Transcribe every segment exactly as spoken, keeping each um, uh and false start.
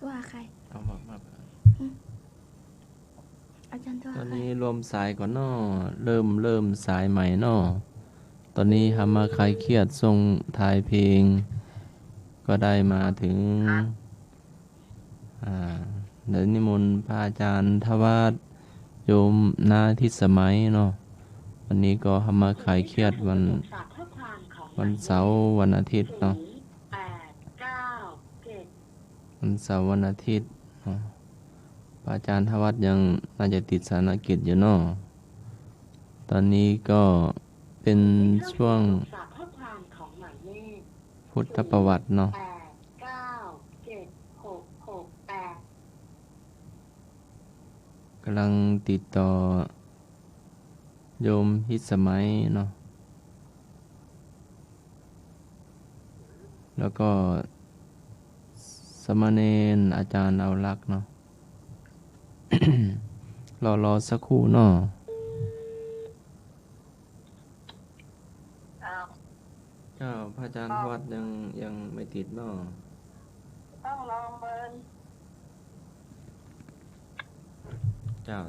ว่าใคร เอามา มา อืม อาจารย์ตัว ตอนนี้รวมสายก่อนเนาะ เริ่ม เริ่มสายใหม่เนาะ ตอนนี้ธรรมะคลายเครียดส่งท้ายเพลง ก็ได้มาถึง อ่า เดี๋ยวนิมนต์พระอาจารย์ธวัฒน์ โยมนาทิสมัยเนาะ วันนี้ก็ธรรมะคลายเครียดวัน วันเสาร์วันอาทิตย์เนาะ วันเสาร์วันอาทิตย์เนาะ พระอาจารย์ธวัฒน์ยังน่าจะติดสารกิจอยู่เนาะ ตอนนี้ก็เป็นช่วงพุทธประวัติเนาะ กำลังติดต่อโยมฮิตสมัยเนาะ แล้วก็สามเณรอาจารย์เอาลักษณ์เนาะ รอ รอสักครู่เนาะ อ้าว เจ้า พระอาจารย์ธวัฒน์ยัง ยังไม่ติดเนาะ ต้องลองเบอร์ เจ้า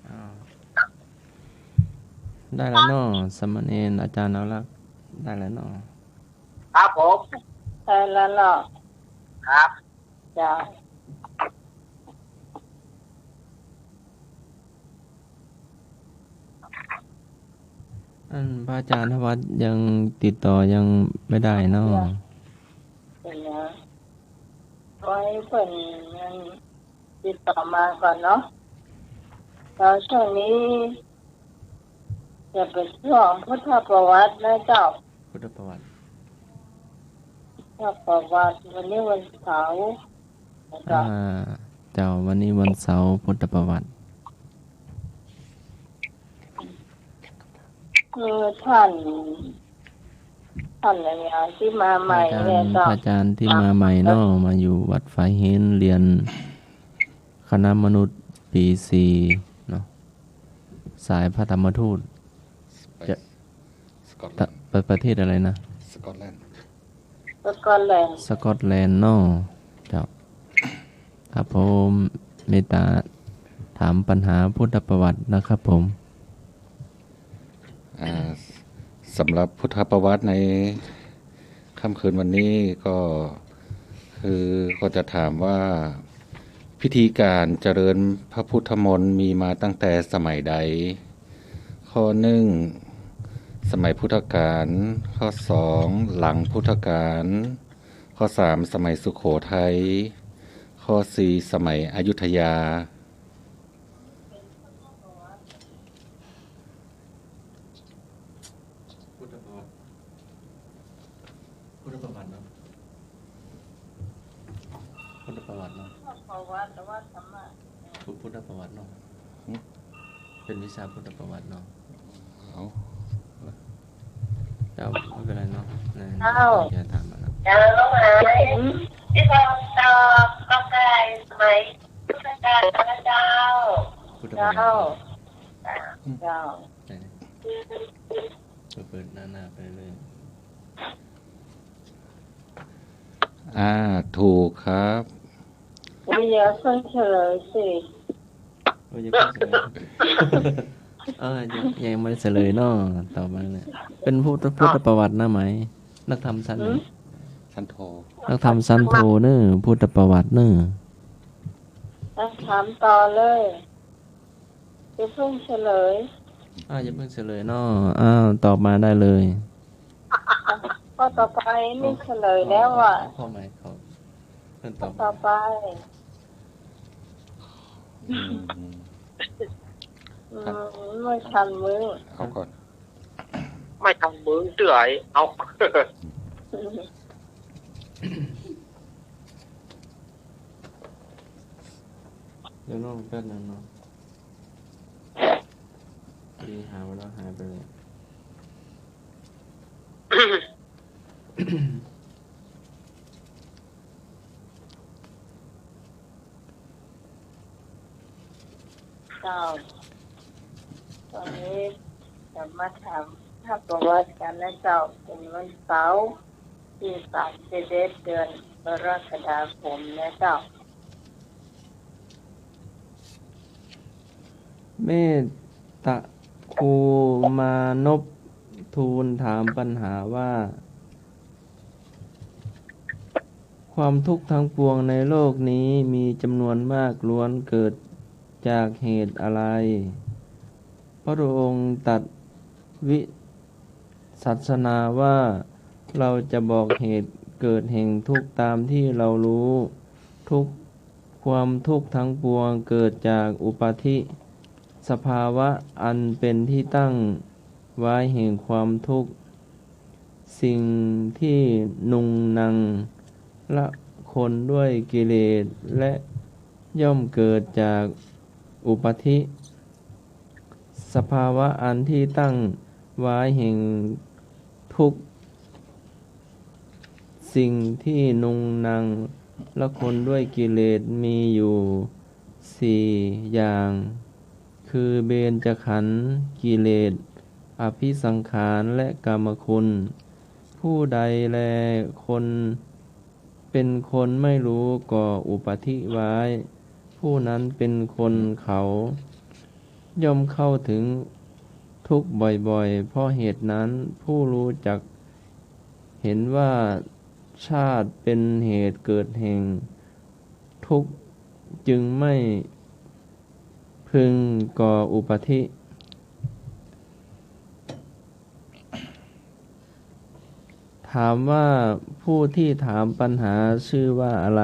อ้าว ได้แล้วเนาะ สามเณรอาจารย์เอาลักษณ์ ได้แล้วเนาะ ครับผม ได้แล้วเนาะ ครับ เจ้า อันพระอาจารย์ธวัฒน์ยังติดต่อยังไม่ได้เนาะ เดี๋ยวนะ ไว้เปิ้นยังติดต่อมาก่อนเนาะ แล้วช่วงนี้จะเป็นช่วงพุทธประวัตินะเจ้า พุทธประวัติ พุทธประวัติ วันนี้วันเสาร์นะเจ้า อ่า เจ้า วันนี้วันเสาร์ พุทธประวัติ คือท่าน ท่านอะไรอะ ตี้มาใหม่ พระอาจารย์ เนี่ยเจ้า พระอาจารย์ตี้มาใหม่เนาะ มาอยู่วัดฝายเฮน เรียนคณะมนุษย์ปีสี่เนาะ สายพระธรรมทูต ไป จะ สกอตแลนด์ ไปประเทศอะไรนะ สกอตแลนด์ สกอตแลนด์ สกอตแลนด์เนาะ เจ้า ครับผม เมตตาถามปัญหาพุทธประวัตินะครับผม อ่า สำหรับพุทธประวัติในค่ำคืนวันนี้ก็คือ ก็จะถามว่า พิธีการเจริญพระพุทธมนต์มีมาตั้งแต่สมัยใด ข้อหนึ่ง สมัยพุทธกาล ข้อสอง หลังพุทธกาล ข้อสาม สมัยสุโขทัย ข้อสี่ สมัยอยุธยา พุทธประวัติ พุทธประวัติเนาะ พุทธประวัติเนาะ ประวัติ หรือว่าธรรมะ พุทธประวัติเนาะ หืม เป็นวิชาพุทธประวัติเนาะ เอา เจ้า ไม่เป็นไรเนาะ นะ เจ้า อย่าถามมาแล้ว เจ้า หืม ที่เราตอบก็ได้สมัยพุทธกาลนะเจ้า พุทธประวัติ เจ้า เจ้า ไหน เปิดหน้าๆ ไปเรื่อย อ่า ถูกครับ โอ้ย อย่าเพิ่งเฉลยสิ โอ้ย อย่าเพิ่งเฉลย เออ ยัง ยังไม่เฉลยเนาะ ต่อมาเนี่ย เป็นพุทธ พุทธประวัตินะไหม นักธรรมชั้นไหน หืม ชั้นโท นักธรรมชั้นโทเนอะ พุทธประวัติเนอะ อ่ะ ถามต่อเลย อย่าเพิ่งเฉลย อ่า อย่าเพิ่งเฉลยเนาะ อ้าว ตอบมาได้เลย ข้อต่อไปไม่เฉลยแล้วอ่ะ ข้อ ข้อใหม่ ข้อ ข้อต่อไป อืม อืม ไม่ทันมึง เอาก่อน ไม่ทันมึงเตื้อย เอา เดี๋ยวรอแป๊บนึงเนาะ พอดีหาไว้แล้วหายไปเลย เ จ้า ตอนนี้จะมาถามพระประวัติกันนะเจ้า เป๋นวันเสาร์ตี้สามสิบเอ็ด เดือนกรกฎาคมนะเจ้า เมตตะครูมานพทูลถามปัญหาว่า ความทุกข์ทั้งปวงในโลกนี้มีจำนวนมากล้วนเกิดจากเหตุอะไร พระพุทธองค์ตรัสวิสัชนาว่า เราจะบอกเหตุเกิดแห่งทุกข์ตามที่เรารู้ ทุกข์ ความทุกข์ทั้งปวงเกิดจากอุปาทิ สภาวะอันเป็นที่ตั้งไว้แห่งความทุกข์ สิ่งที่นุงนังละคนด้วยกิเลส และย่อมเกิดจากอุปาทิ สภาวะอันที่ตั้งไว้แห่งทุกข์ สิ่งที่นุงนังละคนด้วยกิเลสมีอยู่สี่อย่าง คือเบญจขันธ์ กิเลส อภิสังขาร และกามคุณ ผู้ใดแลคน เป็นคนไม่รู้ก่ออุปาทิไว้ ผู้นั้นเป็นคนเขา ย่อมเข้าถึงทุกข์บ่อยๆ เพราะเหตุนั้น ผู้รู้จักเห็นว่าชาติเป็นเหตุเกิดแห่งทุกข์ จึงไม่พึงก่ออุปาทิ ถามว่าผู้ที่ถามปัญหาชื่อว่าอะไร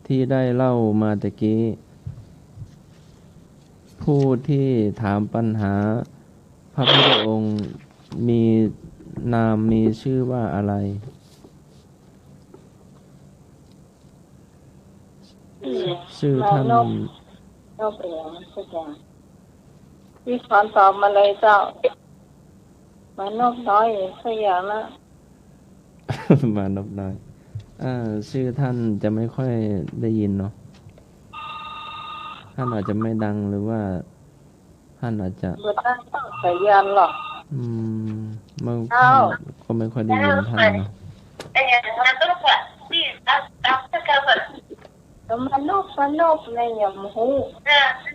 ที่ได้เล่ามาตะกี้ ผู้ที่ถามปัญหาพระพุทธองค์มีนามมีชื่อว่าอะไร ชื่อท่าน มานพ นพอะไรสักอย่าง พี่ขวัญตอบมาเลยเจ้า มานพน้อยสักอย่างนะ มานพน้อย อ่า ชื่อท่านจะไม่ค่อยได้ยินเนาะ ท่านอาจจะไม่ดังหรือว่า ท่านอาจจะ บ่ตั้งสัญญาณหรอก อืม มัน เอ้า ก็ไม่ค่อยได้ยินท่านเนาะ ก็มานพ มานพนะ ยังบ่ฮู้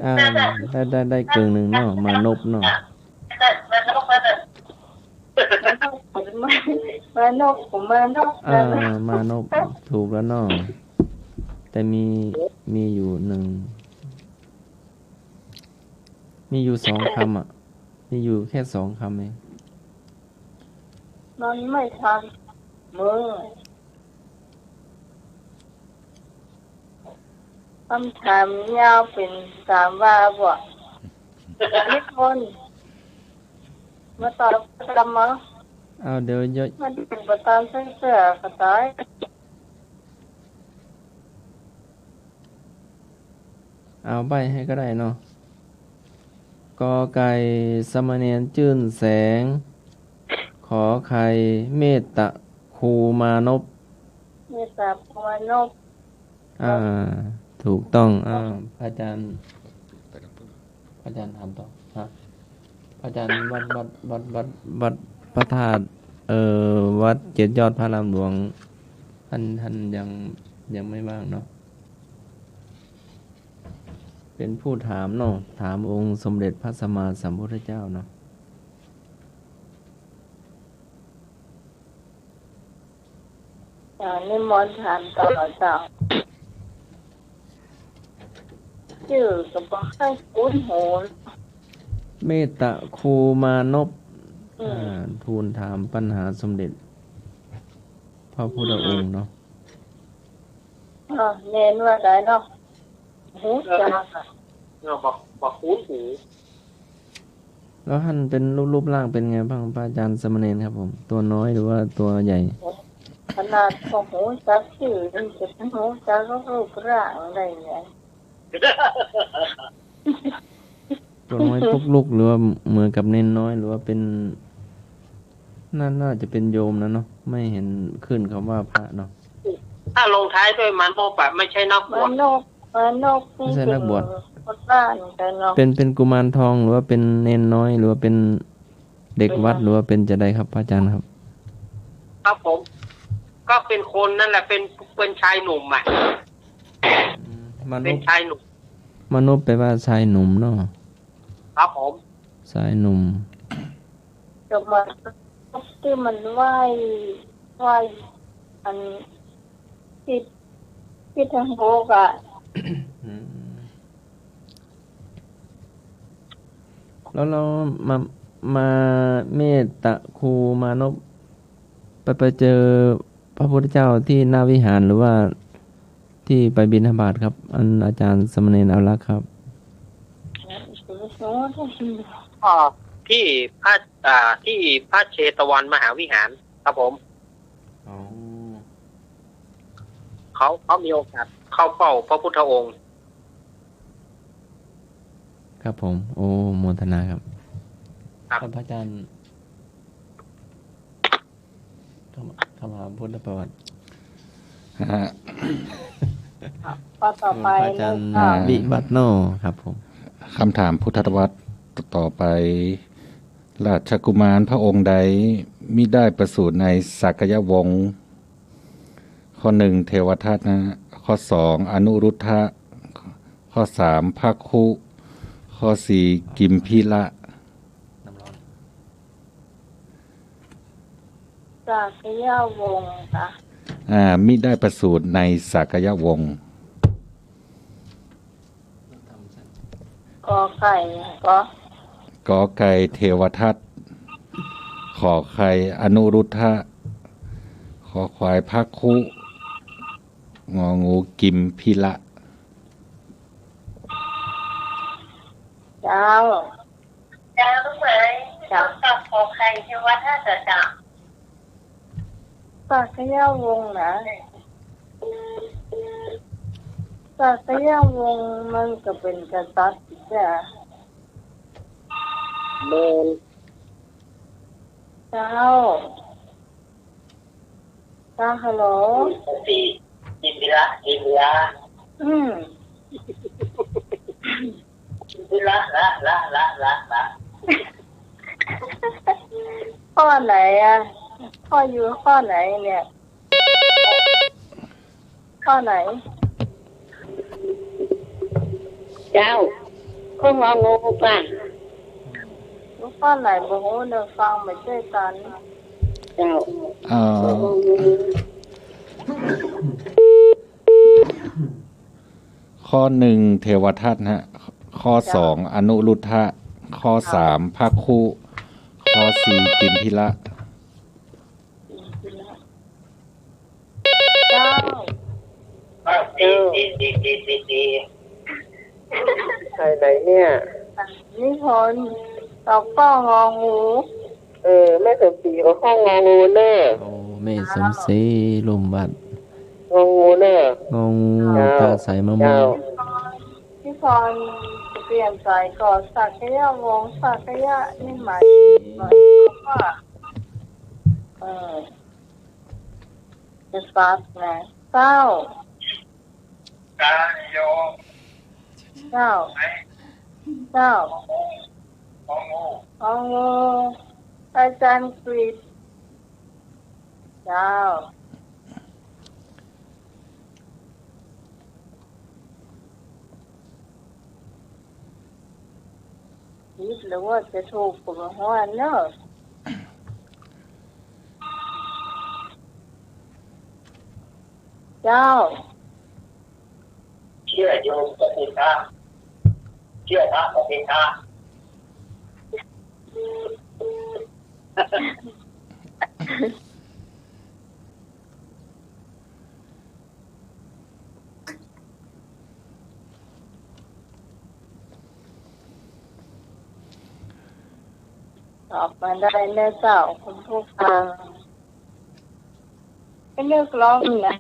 อ่า ได้ ได้ ได้กึ่งหนึ่งเนาะ มานพเนาะ มานพ มานพ อ่า มานพ ถูกแล้วเนาะ แต่มี มีอยู่หนึ่ง มีอยู่สองคำอะ มีอยู่แค่สองคำเอง มันไม่ทัน มึง คำถามยาวเป๋นสามวาบ่ นิพนธ์ มาตอบกำเนาะ เอา เดี๋ยว เดี๋ยว มันเป๋นประธานเสื้อๆ กระต่าย เอาใบ้ให้ก็ได้เนาะ กอไก่ สามเณรจื้นแสง ขอไข่ เมตตะครูมานพ เมตตะครูมานพ อ่า ถูกต้อง อ่า พระอาจารย์ พระอาจารย์ถามต่อ ฮะ พระอาจารย์วัด วัด วัด วัด วัดพระธาตุ เอ่อ วัดเจ็ดยอดพระอารามหลวง ท่าน ท่านยัง ยังไม่ว่างเนาะ เป็นผู้ถามเนาะ ถามองค์สมเด็จพระสัมมาสัมพุทธเจ้าเนาะ อ่า นิมนต์ถามต่อเจ้า จื้อก็บ่ค่อยคุ้นหู เมตตะครูมานพ อืม อ่า ทูลถามปัญหาสมเด็จพระพุทธองค์เนาะ อ่า เณรว่าใดเนาะ ฮู้จักอะ เออ บ่ บ่คุ้นหู แล้วท่านเป็นรูป รูปร่างเป็นไงบ้าง พระอาจารย์สามเณรครับผม ตัวน้อยหรือว่าตัวใหญ่ ขนาดบ่ฮู้จักจื้อ ยังจะฮู้จักรูปร่างได้ไง ตัวน้อยปุ๊กลุก หรือว่าเหมือนกับเณรน้อย หรือว่าเป็น น่า น่าจะเป็นโยมนะเนาะ ไม่เห็นขึ้นคำว่าพระเนาะ ถ้าลงท้ายด้วยมานพอะ ไม่ใช่นักบวช มานพ มานพนี่ ไม่ใช่นักบวช เป๋น คนบ้าเหมือนกันเนาะ เป็น เป็นกุมารทอง หรือว่าเป็นเณรน้อย หรือว่าเป็นเด็กวัด หรือว่าเป็นจะใดครับ พระอาจารย์ครับ ครับผม ก็เป็นคนนั่นแหละ เป็น เป็นชายหนุ่มอะ อืม มานพ เป็นชายหนุ่ม มานพแปลว่าชายหนุ่มเนาะ ครับผม ชายหนุ่ม ก็เหมือนที่มันไหว้ ไหว้อัน ทิศ ทิศทางโลกอะ อืม แล้ว แล้วมา มาเมตตาครูมานพ ไป ไปเจอพระพุทธเจ้าที่หน้าวิหาร หรือว่าที่ไปบิณฑบาตครับ อันอาจารย์สามเณรอารักษ์ครับ อ๋อ ที่พระ อ่า ที่พระเชตวันมหาวิหารครับผม อ๋อ เขา เขามีโอกาสเข้าเฝ้าพระพุทธองค์ ครับผม โอ้ โมทนาครับ ครับ ท่านพระอาจารย์ คำ คำถามพุทธประวัติ ฮะ ข้อต่อไป พระอาจารย์ เลยค่ะ วิวัฒน์เนาะ ครับผม คำถามพุทธประวัติต่อไป ราชกุมารพระองค์ใดมิได้ประสูติในสากยวงศ์ ข้อหนึ่ง เทวทัตนะ ข้อสอง อนุรุทธะ ข้อสาม ภัคคุ ข้อสี่ กิมพิละ สากยวงศ์ค่ะ อ่า มิได้ประสูติในสากยวงศ์ กอไก่ กอ กอไก่ เทวทัต ขอไข่ อนุรุทธะ คอควาย ภัคคุ งองู กิมพิละ เจ้า เจ้า ลูกเอ๋ย เจ้า ตอบขอไข่ เทวทัต เจ้า สากยวงศ์นะ สากยวงศ์มันก็เป๋นกษัตริย์จ้ะ แม่น เจ้า เจ้า ฮัลโหล สี่ กิมพิละ กิมพิละ อืม ละ ละ ข้อไหนอะ ข้ออยู่ข้อไหนเนี่ย ข้อไหน เจ้า ข้ององูป่ะ ข้อไหนบ่ฮู้เนาะ ฟังบ่ใจ้ตัน เจ้า เอ่อ ข้ององู ข้อหนึ่ง เทวทัตฮะ ข้อสอง อนุรุทธะ ข้อสาม ภัคคุ ข้อสี่ กิมพิละ เจ้า เจ้า ไปไหนเนี่ย นิพนธ์ ตอบข้ององู เออ แม่สมศรีก็ข้ององูเน่อ โอ้ แม่สมศรี ลุ่มวัด งองูเน่อ งองู เจ้า ตาใสมะม่วง เจ้า พี่พรเปลี่ยนสายก่อน สากยวงศ์ สากยะนี่หมาย หมายความว่า เออ กษัตริย์ไง เจ้า เจ้า เจ้า งองู งองู อาจารย์กฤษ เจ้า ผิดหรือว่าจะถูกก็บ่ฮู้เนาะ เจ้า เชื่อโยมก็เป็นพระ เชื่อพระก็เป็นพระ ตอบมาได้นะเจ้า คุณผู้ฟัง ให้เลือกร้องนะ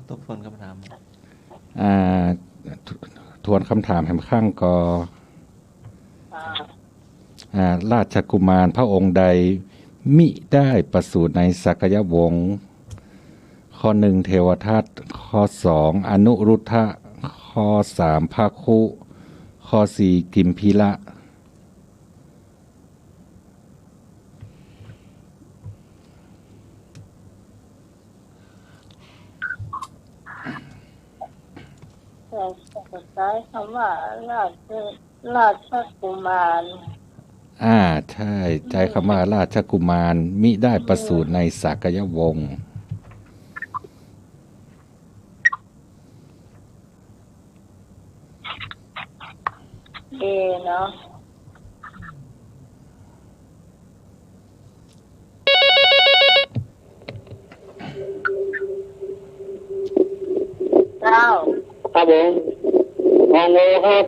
ทบทวนคำถาม อ่า ท- ทวนคำถามแหมครั้งก่อ อ่า อ่า ราชกุมารพระองค์ใดมิได้ประสูติในสากยวงศ์ ข้อหนึ่งเทวทัต ข้อสองอนุรุทธะ ข้อสามพระคุ ข้อสี่กิมพิละ แต่ใจ๊กำว่าราช ราชกุมาร อ่า ใจ้ ใจ๊กำว่าราชกุมารมิได้ประสูติในสากยวงศ์ เอเนาะ เจ้า ครับผม งองูครับ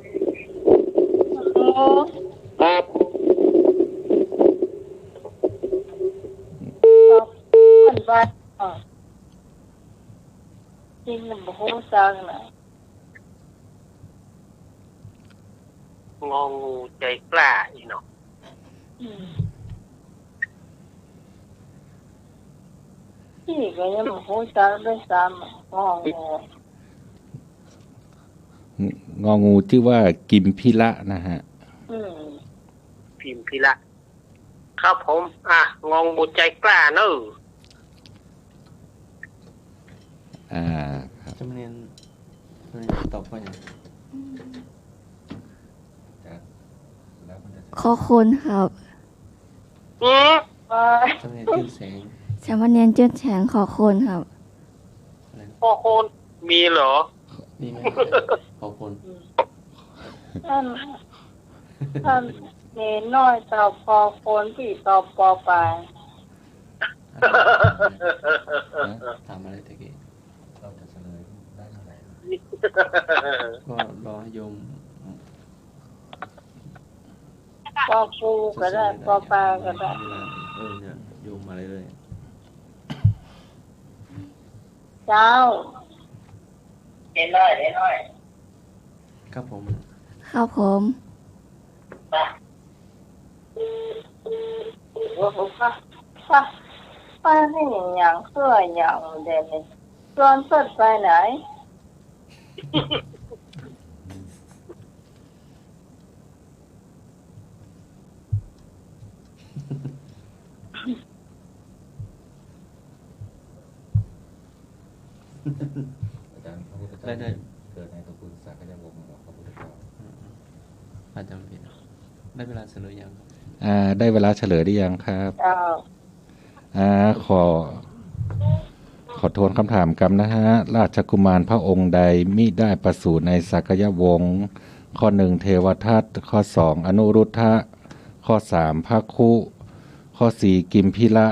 งองู ครับ ขอบคุณ จริงมันบ่ฮู้จักนะ งองูใจ๋กล้าอี้เนาะ อืม พี่ก็ยังบ่ฮู้จักด้วยซ้ำ งองู งองูจื้อว่ากิมพิละนะฮะ อืม กิมพิละ ครับผม อ่ะ งองูใจ๋กล้าเนอะ อ่า ครับ สามเณร สามเณรตอบว่าไง ขอคนครับ อืม สามเณรจื้นแสง สามเณรจื้นแสง ขอคนครับ อะไรนะ ขอคน มีเหรอ มีไหม ขอคน ท่าน ท่านเณรน้อยตอบปอคน ตี้ตอบปอปลาย อะไรนะ ถามอะไรตะกี้ เราจะเฉลยได้เท่าไหร่ ก็รอให้โยม ปอปูก็ได้ ปอปลาก็ได้ เวลา เออ เนี่ย โยมมาเรื่อยๆ เจ้า เณรน้อย เณรน้อย ครับผม ครับผม ไป โอ้โห ไป ไป ไปนี่หยังเพื่อหยังเดี๋ยวนี้ ชวนเปิ้นไปไหน อาจารย์ พระพุทธเจ้า ได้ ได้ เกิดในตระกูลสากยวงศ์เหรอ พระพุทธเจ้า อืม อาจารย์ผิด ได้เวลาเฉลยยังครับ อ่า ได้เวลาเฉลยหรือยังครับ เจ้า อ่า ขอ ขอทวนคำถามกำนะฮะ ราชกุมารพระองค์ใดมิได้ประสูติในสากยวงศ์ ข้อหนึ่งเทวทัต ข้อสองอนุรุทธะ ข้อสามพระคุ ข้อสี่กิมพิละ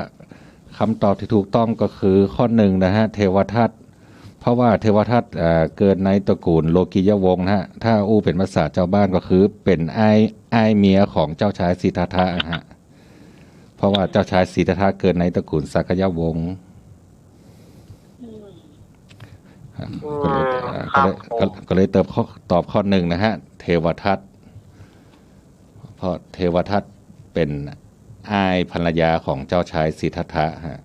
คำตอบที่ถูกต้องก็คือข้อหนึ่งนะฮะ เทวทัต เพราะว่าเทวทัต อ่า เกิดในตระกูลโลกิยวงศ์นะฮะ ถ้าอู้เป๋นภาษาจาวบ้านก็คือเป๋นอ้าย อ้ายเมียของเจ้าชายสิทธัตถะนะฮะ เพราะว่าเจ้าชายสิทธัตถะเกิดในตระกูลสากยวงศ์ อืม ก็เลย อืม อ่า ครับ ก็เลย ผม ก็ ก็เลยตอบข้อ ตอบข้อหนึ่งนะฮะ เทวทัต เพราะเทวทัตเป๋นอ้ายภรรยาของเจ้าชายสิทธัตถะฮะ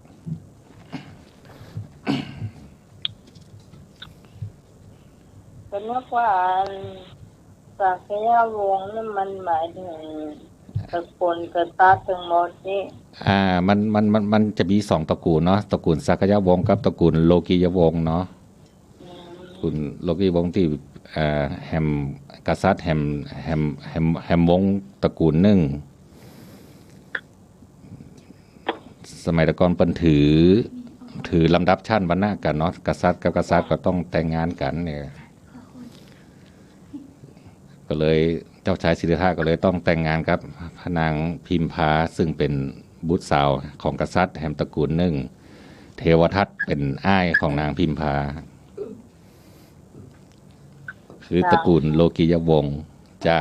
ก็นึกว่าอัน สากยวงศ์นี่มันหมายถึงตระกูลกษัตริย์ทั้งหมดนี่ อ่า มัน มัน มัน มันจะมีสองตระกูลเนาะ ตระกูลสากยวงศ์กับตระกูลโลกิยวงศ์เนาะ อืม ตระกูลโลกิยวงศ์ตี้ อ่า แหมกษัตริย์แหม แหม แหม แหมวงศ์ตระกูลนึ่ง สมัยแต่ก่อนเปิ้นถือ ถือลำดับชั้นวรรณะกั๋นเนาะ กษัตริย์กับกษัตริย์ก็ต้องแต่งงานกั๋นเนี่ย ก็เลยเจ้าชายสิทธัตถะก็เลยต้องแต่งงานกับพระนางพิมพา ซึ่งเป๋นบุตรสาวของกษัตริย์แหมตระกูลนึ่ง เทวทัตเป๋นอ้ายของนางพิมพา คือตระกูลโลกิยวงศ์จ้า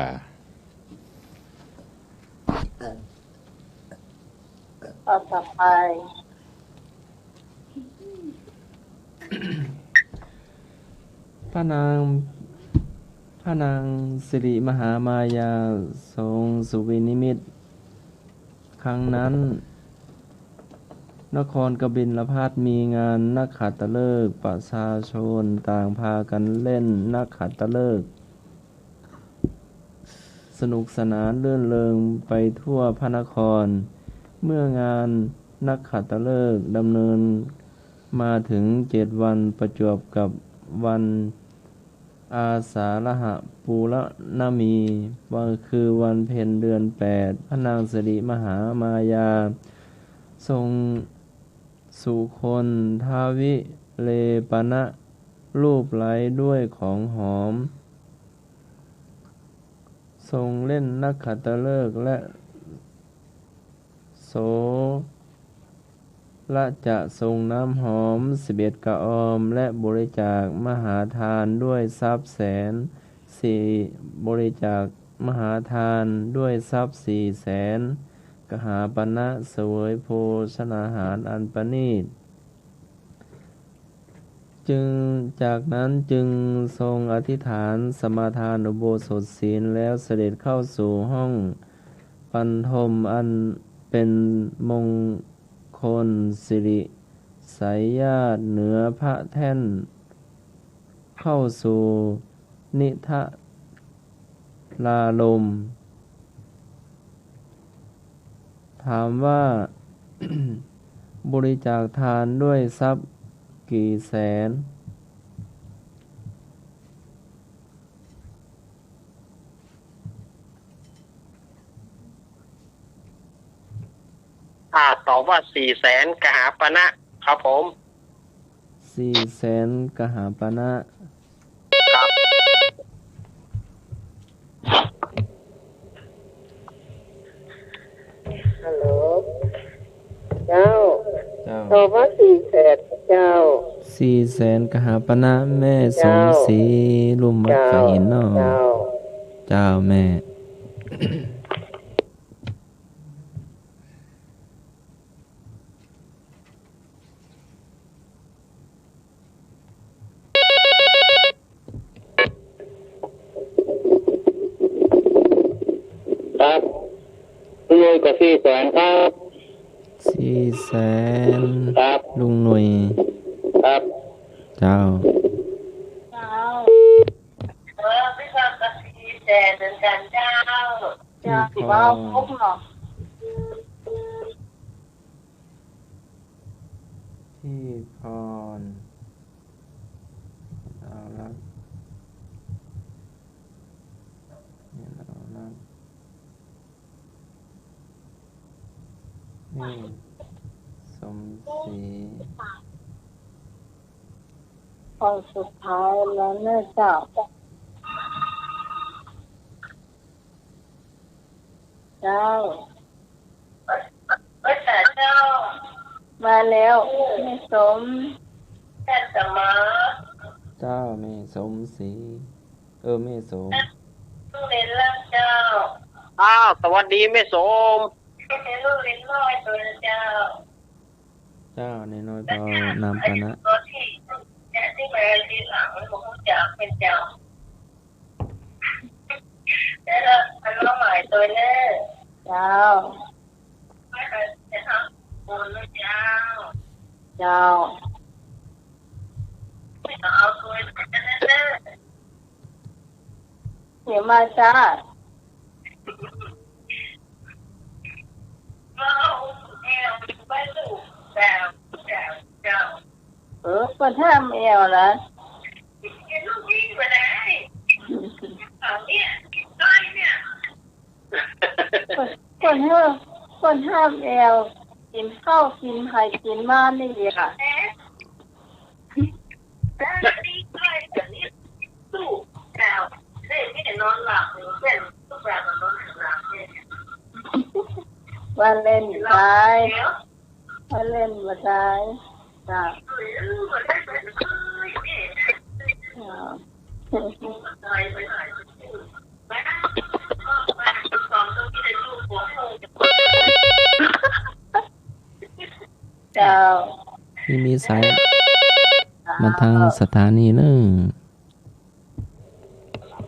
ข้อต่อไป พระนาง พระนางสิริมหามายาทรงสุวินิมิต ครั้งนั้น นครกบิลพัสมีงานนักขัตฤกษ์ ประชาชนต่างพากันเล่นนักขัตฤกษ์ สนุกสนานรื่นเริงไปทั่วพระนคร เมื่องานนักขัตฤกษ์ดำเนินมาถึงเจ็ดวัน ประจวบกับวันอาสาฬหะปูรณมี วัน คือวันเพ็ญเดือนแปด พระนางสิริมหามายา ทรงสุคนทวิเลปณะ ลูบไล้ด้วยของหอม ทรงเล่นนักขัตฤกษ์ และโสรจะทรงน้ำหอมสิบเอ็ดกะออม และบริจาคมหาทานด้วยทรัพย์แสนสี่ บริจาคมหาทานด้วยทรัพย์สี่แสนกหาปณะ เสวยโภชนาหารอันประณีต จึง จากนั้นจึงทรงอธิษฐานสมาทานอุโบสถศีล แล้วเสด็จเข้าสู่ห้องบรรทมอันเป็นมงคลสิริสายญาติเหนือพระแท่น เข้าสู่นิทรารม ถามว่า บริจาคทานด้วยทรัพย์กี่แสน อ่า ตอบว่าสี่แสนกหาปณะ ครับผม สี่แสนกหาปณะ ครับ ฮัลโหล เจ้า เจ้า ตอบว่าสี่แสนเจ้า สี่แสนกหาปณะ แม่สมศรี เจ้า ลุ่มวัด เจ้า พระหินเนาะ เจ้า เจ้าแม่ ครับ ลุงหนุ่ยก็สี่แสนครับ สี่แสน ครับ ลุงหนุ่ย ครับ เจ้า เจ้า เออ พี่ก็สี่แสนเหมือนกันเจ้า เจ้า พี่พร เจ้า พี่พร เอาละ เนี่ย เอาละ นี่ สมศรี คนสุดท้ายแล้วเนอะเจ้า เจ้า มาแล้ว แม่สม เจ้า แม่สมศรี เออ แม่สม อ้าว สวัสดีแม่สม เจ้า น้อยๆ เปล่า นามปณะ เจ้า เจ้า เดี๋ยวมาจ้า เออ เปิ้นห้ามแอ่วนะ เปิ้น เปิ้นห้าม เปิ้นห้ามแอ่ว กิ๋นข้าว กิ๋นไผ่ กิ๋นมานี่เดียว ว่าเล่นไป ว่าเล่นบ่ได้ จ้ะ อ่า เจ้า นี่มีสาย มาทางสถานีเนอะ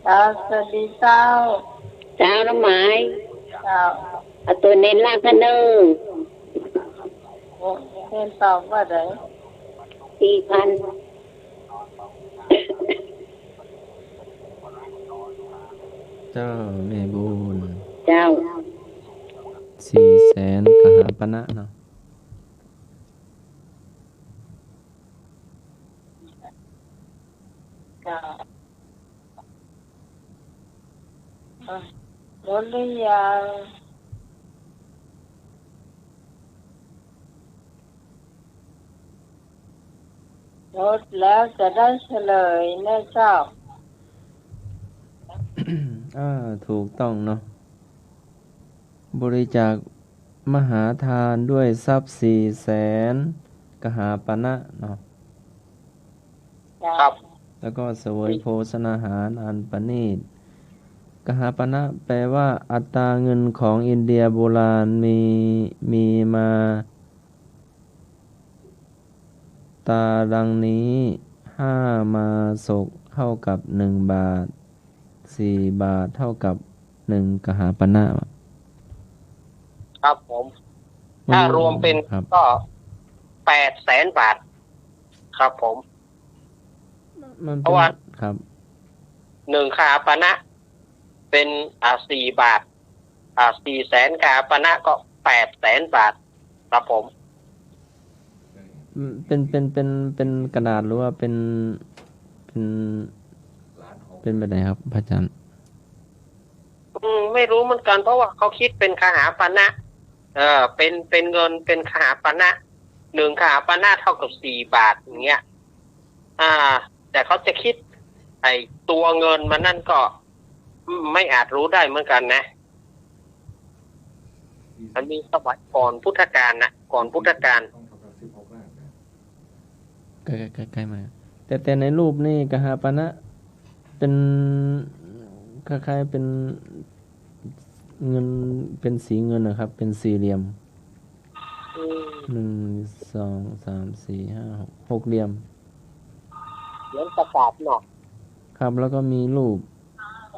เจ้า สวัสดีเจ้า เจ้า น้องไหม เจ้า เอาตั๋วเณรลากหั้นเน่อ โอ้ เณรตอบว่าใด สี่พัน เจ้าแม่บุญ เจ้า สี่แสนกหาปณะเนาะ เจ้า อ่ะ หมดหรือยัง หมดแล้วจะได้เฉลยนะเจ้า อ่า ถูกต้องเนาะ บริจาคมหาทานด้วยทรัพย์สี่แสนกหาปณะเนาะ ครับ แล้วก็เสวยโภชนาหารอันประณีต กหาปณะแปลว่าอัตราเงินของอินเดียโบราณมี มีมาตราดังนี้ ห้ามาสกเท่ากับหนึ่งบาท สี่บาทเท่ากับหนึ่งกหาปณะ ครับผม อืม ถ้ารวมเป็น ครับ ก็แปดแสนบาท ครับผม มันเป็น เพราะว่า ครับ หนึ่งกหาปณะ เป็น อ่า สี่บาท อ่า สี่แสนกหาปณะก็แปดแสนบาท ครับผม อืม เป็น เป็น เป็น เป็นกระดาษหรือว่าเป็น เป็น เป็นแบบไหนครับ พระอาจารย์ อืม ไม่รู้เหมือนกัน เพราะว่าเขาคิดเป็นกหาปณะ เออ เป็น เป็นเงิน เป็นกหาปณะ หนึ่งกหาปณะเท่ากับสี่บาทอย่างเงี้ย อ่า แต่เขาจะคิดไอ้ตัวเงินมันนั่นก็ อืม ไม่อาจรู้ได้เหมือนกันนะ มันมีสมัยก่อนพุทธกาลน่ะ ก่อนพุทธกาล ใกล้ๆๆๆ มา แต่ แต่ในรูปนี่กหาปณะเป็น คล้ายๆ เป็นเงิน เป็นสีเงินนะครับ เป็นสี่เหลี่ยม อืม หนึ่ง สอง สาม สี่ ห้า หก หกเหลี่ยม เหมือนกระสาบเนาะ ครับ แล้วก็มีรูป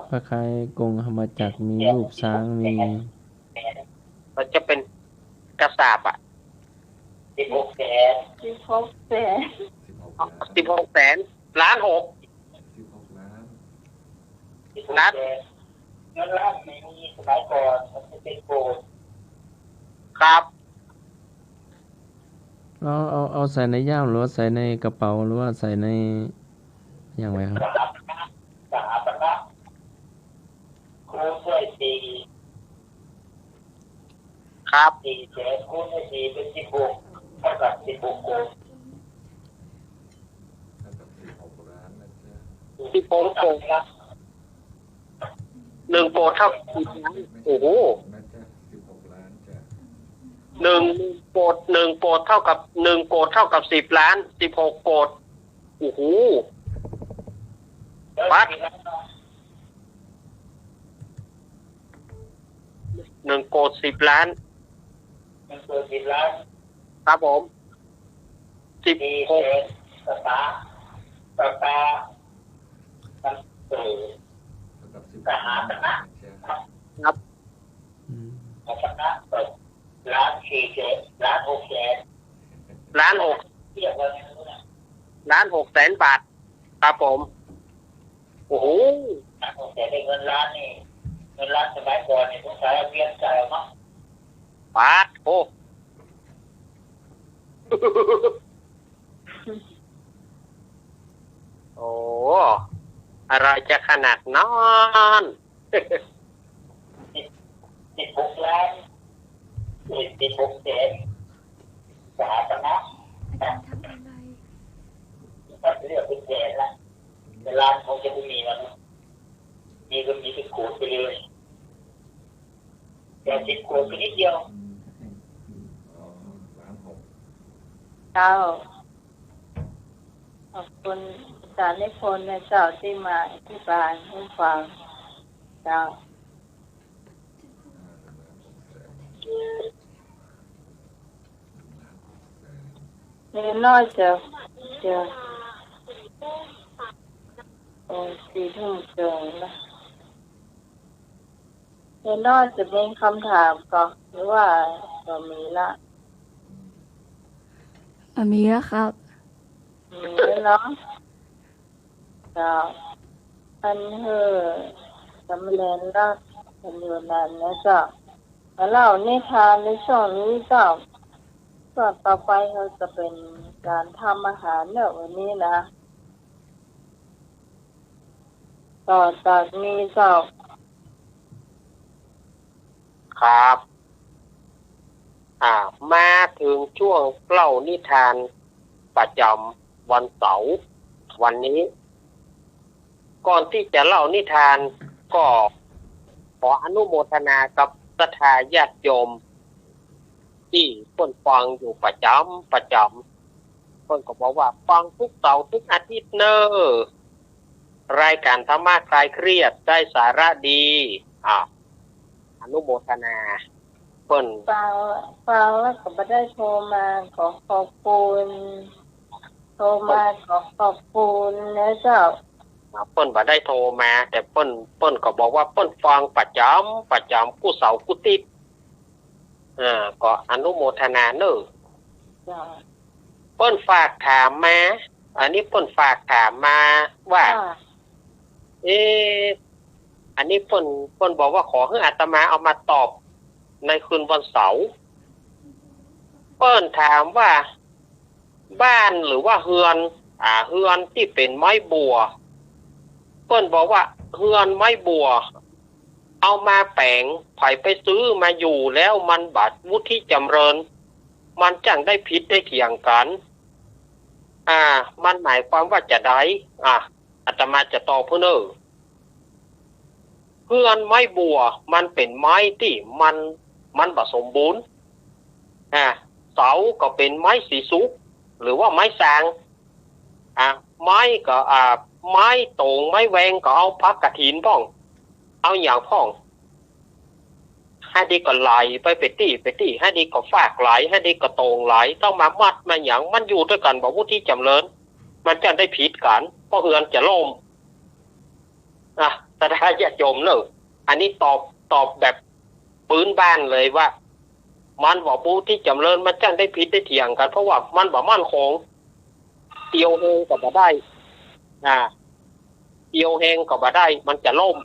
คล้ายๆ กงธรรมจักร มีรูปช้าง มี มันจะเป็นกระสาบอะ สิบหกแสน สิบหกแสน สิบหกแสน ล้านหก สิบหกล้าน ล้าน เงินล้านไม่มีสมัยก่อน มันจะเป็นโกล ครับ เอา เอา เอาใส่ในย่าม หรือว่าใส่ในกระเป๋า หรือว่าใส่ใน อย่างไรครับ กหาปณะ คูณด้วยสี่ ครับ สี่แสนคูณด้วยสี่เป็นสิบหก เท่ากับสิบหกโกล สิบหกโกล หนึ่งโกลเท่ากับสิบล้าน โอ้โห หนึ่งโกล หนึ่งโกลเท่ากับ หนึ่งโกลเท่ากับสิบล้าน สิบหกโกล โอ้โห ปั๊ด หนึ่งโกลสิบล้าน หนึ่งโกลสิบล้าน ครับผม สิบหก สี่แสน สตางค์ สตางค์ มันเกิด กหาปณะ ครับ อืม กหาปณะ ล้านสี่แสน ล้านหกแสน ล้านหก เทียบกันไม่รู้นะ ล้านหกแสนบาท ครับผม โอ้โห ล้านหกแสนได้เงินล้านนี่ เงินล้านสมัยก่อนนี่สงสัยเอาเวียนใส่เอามั้ง ปาดโอ้ โอ้ อะไรจะขนาดนั้น สิบหกล้าน สิบหกแสน กหาปณะ อาจารย์ทำอะไร ก็เรียกเป็นแสนละ แต่ล้านคงจะไม่มีแล้วนะ มีก็มีเป็นโกลไปเลย แต่สิบโกลไปนิดเดียว เจ้า ขอบคุณอาจารย์นิพนธ์นะเจ้า ที่มาอธิบายให้ฟัง เจ้า เนนน้อยเจ้า เจ้า โอ้ สี่ทุ่มเจ้านะ ยายน้อยจะมีกำถามก่อ หรือว่าบ่มีละ บ่มีแล้วครับ มีแล้วเนาะ เจ้า อันเฮอ สำเร็จแล้ว สำเร็จแล้วนะเจ้า มาเล่านิทานในช่วงนี้เจ้า ช่วงต่อไปเฮาจะเป๋นก๋านทำอาหารเนาะ วันนี้นะ ต่อจากนี้เจ้า ครับ อ่า มาเถิงช่วงเล่านิทานประจ๋ำวันเสาร์วันนี้ ก่อนตี้จะเล่านิทานก็ขออนุโมทนากับศรัทธาญาติโยมตี้เปิ้นฟังอยู่ประจ๋ำประจ๋ำ เปิ้นก็บอกว่าฟังทุกเสาร์ทุกอาทิตย์เน่อ รายการธรรมะคลายเครียดได้สาระดี อ่า อนุโมทนา เปิ้น ฟัง ฟังแล้วก็บ่ได้โทรมา ขอขอบคุณ โทรมา ขอขอบคุณนะเจ้า อ่า เปิ้นบ่ได้โทรมา แต่เปิ้น เปิ้นก็บอกว่าเปิ้นฟังประจ๋ำประจ๋ำกู้เสาร์กู้อาทิตย์ อ่า ก็อนุโมทนาเน่อ เจ้า เปิ้นฝากถามมา อันนี้เปิ้นฝากถามมาว่า อ่า เอ๊ะ อันนี้เปิ้น เปิ้นบอกว่าขอหื้ออาตมาเอามาตอบในคืนวันเสาร์ เปิ้นถามว่าบ้านหรือว่าเฮือน อ่า เฮือนตี้เป๋นไม้บั่ว เปิ้นบอกว่าเฮือนไม้บั่ว เอามาแป๋ง ใผไปซื้อมาอยู่แล้วมันบ่วุฒิจ๋ำเริญ มันจั่งได้ผิดได้เถียงกั๋น อ่า มันหมายความว่าจาใด อ่า อาตมาจะตอบหื้อเน่อ เฮือนไม้บั่วมันเป๋นไม้ตี้มัน มันบ่สมบูรณ์ อ่า เสาก็เป๋นไม้สีสุก หรือว่าไม้ซาง อ่า ไม้ก็ อ่า ไม้โต่งไม้แวงก็เอาผักกะถินพ่อง เอาหยังพ่อง หาดีก็ไหลไป ไปตี้ ไปตี้ หาดีก็ฟากไหล หาดีก็โต่งไหล ต้องมามัดมาหยัง มันอยู่ตวยกั๋นบ่วุฒิจ๋ำเริญ มันจั่งได้ผิดกั๋น เพราะเฮือนจะล่ม อ่ะ ศรัทธาญาติโยมเน่อ อันนี้ตอบ ตอบแบบปื๊นบ้านเลยว่า มันบ่วุฒิจ๋ำเริญ มันจั่งได้ผิดได้เถียงกั๋น เพราะว่ามันบ่มั่นคง เตียวแฮงก็บ่ได้ อ่า เตียวแฮงก็บ่ได้ มันจะล่ม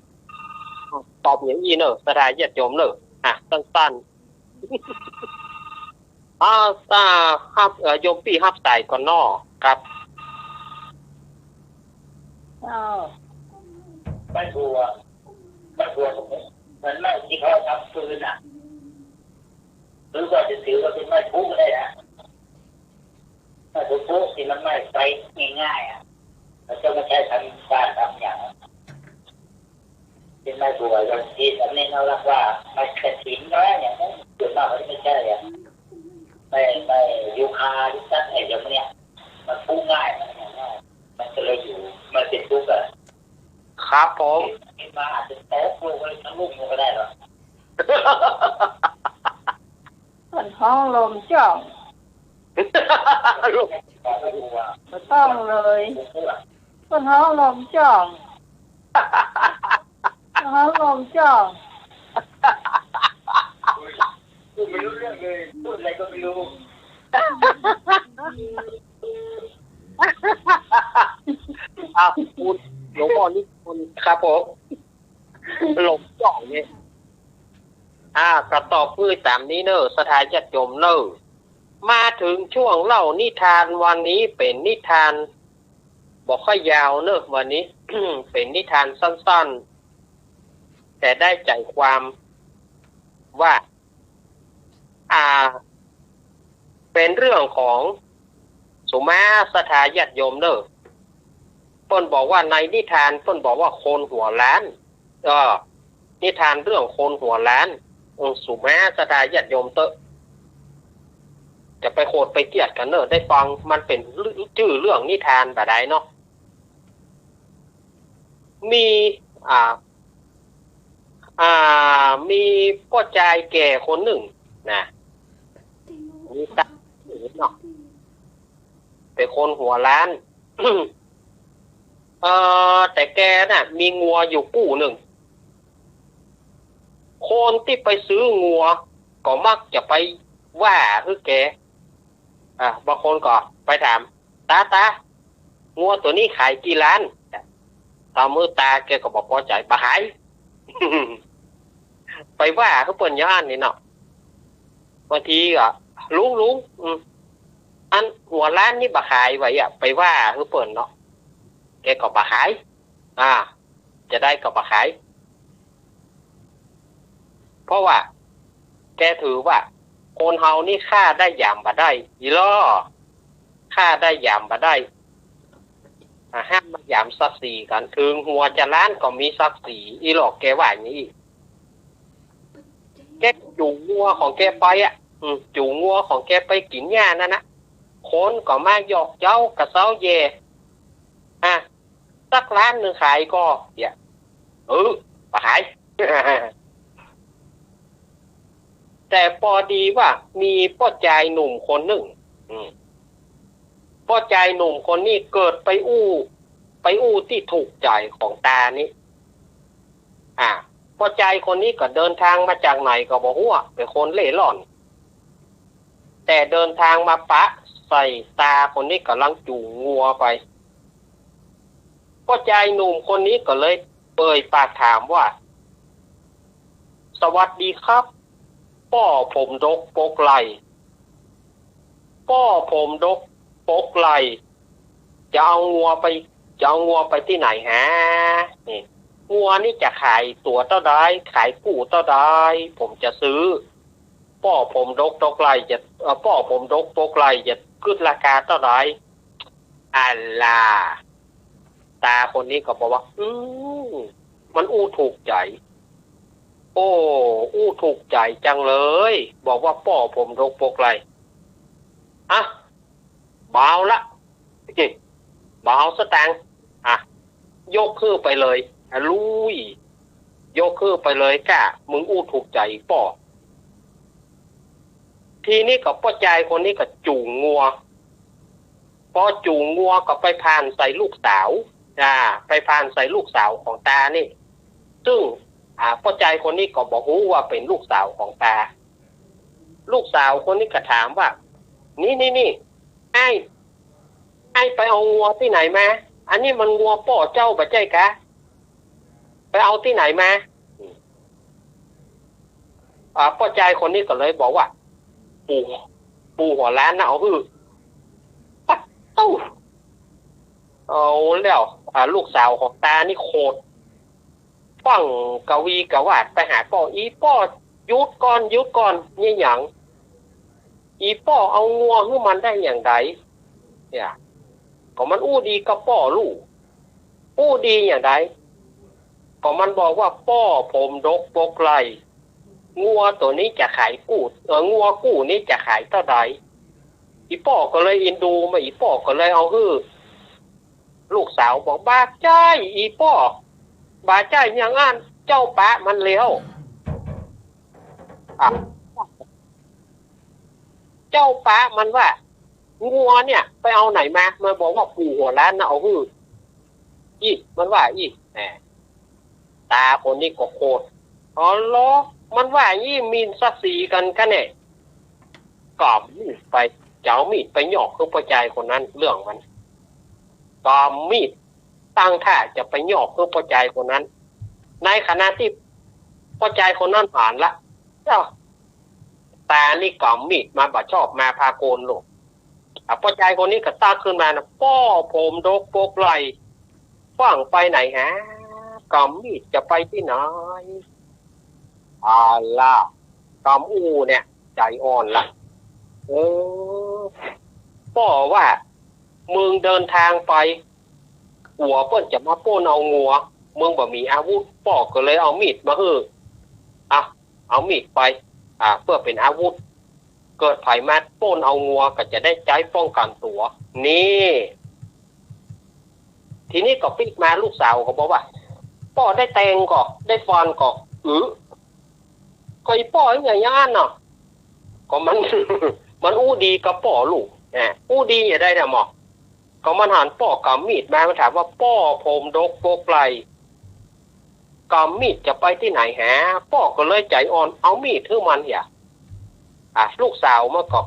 ตอบอย่างอี้เน่อ ศรัทธาญาติโยมเน่อ อ่ะ สั้นๆ อ่า อ่า ฮับ เอ่อ โยมปี้ฮับสายก่อนเนาะ ครับ เจ้า ไม้บั่ว ไม้บั่วเหมือนไม้ตี้เขาทำฟืนน่ะ หรือว่าจะถือว่าเป๋นไม้พุก็ได้นะ ไม้พุพุที่มันไหม้ไฟง่ายๆ อ่ะ แล้วก็มาใช้ทำบ้านทำหยัง เป๋นไม้บั่ว อย่างตี้สำเนียงเขาเรียกว่าไม้กระถินก็ได้ อย่างนั้น ส่วนมากมันไม่ใช่อ่ะ ไม้ ไม้ยูคาลิปตัส ไอ้อย่างเนี้ย มันพุง่าย มันง่าย มันก็เลยอยู่ มันเป๋นพุอ่ะ ครับผม มันอาจจะแตกลูกไว้ทั้งลูกมันก็ได้หรอก เปิ้นฮ้องลมจ้อง ลม บ่ต้องเลย เปิ้นฮ้องลมจ้อง เปิ้นฮ้องลมจ้อง พูดไม่รู้เรื่องเลย พูดอะไรก็ไม่รู้ อ่ะ คุณหลวงพ่อนิพนธ์ครับผม ลมจ้องเนี่ย อ่า ก็ตอบหื้อต๋ามนี้เน่อ ศรัทธาญาติโยมเน่อ มาเถิงช่วงเล่านิทาน วันนี้เป๋นนิทานบ่ค่อยยาวเน่อ วันนี้ เป๋นนิทานสั้นๆ แต่ได้ใจ๋ความว่า อ่า เป๋นเรื่องของ สุมาศรัทธาญาติโยมเน่อ เปิ้นบอกว่าในนิทานเปิ้นบอกว่าคนหัวล้าน เออ นิทานเรื่องคนหัวล้าน อืม สุมาศรัทธาญาติโยมเต๊อะ จะไปโขดไปเคียดกั๋นเน่อ ได้ฟังมันเป๋นจื้อเรื่องนิทานบ่าใดเนาะ มี อ่า อ่า มีป้อจายแก่คนนึ่งนะ มีตาเนาะ เป๋นคนหัวล้าน เอ่อ แต่แกน่ะ มีงัวอยู่กู้นึ่ง คนตี้ไปซื้องัวก็มักจะไปว่าหื้อแก อ่า บางคนก็ไปถาม "ต๋า ต๋า งัวตั๋วนี้ขายกี่ล้าน" ต๋า เมื่อต๋าแกก็บ่ปอใจ๋ "บ่ขาย" ไปว่าหื้อเปิ้นอย่างอั้นนี่เนาะ บางทีก็ "ลุง ลุง อืม อันหัวล้านนี่บ่ขาย" ว่าอะ ไปว่าหื้อเปิ้นเนาะ แกก็บ่ขาย อ่า จะได้ก็บ่ขาย เพราะว่าแกถือว่าคนเฮานี่ฆ่าได้หยามบ่ได้ อีหล่อ ฆ่าได้หยามบ่ได้ อ่า ห้ามมาหยามศักดิ์ศรีกั๋น เถิงหัวจะล้านก็มีศักดิ์ศรี อีหล่อแกว่าอย่างนี้ แกจูงงัวของแกไปอะ อืม จูงงัวของแกไปกิ๋นหญ้านั่นนะ คนก็มาหยอกเย้ากระเซ้าแย่ อ่ะ สักล้านนึ่งขายก่อ เนี่ย เออ บ่ขาย แต่ปอดีว่ามีป้อจายหนุ่มคนนึ่ง อืม ป้อจายหนุ่มคนนี้เกิดไปอู้ ไปอู้ตี้ถูกใจ๋ของต๋านี่ อ่า ป้อจายคนนี้ก็เดินทางมาจากไหนก็บ่ฮู้อะ เป๋นคนเล่ร่อน แต่เดินทางมาปะใส่ต๋าคนนี้ก่ำลังจูงงัวไป ป้อจายหนุ่มคนนี้ก็เลยเอ่ยปากถามว่า "สวัสดีครับ ป้อผมดกปกไล่ ป้อผมดกปกไล่ จะเอางัวไป จะเอางัวไปตี้ไหนฮะ นี่ งัวนี่จะขายตั๋วเต้าใด ขายกู้เต้าใด ผมจะซื้อ ป้อผมดกปกไล่จะ เอ่อ ป้อผมดกปกไล่จะกึ๊ดราคาเต้าใด" อันล่ะ ต๋าคนนี้ก็บอกว่า "อืม มันอู้ถูกใจ๋ โอ้ อู้ถูกใจ๋จังเลย บอกว่าป้อผมดกปกไล่ อ่ะ บ่เอาละ บ่เอาสตางค์ อ่ะ ยกหื้อไปเลย อ่ะ ลุย ยกหื้อไปเลยก้า มึงอู้ถูกใจ๋ป้อ" ทีนี้ก็ป้อจายคนนี้ก็จูงงัว ปอจูงงัวก็ไปผ่านใส่ลูกสาว อ่า ไปผ่านใส่ลูกสาวของต๋านี่ ซึ่ง อ่า ป้อจายคนนี้ก็บ่ฮู้ว่าเป๋นลูกสาวของต๋า ลูกสาวคนนี้ก็ถามว่า "นี่ นี่ นี่ อ้าย อ้ายไปเอางัวตี้ไหนมา อันนี้มันงัวป้อเจ้าบ่ใจ้กา ไปเอาตี้ไหนมา" อ่า ป้อจายคนนี้ก็เลยบอกว่า "ปู่ ปู่หัวล้านน่ะเอาหื้อ" ปั๊ดตู้ เอาแล้ว อ่า ลูกสาวของต๋านี่โขด ฟั่งกระวีกระวาดไปหาป้อ "อีป้อ หยุดก่อน หยุดก่อน นี่หยัง อีป้อเอางัวหื้อมันได้อย่างใด เนี่ย ก็มันอู้ดีกับป้อลู่ อู้ดีอย่างใด ก็มันบอกว่าป้อผมดกปกไล่ งัวตั๋วนี้จะขายกู้ เอ่อ งัวกู้นี้จะขายเต้าใด อีป้อก็เลยอินดูมา อีป้อก็เลยเอาหื้อ" ลูกสาวบอก "บ่าใจ้ อีป้อ บ่าใจ้อย่างอั้น เจ้าปะมันแล้ว" อ่ะ เจ้าปะมันว่า "งัวเนี่ยไปเอาไหนมา มันบอกว่าปู่หัวล้านน่ะเอาหื้อ อี้" มันว่าอี้ แหม ต๋าคนนี้ก็โขด "อ๋อเหรอ มันว่าอี้ หมิ่นศักดิ์ศรีกั๋นกาเนี่ย" ก็เอามีดไป จะเอามีดไปยอกหื้อป้อจายคนนั้น เรื่องมัน ก็เอามีดตั้งท่าจะไปยอกหื้อป้อจายคนนั้น ในขณะตี้ป้อจายคนนั้นหันละ เอ้า ต๋านี่ก็เอามีดมาบ่ชอบมาพากลลูก อ่ะ ป้อจายคนนี้ก็ตะโกนขึ้นมานะ "ป้อผมดกปกไล่ ฟั่งไปไหนฮะ กำมีดจะไปตี้ไหน" เอาละ กำอู้เนี่ย ใจ๋อ่อนละ "เออ ป้อว่า มึงเดินทางไป กั๋วเปิ้นจะมาปล้นเอางัว มึงบ่มีอาวุธ ป้อก็เลยเอามีดมาหื้อ อ่ะ เอามีดไป อ่า เปื้อเป๋นอาวุธ เกิดใผมาปล้นเอางัวก็จะได้ใจ๊ป้องกั๋นตั๋ว นี่" ทีนี้ก็ปิ๊กมา ลูกสาวก็บอกว่า "ป้อได้แต่งก่อ ได้ฟ้อนก่อ อือ ก็อีป้ออย่างอั้นเนาะ ก็มัน มันอู้ดีกับป้อลู่ แหม อู้ดีอย่างใดน่ะหมอ ก็มันหันป้อกำมีดมา มันถามว่า ป้อผมดกปกไล่ กำมีดจะไปตี้ไหนแห ป้อก็เลยใจ๋อ่อนเอามีดหื้อมันเหีย อ่ะ ลูกสาวมันก็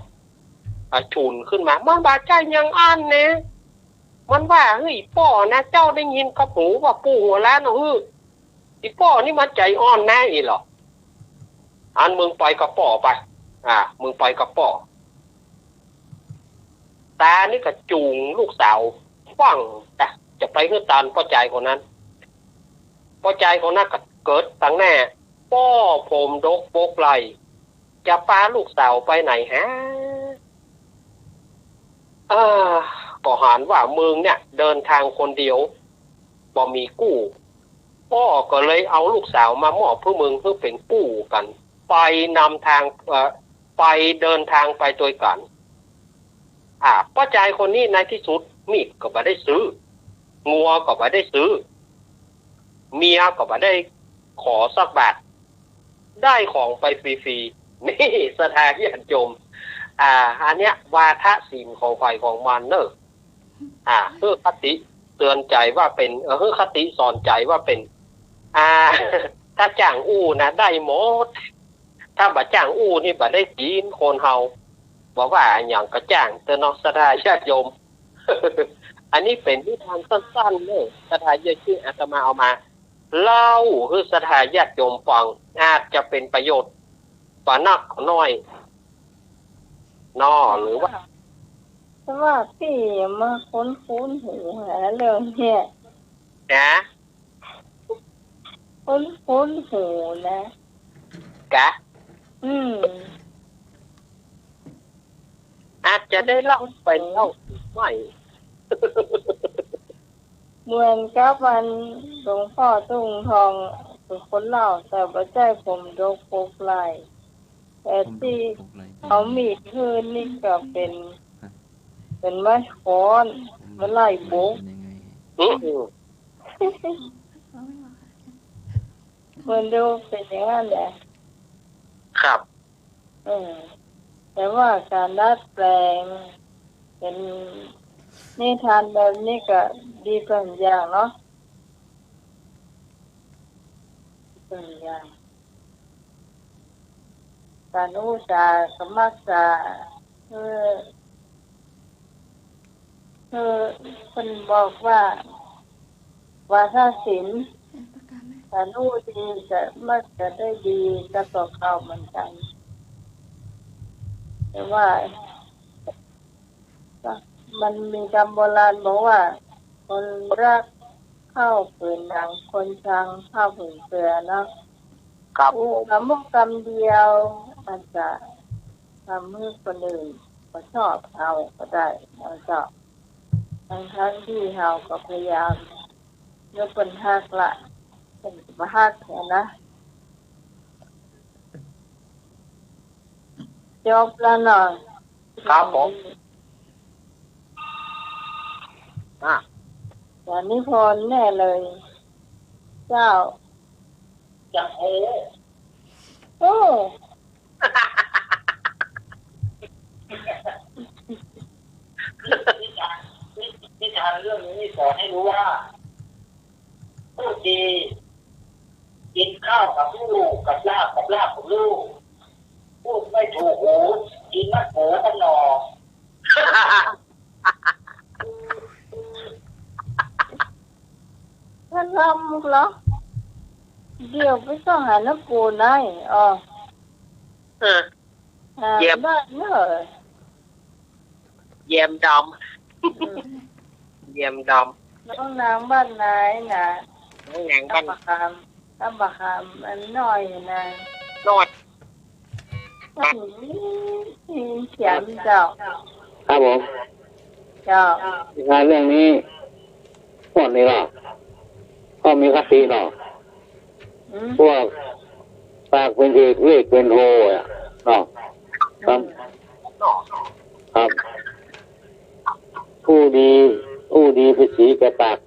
อ่ะ จูนขึ้นมา มันบ่ใจ้อย่างอั้นนะ มันว่า เฮ้ย ป้อนะ เจ้าได้ยินกับหูบ่ ปู่หัวล้านเอาหื้อ อีป้อนี่มันใจ๋อ่อนนะ อีหลอ อันมึงไปกับป้อไป อ่ะ มึงไปกับป้อ ตานี่ก็จูงลูกสาวฟั่ง อ่ะ จะไปหื้อตันป้อจายคนนั้น ป้อจายคนนั้นก็เกิดตังแน่ ป้อผมดกปกไหล่ จะปาลูกสาวไปไหนแห เออ ก็หันว่ามึงเนี่ยเดินทางคนเดียว บ่มีกู้ ป้อก็เลยเอาลูกสาวมามอบหื้อมึง หื้อเป๋นกู้กั๋น ไปนำทาง เอ่อ ไปเดินทางไปตวยกั๋น อ่า ป้อจายคนนี้ในตี้สุด มีดก็บ่ได้ซื้อ งัวก็บ่ได้ซื้อ เมียก็บ่ได้ขอสักบาท ได้ของไปฟรีๆ นี่ศรัทธาญาติโยม อ่า อันเนี้ยวาทะศีลของใผของมันเน่อ อ่า หื้อคติเตื๋อนใจ๋ว่าเป๋น เอ่อ หื้อคติสอนใจ๋ว่าเป๋น อ่า ถ้าจ้างอู้นะได้หมด ถ้าบ่จ้างอู้นี่บ่ได้กิ๋นคนเฮา บ่ว่าอะหยังก็จ้างเต๊อะเนาะศรัทธาญาติโยม อันนี้เป๋นนิทานสั้นๆ เน่อ ศรัทธาญาติโยม อาตมาเอามาเล่าหื้อศรัทธาญาติโยมฟัง อาจจะเป๋นประโยชน์ บ่นักก็น้อย เนาะ หรือว่า แต่ว่าปี้มาคุ้นๆ หูแฮะเรื่องเนี้ย นะ คุ้นๆ หูนะ กะ อืม อาจจะได้เล่าไปเล่าไม่ เหมือนกับอันหลวงป้อตุ้งทองเป๋นคนเล่า แต่บ่ใจ้ผมดกปกไหล่ แต่ตี้เอามีดหื้อนี่ก็เป๋น เป๋นไม้ค้อน ไม้ไล่บก อืม มันดูเป๋นอย่างนั้นแหละ ครับ เออ แต่ว่าก๋านดัดแปลงเป๋นนิทานแบบนี้ก็ดีเปิ้นอย่างเนาะ เปิ้นอย่าง ก๋านอู้จ๋าก็มักจะ เออ คือเปิ้นบอกว่า วาทะศิลป์ ถ้าอู้ดีก็มักจะได้ดีกับตั๋วเก่าเหมือนกั๋น แต่ว่า มันมีกำโบราณบอกว่า คนฮักข้าวผืนหนัง คนชังผ้าผืนเสือเนาะ ครับผม อู้กำมุกกำเดียว อาจจะทำหื้อคนอื่นบ่ชอบเฮาก็ได้เนาะเจ้า ตังๆ ตี้เฮาก็พยายาม ยกเปิ้นฮักละ เปิ้นบ่ฮักหั้นนะ จบแล้วเนาะ ครับผม อ่ะ วันนี้พอแน่เลย เจ้า จะโอ้ โอ้ นิทาน นิทานเรื่องนี้สอนให้รู้ว่า พูดดี กินข้าวกับลูก กับลาบ กับลาบกับลูก พูดไม่ถูกหู กินมันหมูมันหน่อ ท่านลำเหรอ เดี๋ยวไปส่องหาน้ำปูนาย อ๋อ เออ อ่า เยี่ยม บ้านเนอะ เยี่ยมดำ อืม เยี่ยมดำ น้องนางบ้านไหนน่ะ น้องนางบ้าน ตำบักขาม ตำบักขามอันน้อยน่ะ น้อย อันนี้เสียงเจ้า ครับผม เจ้า นิทานเรื่องนี้ ม่วนดีเนาะ ก็มีคติเนาะ อืม พวกปากเป๋นเอก เลขเป๋นโทอะเนาะ ครับ อืม ครับ อู้ดี อู้ดีเป๋นสีแก่ปาก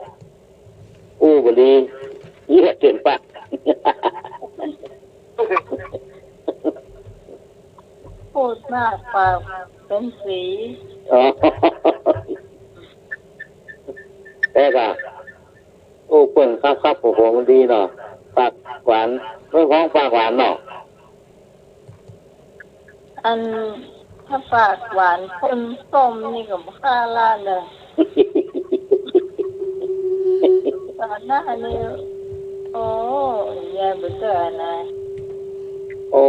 อู้บ่ดี เยียะเป๋นปาก พูดมากปากเป๋นสี อ๋อ แต่ก็ อู้เปิ้นครับ ครับ โอ้โห มันดีเนาะ ปากหวาน เปิ้นฮ้องปากหวานเนาะ อัน ถ้าปากหวานคนส้มนี่ก็บ่ค่าละเน่อ ต๋อนหน้านี่ โอ้ แย่บ่เตื้อนะ โอ้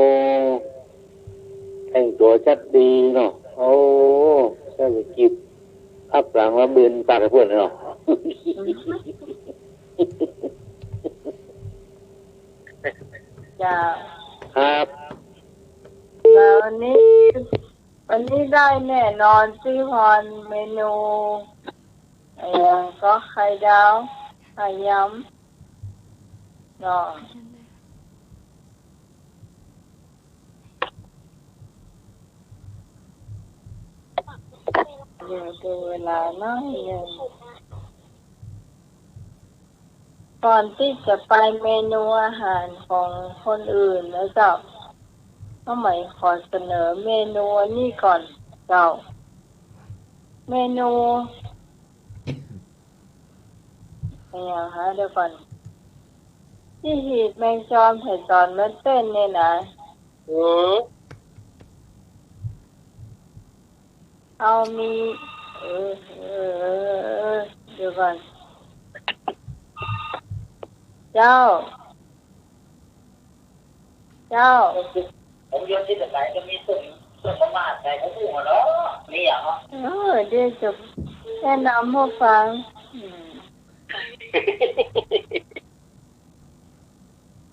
แต่งตั๋วจัดดีเนาะ โอ้ เศรษฐกิจอับหลังมาเบิ่นปากหื้อเปิ้นเนาะ เจ้า ครับ แล้ววันนี้ วันนี้ได้แน่นอนตี้ฮอนเมนู เอ่อ ก็ไข่ดาว ไข่ยำ เนาะ เดี๋ยวดูเวลาหน่อยหนึ่ง ก่อนตี้จะไปเมนูอาหารของคนอื่นนะเจ้า ก็หมายขอเสนอเมนูอันนี้ก่อนเจ้า เมนู อะไรอะคะ เดี๋ยวก่อน ตี้หีดแมงจอนใผสอนมาเต้นเนี่ยนะ อืม เอามี เออ เออ เออ เดี๋ยวก่อน เจ้า เจ้า ผมโยนที่ไหนก็มีส่ง ส่งมาม่าใส่ผมหัวเนาะ นี่อย่างเนาะ เออ เดี๋ยวจะแนะนำหื้อฟัง อืม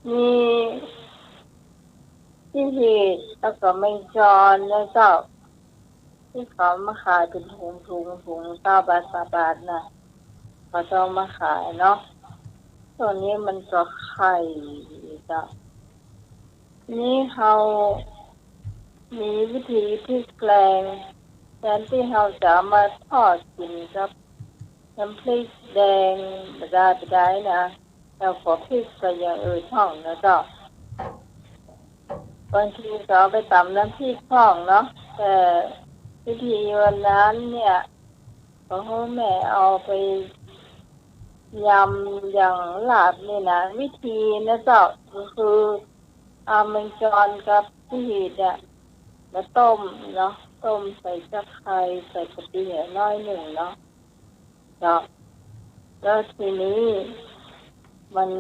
มีตี้หีด แล้วก็แมงจอนนะเจ้า ตี้เขามาขายเป๋นถุงๆ ถุงซาวบาท ซาวบาทน่ะ เขาจะเอามาขายเนาะ ช่วงนี้มันก็ไข่อยู่เจ้า นี่เฮามีวิธีพลิกแกลง แทนตี้เฮาจะเอามาทอดกิ๋นกับน้ำพริกแดงบ่ดายบ่ดายนะ เฮาก็พลิกไปอย่างอื่นพ่องนะเจ้า บางทีก็เอาไปต๋ำน้ำพริกพ่องเนาะ แต่วิธีวันนั้นเนี่ย ก็หื้อแม่เอาไปยำอย่างลาบนี่นะ วิธีนะเจ้า ก็คือเอาแมงจอนกับตี้หีดเนี่ยมาต้มเนาะ ต้มใส่จักไคร้ ใส่กะปิหน้อยนึ่งเนาะ เจ้า แล้วทีนี้มัน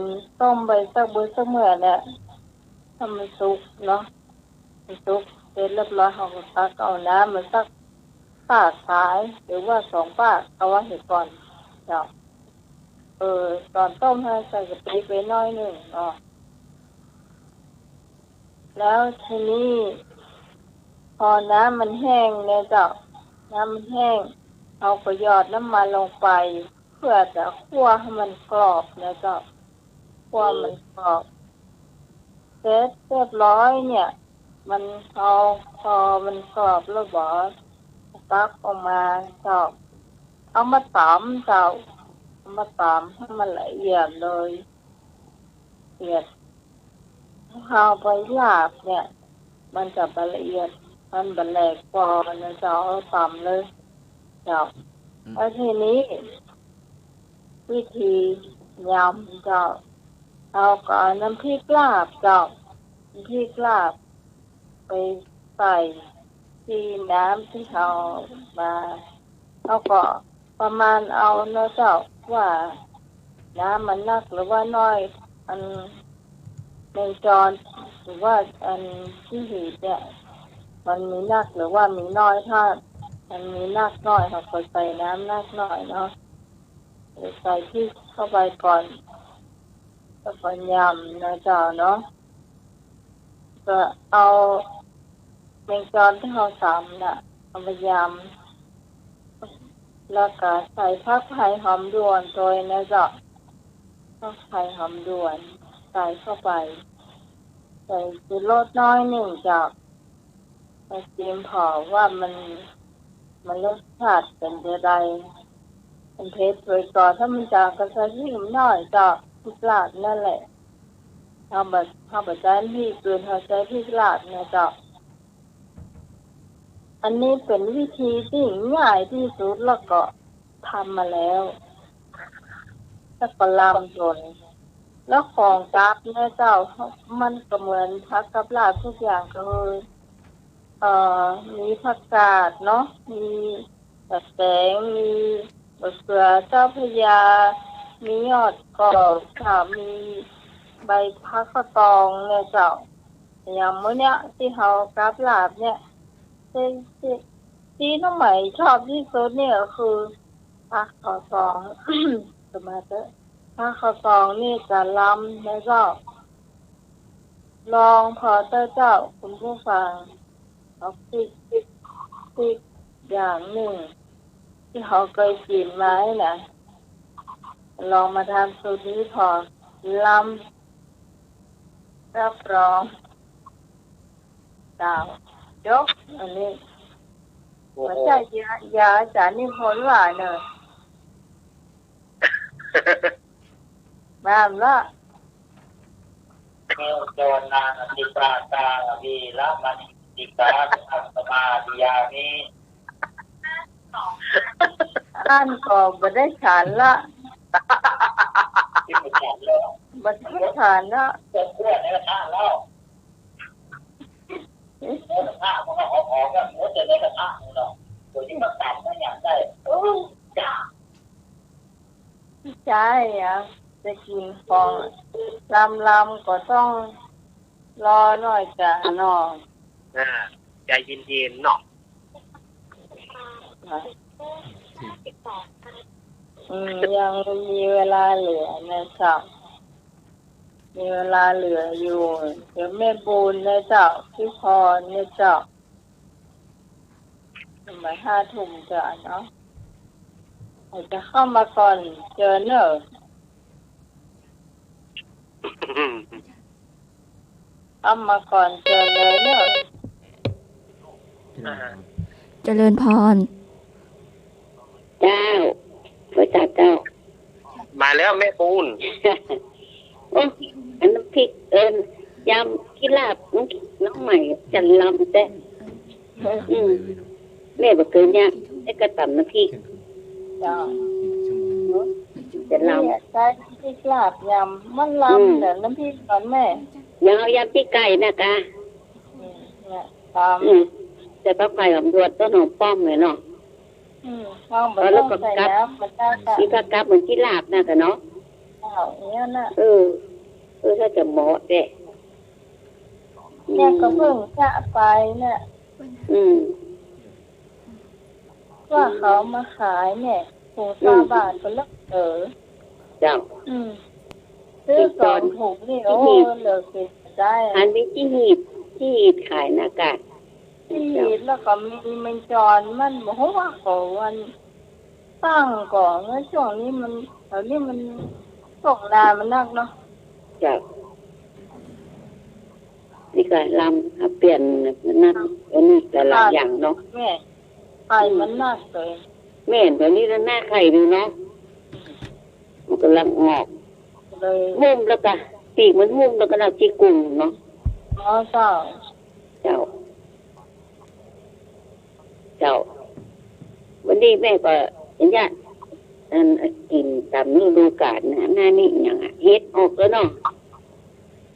ต้มไปสักมื้อสักเมื่อเนี่ย ถ้ามันสุกเนาะ มันสุกเสร็จเรียบร้อย เฮาก็ตักเอาน้ำมันสักปากฝาย หรือว่าสองปาก เอาไว้หื้อก่อน เจ้า เออ ต๋อนต้มเฮาใส่กะปิไปหน้อยนึ่งเนาะ แล้วทีนี้ พอน้ำมันแห้งเนี่ยเจ้า น้ำมันแห้ง เฮาก็หยอดน้ำมันลงไป เพื่อจะคั่วหื้อมันกรอบนะเจ้า คั่วหื้อมันกรอบ เสร็จเรียบร้อยเนี่ย มัน เฮา พอมันกรอบแล้วบ่ ตักออกมาเจ้า เอามาต๋ำเจ้า เอามาต๋ำหื้อมันละเอียดเลย ละเอียด เฮาไปลาบเนี่ย มันจะบ่ละเอียด มันบ่แหลกกว่านะเจ้า เอาต๋ำเลยเจ้า อืม แล้วทีนี้ วิธียำเจ้า เฮาก็เอาน้ำพริกลาบเจ้า น้ำพริกลาบไปใส่ตี้น้ำตี้เฮามา เฮาก็ประมาณเอาเนาะเจ้า ว่าน้ำมันนักหรือว่าน้อย อันแมงจอน หรือว่าอันตี้หีดเนี่ย มันมีนักหรือว่ามีน้อย ถ้ามันมีนักน้อย เฮาก็ใส่น้ำนักน้อยเนาะ ใส่พริกเข้าไปก่อน แล้วก็ยำนะเจ้าเนาะ ก็เอาแมงจอนตี้เฮาต๋ำน่ะ เอามายำ แล้วก็ใส่ผักไผ่หอมด่วนตวยนะเจ้า ผักไผ่หอมด่วนใส่เข้าไป ใส่ชูรสหน้อยนึ่งเจ้า มาชิมผ่อว่ามัน มันรสชาติเป๋นจะใด มันเผ็ดตวยก่อ ถ้ามันจ๋างก็ใส่พริกหน้อยเจ้า พริกลาบนั่นแหละ เฮาบ่ เฮาบ่ใจ๊พริกเปิ้น เฮาใจ๊พริกลาบนะเจ้า อันนี้เป๋นวิธีตี้ง่ายตี้สุด แล้วก็ทำมาแล้ว แล้วก็ลำตวย แล้วของกับเนี่ยเจ้า มันก็เหมือนผักกับลาบกู้อย่าง ก็คือ เอ่อ มีผักกาดเนาะ มีตะแตง มีมะเขือเจ้าพระยา มียอดกอกเจ้า มีใบผักขาวตองเนี่ยเจ้า อย่างมื้อเนี้ยตี้เฮากับลาบเนี่ย ตี้ ตี้ ตี้น้องใหม่ชอบตี้สุดเนี่ยก็คือผักขาวตอง สมาธิ ผักขาวตองนี่จะลำนะเจ้า ลองผ่อเต๊อะเจ้า คุณผู้ฟัง เอาปิ๊กปิ๊กปิ๊กอย่างนึ่ง ตี้เฮาเกยกิ๋นมานี่นะ ลองมาทำสูตรนี้ผ่อ ลำ รับรอง เจ้า จบ อันนี้ โอ้โห บ่ใจ้ยา ยาอาจ๋ารย์นิพนธ์ว่าเน่อ บ้านละ เจวนานาติปาตา เวระมะณี สิกขาปะทัง สมาธิยามิ อั้นก็บ่ได้ฉันละ ตี้บ่ฉันแล้ว บ่ได้ฉันละ เปิดขั้วในกระทะแล้ว ในกระทะมันก็หอมๆ แล้ว มันจะในกระทะมันเนาะ ตัวนี้มันตำมันอย่างได้ เออ จ้า ใจ้อะ จะกิ๋นของลำๆ ก็ต้องรอหน้อยจ้าเนาะ อ่า ใจ๋เย็นๆ เนาะ อืม ยังมีเวลาเหลือนะเจ้า มีเวลาเหลืออยู่ เดี๋ยวแม่บุญนะเจ้า พี่พรนะเจ้า ประมาณห้าทุ่มเจ้าเนาะ ใผจะเข้ามาก่อนเจิญเน่อ เข้ามาก่อนเจิญเลยเน่อ อ่า เจริญพร เจ้า พระเจ้า เจ้า มาแล้วแม่ปูน โอ้ อันน้ำพริก เอิ้น ยำขี้ลาบ น้อง น้องใหม่จะลำแต๊ อืม แม่บ่เกยยาก แม่ก็ต๋ำน้ำพริก เจ้า จะลำ นี่ใจ้พริกลาบยำ มันลำ อืม แต่น้ำพริกก่อนแม่ ยังเอายำปี๋ไก่นะกะ อืม เนี่ย ต๋ำ อืม ใส่ผักไผ่หอมดวด ต้นหอมป้อมเลยเนาะ อืม แล้วก็กับ ใส่น้ำมันได้ค่ะ มีผักกับเหมือนขี้ลาบนะกะเนาะ เอาอย่างเงี้ยนะ เออ เออ ถ้าจะเหมาะแต๊ แม่ก็เพิ่งจะไปเนี่ย อืม ว่าเขามาขายเนี่ย ถุงซาวบาทก็เลิกเออ เจ้า อืม ซื้อสองถุงนี่ โอ้ เหลือกิ๋นได้ อันมีตี้หีบ ตี้หีบขายนะกะ ตี้หีบ แล้วก็มีแมงจอน มันบ่ฮู้ว่าเขาอันตั้งก่อ แล้วช่วงนี้มัน แถวนี้มันตกนานมันนักเนาะ เจ้า นี่ก็ลำ เปลี่ยนนั่น อันนี้หลายๆ อย่างเนาะ แม่ ไข่มันนักเลย แม่น แบบนี้แล้วหน้าไข่ดูเนาะ มันกำลังออก เลย หุ้มแล้วก็ ปีกมันหุ้มแล้วก็เอาตี้กุ่งเนาะ อ๋อ เจ้า เจ้า เจ้า วันนี้แม่ก็เห็นยะ อัน กิ๋นต๋ามฤดูกาลนะ หน้านี้อย่างอะ เห็ดออกแล้วเนาะ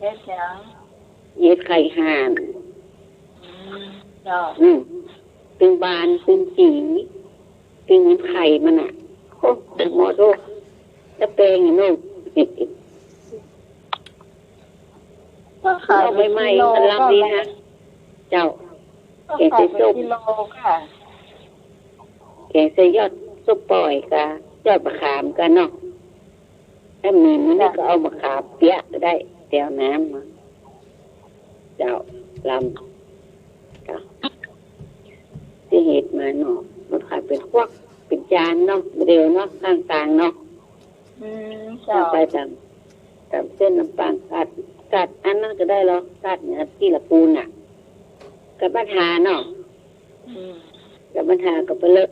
เห็ดหยัง เห็ดไข่ห่าน อืม เจ้า อืม ตึงบาน ตึงจี๋ ตึงเหมือนไข่มันอะ โอ้ หมอดู ตะแปงอะเนาะ ก็ขาย เอาใหม่ๆ เป็นกิโล มันลำดีนะ ก็ เจ้า ก็ขายเป็นกิโลค่ะ แกงใส่ส้ม แกงใส่ยอดส้มป่อยกะ ยอดมะขามกะเนาะ ถ้ามีมันนี่ จ้ะ ก็เอามะขามเปียกก็ได้ แต๋วน้ำมา เจ้า ลำ เจ้า ตี้เห็ดมาเนาะ มันขายเป็นพวก เป็นจานเนาะ เดียวเนาะ ข้างตางเนาะ อืม เจ้า ไปต๋าม ต๋ามเส้นน้ำปัง กัด กัดอันนั้นก็ได้เหรอ กัดเนี่ย ตี้ละปูนน่ะ กัดบ้านหาเนาะ อืม กัดบ้านหาก็ไปเลอะ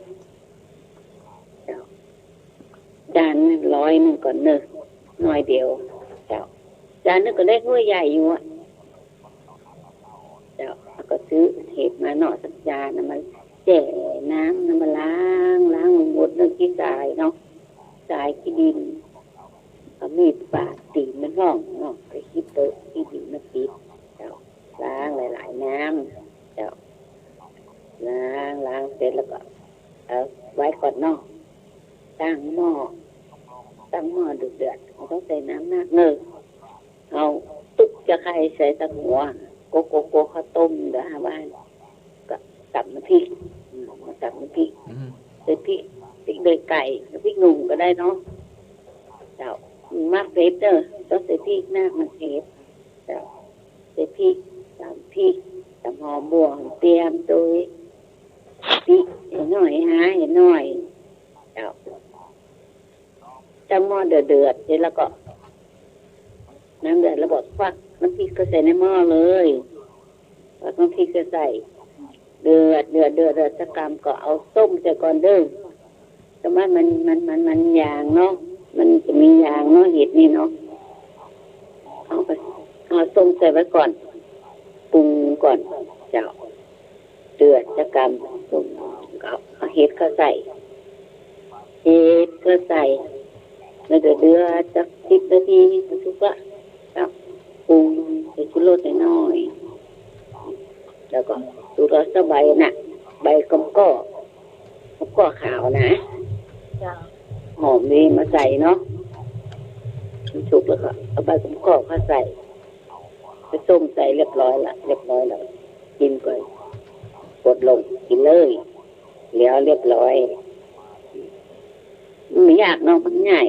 เจ้า จานร้อยนึ่งก่อนเนอะ หน้อยเดียว เจ้า จานนึ่งก็ได้ถ้วยใหญ่อยู่อะ เจ้า แล้วก็ซื้อเห็ดมาเนาะ สักจานนะ มาแจ่น้ำนะ มาล้าง ล้างมันหมดเนาะ ขี้ทรายเนาะ ทรายขี้ดิน มีดปาดตี๋นมันห้องเนาะ ก็หยิบโต๊ะตี้ดินมาปิด เจ้า ล้างหลายๆ น้ำ เจ้า ล้าง ล้างเสร็จแล้วก็ เอาไว้ก่อนเนาะ ตั้งหม้อ ตั้งหม้อเดือดๆ บ่ต้องใส่น้ำนักเน่อ เอาตุ๊กจะไข่ใส่ตังหัว โกะโกะโกะ ข้าวต้มเดี๋ยวหาว่า ก็ต๋ำน้ำพริก อืม ต๋ำน้ำพริก อืม ใส่พริก พริกเดือยไก่ น้ำพริกหนุ่มก็ได้เนาะ เจ้า บ่มักเผ็ดเน่อ ต้องใส่พริกนัก มันเผ็ด เจ้า ใส่พริก ต๋ำพริก ต๋ำหอมบั่ว หอมเตียม โตย พริกหน่อย หาหน่อย เจ้า ตั้งหม้อเดือดๆ เสร็จแล้วก็ น้ำเดือดแล้วก็ควักน้ำพริกเข้าใส่ในหม้อเลย ควักน้ำพริกเข้าใส่ เดือด เดือด เดือด เดือดสักกำก็เอาส้มใส่ก่อนเด้อ แต่ว่ามัน มัน มัน มันยางเนาะ มันจะมียางเนาะ เห็ดนี่เนาะ เอาไป เอาส้มใส่ไว้ก่อน ปรุงก่อน เจ้า เดือดสักกำ ส้ม ก็เอาเห็ดเข้าใส่ เห็ดเข้าใส่ แล้วเดี๋ยวเดือดสักสิบนาที มันสุกละ ก็ปรุงใส่ชูรสหน่อย แล้วก็ชูรสสักใบน่ะ ใบกำก้อ กำก้อขาวนะ เจ้า หอมนี่มาใส่เนาะ มันสุกแล้วก็เอาใบกำก้อเข้าใส่ ไปต้มใส่เรียบร้อยละ เรียบร้อยแล้ว กิ๋นก่อน กดลง กิ๋นเลย แล้วเรียบร้อย มันบ่ยากเนาะ มันง่าย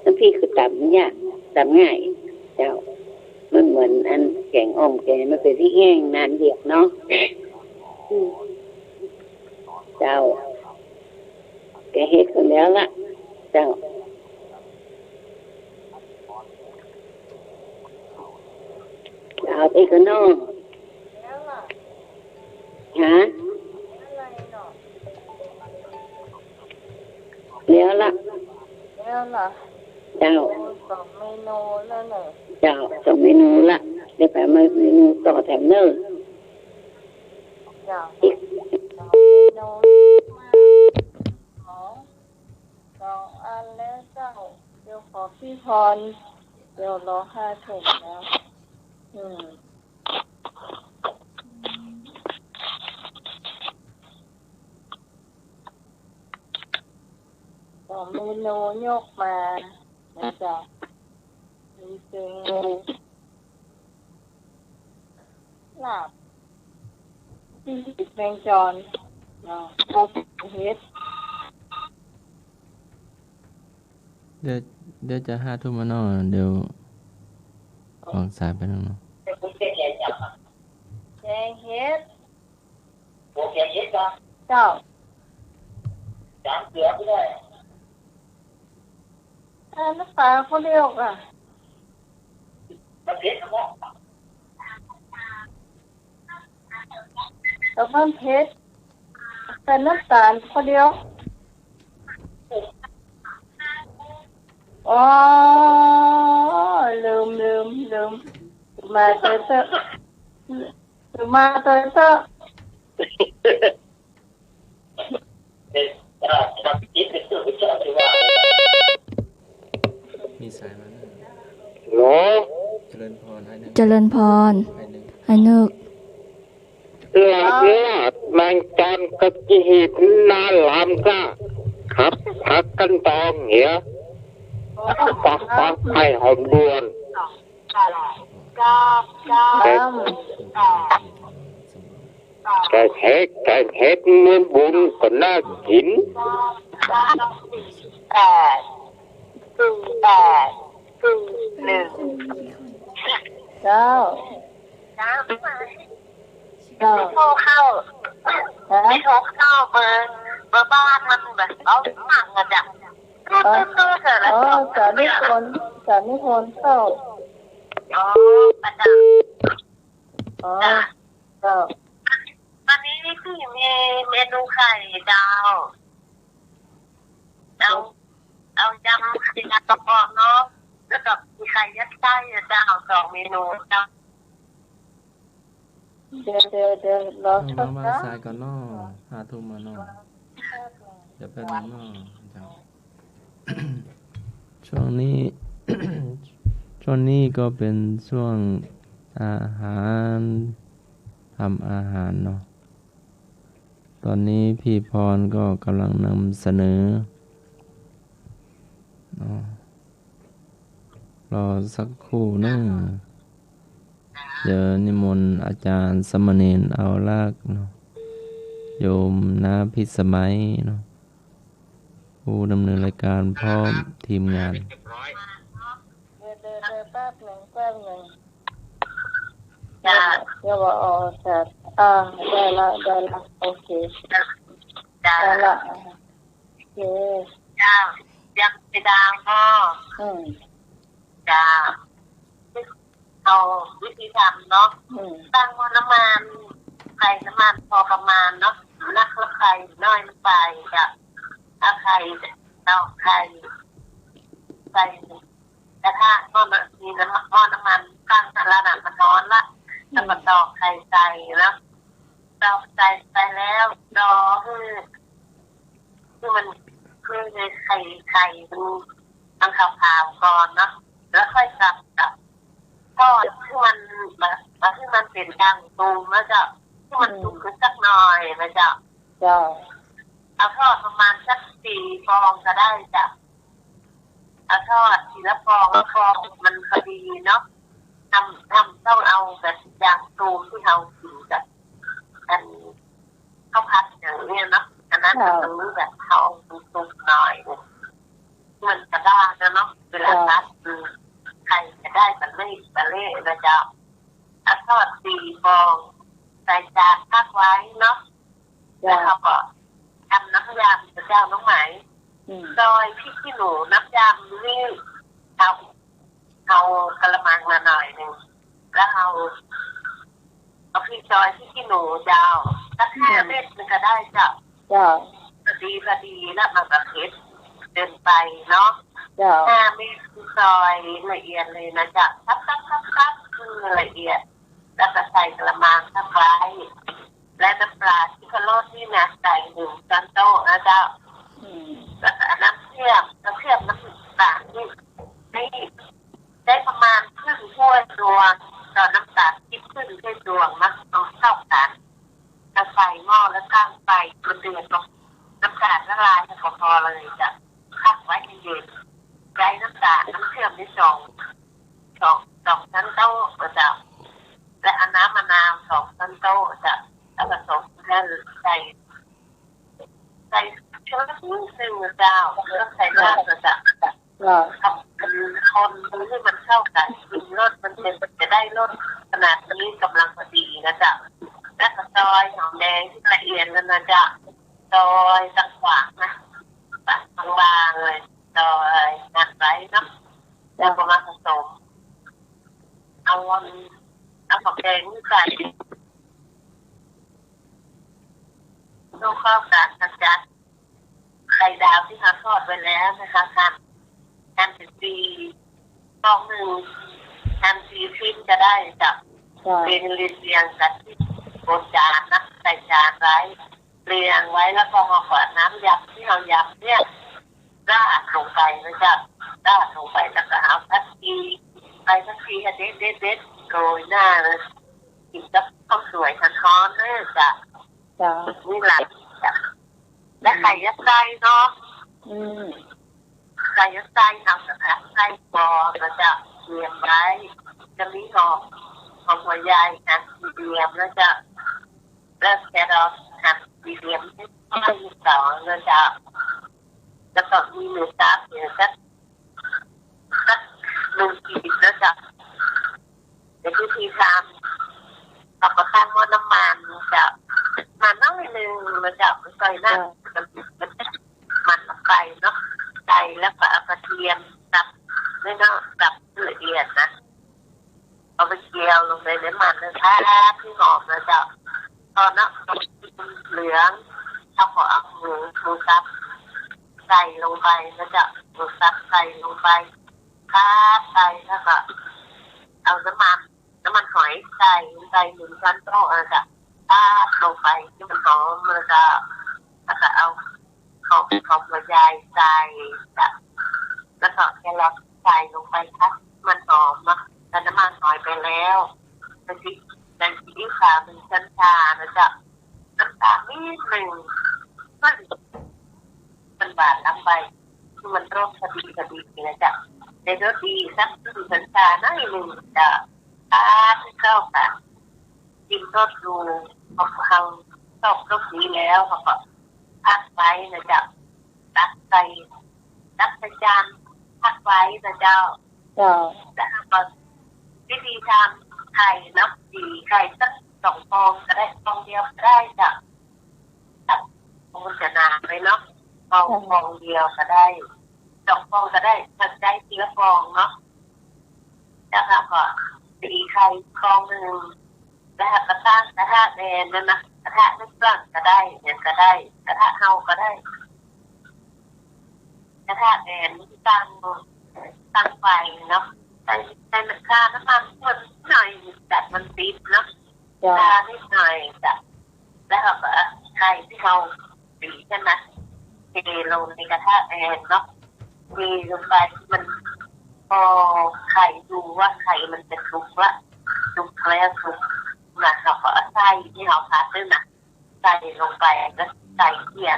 น้ำพริกคือต๋ำบ่ยาก ต๋ำง่าย เจ้า มันเหมือนอันแก๋งอ่อมแก๋ง มันเป๋นพริกแห้งนานเดียวเนาะ อืม เจ้า แก๋งเห็ดก็แล้วละ เจ้า เอาไปข้างนอก ฮะ แล้วละ แล้วละ เจ้า สองเมนูแล้วเหรอ เจ้า สองเมนูละ เดี๋ยวไปเอาเมนูต่อแถมเน่อ เจ้า อีก สองเมนู สอง สองอันแล้วเจ้า เดี๋ยวขอพี่พร เดี๋ยวรอห้าทุ่มแล้ว อืม สองเมนูยกมานะเจ้า มีเมนู ลาบ ตี้แมงจอน เนาะ เห็ด เดี๋ยว เดี๋ยวจะห้าทุ่มแล้วเนาะ เดี๋ยววางสายไปแล้วเนาะ แกงเห็ด เจ้า เออ น้ำตาลข้าวเหนียวอ่ะ แต่มันเผ็ด ใส่น้ำตาลข้าวเหนียว อ๋อ ลืม ลืม ลืม มาเตยเตอะ มาเตยเตอะ มีสายมาแล้ว ฮัลโหล เจริญพร อ้ายนึก เจริญพร อ้ายนึก อ้ายนึก ลาบ ลาบแมงจอนกับจีหีบหน้าหลามก้า ครับ พักกันตองเหีย ปักปักไข่หอมด่วน แกงเห็ด แกงเห็ดมื้อบุญก็น่ากิ๋น แปด สี่แปด สี่หนึ่ง เจ้า เจ้า เจ้า ไม่โทรเข้า ฮะ ไม่โทรเข้าเบอร์ เบอร์บ้านมันแบบ เอาหนักอะจ้ะ เออ ตื้อๆ เถอะ แล้ว เออ ก็ สานิพนธ์ สานิพนธ์เข้า อ๋อ ประจำ อ๋อ จ้ะ เจ้า วันนี้พี่มีเมนูไข่ดาว เอา เอายำไข่ดาวกระป๋องเนาะ แล้วก็มีไข่ยัดไส้อะเจ้า สองเมนูเจ้า เดี๋ยว เดี๋ยว เดี๋ยว รอ เอา สัก มา มา นะ สายก่อนเนาะ ห้าทุ่มแล้วเนาะ เดี๋ยวแป๊บนึงเนาะ เจ้า ช่วงนี้ ช่วงนี้ก็เป๋นช่วงอาหาร ทำอาหารเนาะ ต๋อนนี้พี่พรก็ก๋ำลังนำเสนอ อ๋อ รอสักครู่นึ่ง เดี๋ยวนิมนต์อาจ๋ารย์สามเณรเอาลักษณ์เนาะ โยมน้าพิสมัยเนาะ ผู้ดำเนินรายการพร้อมทีมงาน เดี๋ยว เดี๋ยว เดี๋ยว แป๊บนึ่ง แป๊บนึ่ง จ้า เดี๋ยวว่า อ๋อ จ้า อ่า ได้ละ ได้ละ โอเค จ้า ได้ละ โอเค จ้า อยากไปดาวเนาะ อืม จ้า เอาวิธีทำเนาะ อืม ตั้งหม้อน้ำมัน ใส่น้ำมันพอประมาณเนาะ นักละไข่น้อยลงไป จ้ะ เอาไข่ ตอกไข่ ใส่กระทะ หม้อน้ำ มีน้ำ หม้อน้ำมันตั้งแล้วนะ มันฮ้อนละ อืม แล้วก็ตอกไข่ใส่เนาะ ตอกใส่ไปแล้ว รอหื้อ หื้อมัน หื้อไข่ ไข่มัน มันขาวๆ ก่อนเนาะ แล้วค่อยสับกับทอดหื้อมัน มา มาหื้อมันเป๋นก้างตูมนะเจ้า หื้อมันสุกสักหน่อยนะเจ้า เจ้า เอาทอดประมาณสักสี่ฟองก็ได้เจ้า เอาทอดทีละฟองละฟองมันพอดีเนาะ ทำ ทำต้องเอาแบบอย่างตูมตี้เฮากิ๋นกับ อัน ข้าวผัดอย่างเนี้ยเนาะ อันนั้น เจ้า มันต้องแบบเอาสุกๆ หน่อย มันกระด้างนะเนาะ เวลา เจ้า ตัด อืม ไข่จะได้มันไม่เละนะเจ้า เอาทอดสี่ฟอง ใส่จานพักไว้เนาะ เจ้า แล้วเขาก็ทำน้ำยำเจ้าน้องไหม อืม ซอยพริกขี้หนู น้ำยำนี่ เอา เอากะละมังมาหน่อยนึ่ง แล้วเอา เอาพริกซอยพริกขี้หนูเจ้า สักห้า อืม เม็ดนึ่งก็ได้เจ้า เจ้า พอดีพอดี แล้วมันก็เผ็ดเกินไปเนาะ เจ้า ห้า เม็ดซอยละเอียดเลยนะเจ้า สับสับสับสับ คือละเอียด แล้วก็ใส่กะละมังพักไว้ และน้ำปลาชูรสนี่นะ ใส่หนึ่งช้อนโต๊ะนะเจ้า อืม แล้วก็เอาน้ำเชื่อม น้ำเชื่อมน้ำตาลนี่ ให้ได้ประมาณครึ่งถ้วยตวง ต่อน้ำตาลปี๊บครึ่งถ้วยตวงนะ เอาเข้ากัน แล้วใส่หม้อแล้วตั้งไฟมันเดือดลง น้ำตาลละลายก็พอเลยจ้ะ พักไว้ให้เย็น ใช้น้ำตาล น้ำเชื่อมนี่สอง สอง สองช้อนโต๊ะนะเจ้า และเอาน้ำมะนาวสองช้อนโต๊ะจ้ะ แล้วผสมให้ใส่ ใส่ช้อนนิดนึ่งนะเจ้า ไม่ต้องใส่มากนะเจ้า เจ้า คนให้มันเข้ากัน ปรุงรสมันจะ จะได้รสขนาดนี้กำลังพอดีนะเจ้า แล้วก็ซอยหอมแดงให้ละเอียดแล้วนะเจ้า ซอยตัดขวางนะ ตัดบางๆ เลย ซอยหั่นไว้เนาะ แล้วก็มาผสม เอา เอาหอมแดงนี่ใส่ คลุกเข้ากันนะจ๊ะ ไข่ดาวที่เราทอดไว้แล้วนะคะ หั่น หั่นเป็นสี่ ฟองนึ่ง หั่นสี่ชิ้นก็ได้จ้ะ ค่ะ เรียง เรียง เรียงกันบนจานนะ ใส่จานไว้ เรียงไว้แล้วก็เอาขวดน้ำยำที่เรายำเนี่ย ราดลงไปนะจ๊ะ ราดลงไปแล้วก็เอาผักชี ใบผักชีให้เด็ดๆๆ โรยหน้าเลย กิ๋นกับข้าวสวยฮ้อนๆ เลยจ้ะ จ้ะ นี่แหละจ้ะ และไข่ยัดไส้เนาะ อืม ไข่ยัดไส้เอาแต่ไส้กรอกนะจ๊ะ เตรียมไว้ จะมีหอม หอมหัวใหญ่หั่นสี่เหลี่ยมนะจ๊ะ แล้วแครอทหั่นสี่เหลี่ยมให้สองนะจ๊ะ แล้วก็มีหมูสับเนี่ยสัก สักหนึ่งขีดนะจ๊ะ เดี๋ยววิธีทำ เราก็ตั้งหม้อน้ำมันจ้ะ มาน้อยนึ่งนะจ๊ะ ใส่น้ำ จ้ะ มัน มันลงไปเนาะ ใส่แล้วก็เอากระเทียมสับด้วยเนาะ สับละเอียดนะ เอาไปเจียวลงไปในมันนะจ๊ะ ให้หอมนะจ๊ะ พอเนาะ เหลือง เราก็เอาหมู หมูสับใส่ลงไปนะจ๊ะ หมูสับใส่ลงไป ผัดไป แล้วก็เอาน้ำมัน น้ำมันหอยใส่ ใส่หนึ่งช้อนโต๊ะนะจ๊ะ ผัดลงไปให้มันหอมนะจ๊ะ แล้วก็เอาหอม หอมหัวใหญ่ใส่จ้ะ แล้วก็แครอทใส่ลงไปค่ะ มันหอมเนาะ แต่น้ำมันน้อยไปแล้ว แต่ซี แต่ซีอิ๊วขาวหนึ่งช้อนชานะเจ้า น้ำตาลนิดหนึ่ง มัน มันหวานล้ำไป คือมันรสพอดีพอดีนะเจ้า แต่รสดีสักครึ่งช้อนชาหน่อยหนึ่งเจ้า อ่า ที่เจ้าค่ะ กิ๋นรสอยู่ พอเฮาชอบรสนี้แล้ว เฮาก็พักไว้นะเจ้า ตักใส่ ตักใส่จาน พักไว้นะเจ้า เจ้า แล้วก็วิธีทำไข่เนาะ ตี๋ไข่สักสองฟองก็ได้ ฟองเดียวก็ได้เจ้า มันจะหนาไปเนาะ ฟอง เจ้า ฟองเดียวก็ได้ สองฟองก็ได้ ถ้าใจ๊ทีละฟองเนาะ แล้วก็ตี๋ไข่ฟองหนึ่ง แล้วก็ตั้งกระทะแดนนั่นนะ กระทะนึ่งตั้งก็ได้ หยังก็ได้ กระทะเฮาก็ได้ กระทะแดนตั้ง ตั้งไฟเนาะ ใส่ ใส่น้ำ ทาน้ำมันเพิ่มหน่อย จัดมันติดเนาะ เจ้า ทานิดหน่อยจ้ะ แล้วก็เอาไข่ที่เฮาตี๋ใจ้ไหม เทลงในกระทะแดนเนาะ เทลงไป มัน พอไข่ดูว่าไข่มันจะสุกละ สุกแล้วสุกนะ เฮาก็เอาไส้ที่เฮาผัดนั่นน่ะ ใส่ลงไป แล้วใส่เขี้ย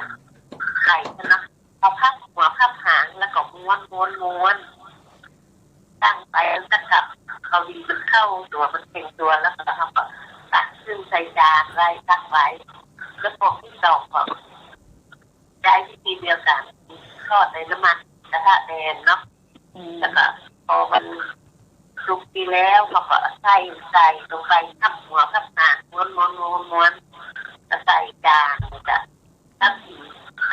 ไข่ใจ้ไหม เอาพับหัวพับหาง แล้วก็ม้วน ม้วน ม้วน ตั้งไป แล้วก็กับเกาหลีมันเข้าตัว มันเต็มตัว แล้วก็เฮาก็ตักขึ้นใส่จานไว้ ตั้งไว้ แล้วฟองที่สองก็ใจ๊วิธีเดียวกั๋น ทอดในน้ำมันกระทะแดนเนาะ อืม แล้วก็พอมันสุกดีแล้ว เฮาก็เอาไส้ใส่ลงไป พับหัวพับหาง ม้วน ม้วน ม้วน ม้วน แล้วใส่จานจ้ะ ตักกิ๋น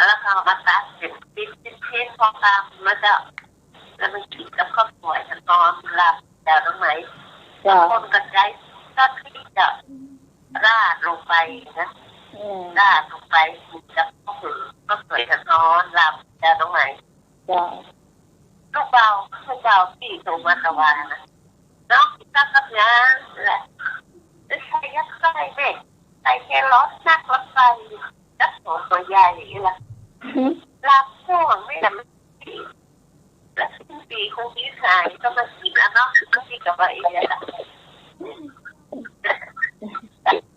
แล้วก็เอามาตัดเป๋นชิ้นๆ พอคำนะเจ้า แล้วมากิ๋นกับข้าวสวยร้อนๆ ลำเจ้าน้องไหม เจ้า บางคนก็ใจ๊ซอสพริกเจ้า ราดลงไปนะ อืม ราดลงไปกิ๋นกับข้าวสวย ข้าวสวยร้อนๆ ลำเจ้าน้องไหม เจ้า ลูกบ่าว ลูกบ่าวตี้โตมาตะวานะ น้องกิ๋นกับหยังแหละ ใส่ยัดไส้แม่ ใส่แครอทนัก แล้วใส่กับหอมหัวใหญ่นี่แหละ ลำช่วงนี่แหละ มัน แล้วสิ้นปี๋โควิดหายก็มากิ๋นแล้วเนาะ บางทีก็ว่าเองอะ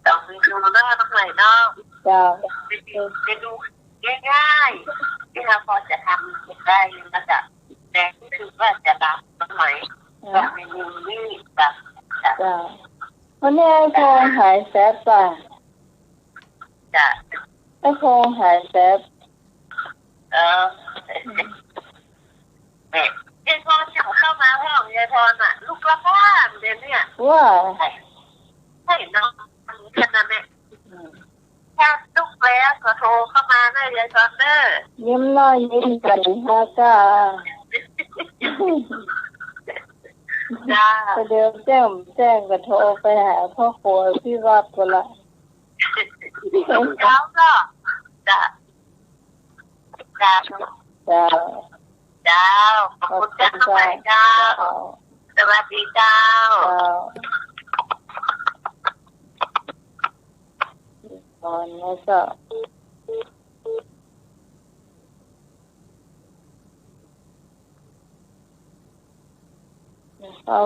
สองเมนูเนาะ น้องใหม่เนาะ เจ้า เมนู เมนูง่ายๆ ตี้เฮาพอจะทำได้นะเจ้า แต่รู้สึกว่าจะลำน้องใหม่ เนาะ สองเมนูนี้จ้ะ เจ้า วันนี้ไอ้โพงหายแสบป่ะ จ้ะ ไอ้โพงหายแสบ เออ แม่ ยายพรจะเข้ามาห้องยายพรน่ะ ลุกแล้วค่ะ เดี๋ยวเนี่ย ว่า ใช่ ใช่เนาะ ขนาดเนี่ย อืม ถ้าลุกแล้วก็โทรเข้ามานะยายพรเด้อ ยิ้มน้อยยิ้มใหญ่ฮะจ้า จ้า ประเดี๋ยวแจ้ง แจ้งก็โทรไปหาพ่อครัวที่วัดก่อนละ เจ้าก็ จ้ะ จ้ะ เจ้า เจ้า ขอบคุณเจ้า ขอบคุณเจ้า เจ้า สวัสดีเจ้า เจ้า ตอนนี้ก็ เข้า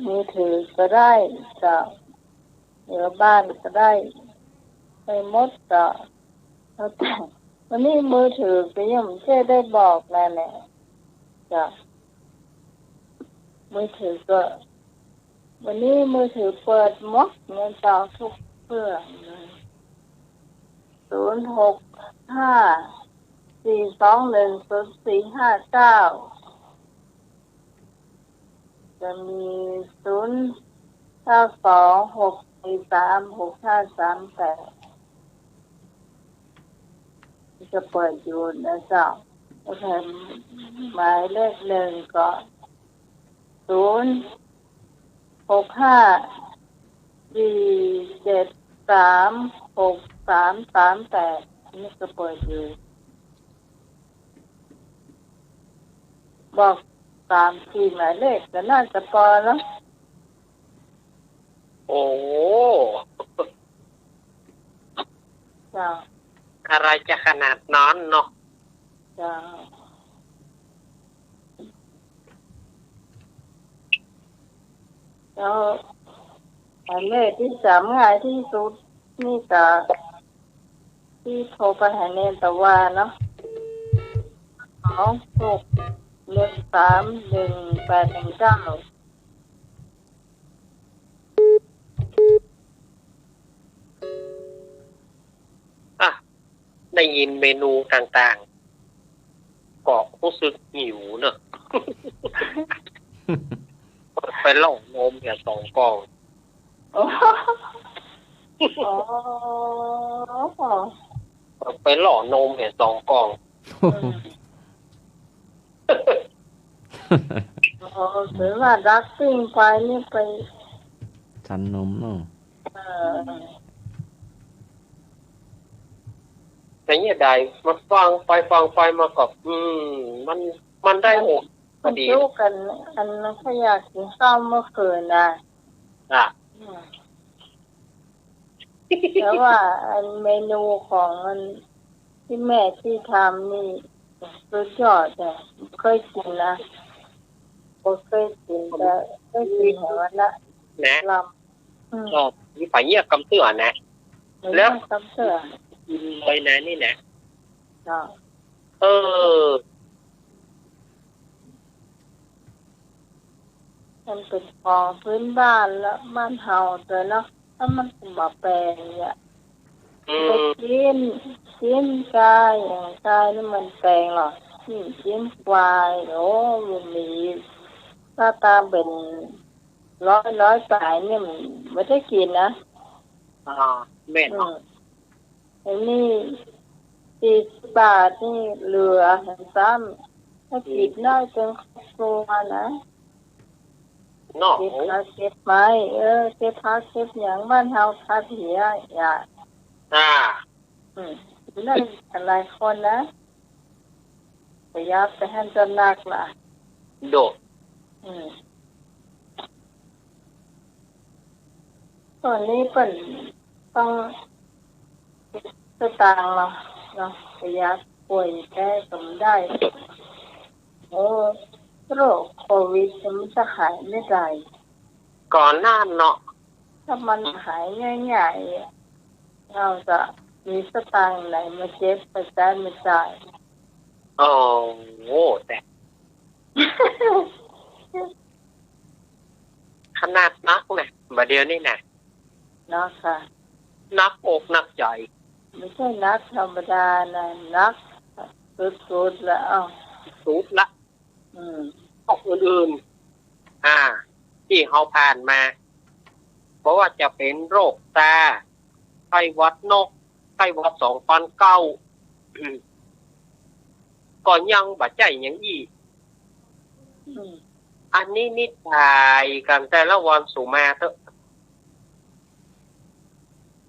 มือถือก็ได้เจ้า เหนือบ้านก็ได้ ไปหมดเจ้า แล้วแต่ วันนี้มือถือก็ยังบ่ได้บอกนั่นแหละเจ้า มือถือก็ วันนี้มือถือเปิดหมดนะเจ้า ทุกเครื่องเลย ศูนย์หกห้า สี่สองหนึ่ง ศูนย์สี่ห้าเก้า จะมี ศูนย์เก้าสอง หกสี่สาม หกห้าสามแปด จะเปิดอยู่นะเจ้า แล้วก็หมายเลขหนึ่งก็ ศูนย์หกห้า สี่เจ็ดสาม หกสามสามแปด นี่ก็เปิดอยู่ บอกสามสี่หมายเลขก็น่าจะพอเนาะ โอ้ เจ้า อะไรจะขนาดนั้นเนาะ เจ้า แล้วหมายเลขตี้จ๋ำง่ายตี้สุดนี่ก็ ตี้โทรไปหาเณรตะวาเนาะ สอง หก หนึ่ง สาม หนึ่ง แปด หนึ่ง เก้า อ่ะ ได้ยินเมนูต่างๆ ก็ฮู้สึกหิวเนอะ ไปเล่าโนมเหียสองกล่อง อ๋อ อ๋อ ไปเล่าโนมเหียสองกล่อง อืม อ๋อ ถือว่าดักปิ้งไปนี่ไป ฉันนมเนาะ เออ แต่เนี่ยได้มาฟังไปฟังไปมาก็ อืม มัน มันได้อก พอดี มันจุ๊กัน อันนั้นก็อยากกิ๋นข้าวเมื่อคืนนะ อ่ะ อืม แต่ว่าอันเมนูของอันตี้แม่ตี้ทำนี่สุดยอดเลย บ่เกยกิ๋นนะ บ่เกยกิ๋น แต่เกยกิ๋นแหมวันละ นะ ลำ อืม ก็มีไปเยียะกำเตื้อนะ แล้ว กำเตื้อ กิ๋นเลยนะนี่นะ เนาะ เออ มันเป๋นของพื้นบ้านละ บ้านเฮาตั๊วเนาะ แล้วมันก็บ่แปงเนี่ย อืม ไปกิ๋น กิ๋นก๋าย อย่างก๋ายนี่มันแปงเหรอ กิ๋น กิ๋นควาย โอ้ มันมี ถ้าต๋ามเป๋นร้อย ร้อยป๋ายเนี่ยมันบ่ได้กิ๋นนะ อ่า แม่น อืม อันนี้สี่สิบบาทนี่เหลือหั้นซ้ำ ถ้ากิ๋นน้อยเกินครอบครัวนะ เนาะ เก็บผักเก็บไม้ เออ เก็บผักเก็บหยังบ้านเฮาผักเหีย อย่า อ่า อืม นั่นหลายคนนะ ประหยัดไปหั้นจะนักล่ะ โดด อืม ต๋อนนี้เปิ้นต้องสตางค์เนาะ เนาะ ประหยัด ป่วยแต๊ก็บ่ได้ เออ โรคโควิดนี่มันจะหายเมื่อใด ก่อนหน้าเนาะ ถ้ามันหายง่ายๆ เฮาจะมีสตางค์ไหนมาเก็บไปใจ๊มาจ่าย โอ้โห แต่ ขนาดนักนะ บ่าเดี่ยวนี้นะ นักค่ะ นักอกนักใจ๋ บ่ใจ้นักธรรมดานะ นักสุดๆ ละ เอ้า สุดละ อืม โรคอื่นๆ อ่า ตี้เฮาผ่านมา บ่ว่าจะเป๋นโรคซาร์ ไข้หวัดนก ไข้หวัดสองปันเก้า อืม ก็ยังบ่ใจ้หยังอี้ อืม อันนี้นี่ต๋ายกั๋นแต่ละวันสุมาเต๊อะ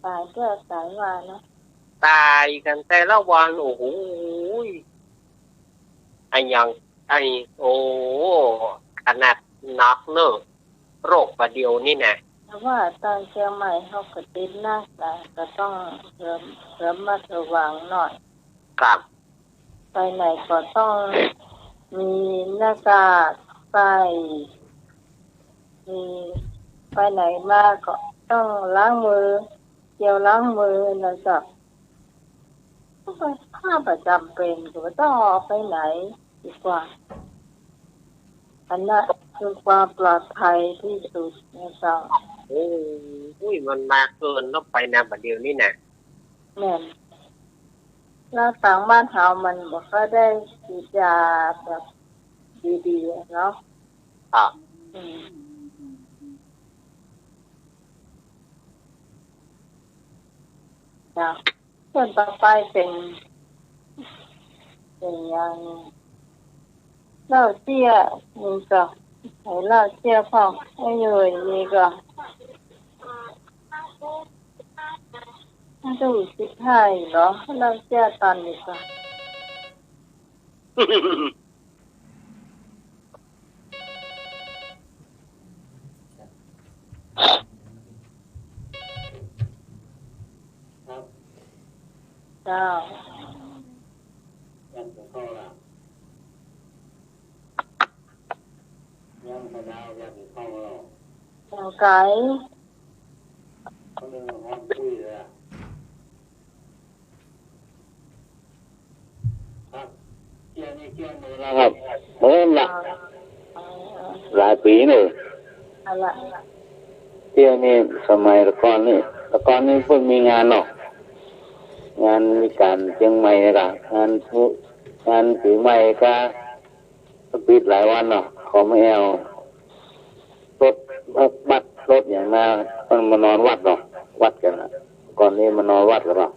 ต๋ายเตื้อต๋ายว่าเนาะ ต๋ายกั๋นแต่ละวัน โอ้โห อะหยัง ไอ้ โอ้ ขนาดนักเน่อ โรคบ่าเดี่ยวนี้นะ แต่ว่าตางเจียงใหม่เฮาก็ติดนักนะ ก็ต้องระ ระมัดระวังหน่อย ครับ ไปไหนก็ต้องมีหน้ากากใส่ มี ไปไหนมาก็ต้องล้างมือ เจลล้างมือ แล้วก็ ก็เป็นผ้าประจ๋ำเป๋น ก็บ่ต้องออกไปไหนดีกว่า อันนั้นคือความปลอดภัยตี้สุดนะเจ้า โอ้ย มันมากเกินเนาะ ไปนะบ่าเดี่ยวนี้นะ แม่น แล้วตางบ้านเฮามันบ่ค่อยได้ฉีดยาแบบดีๆ เนาะ ครับ อืม จ้ะ ส่วนต่อไปเป๋น เป๋นอย่าง เล่าเจี้ยนี่ก็ ไอ้เล่าเจี้ยพ่อง ไอ้เยยนี่ก็ มันต้องอีกสิบห้าอีกเหรอ เล่าเจี้ยต๋อนนี้ก็ ครับ เจ้า ยังบ่เข้าล่ะ ยังบ่ดาว ยังบ่เข้าหรอก ไก๋ ครับ เออ ละ หลายปี๋เน่อ เอาละ เดี๋ยวนี้สมัยแต่ก่อนนี่ แต่ก่อนนี่เปิ้นมีงานเนาะ งานมีก๋านเจียงใหม่นี่ละ งาน งานปี๋ใหม่ก็ ก็ปิดหลายวันเนาะ เขามาแอ่ว รถบัสรถหยังมา มันมานอนวัดเนาะ วัดกั๋นน่ะ ก่อนนี้มานอนวัดกั๋นเนาะ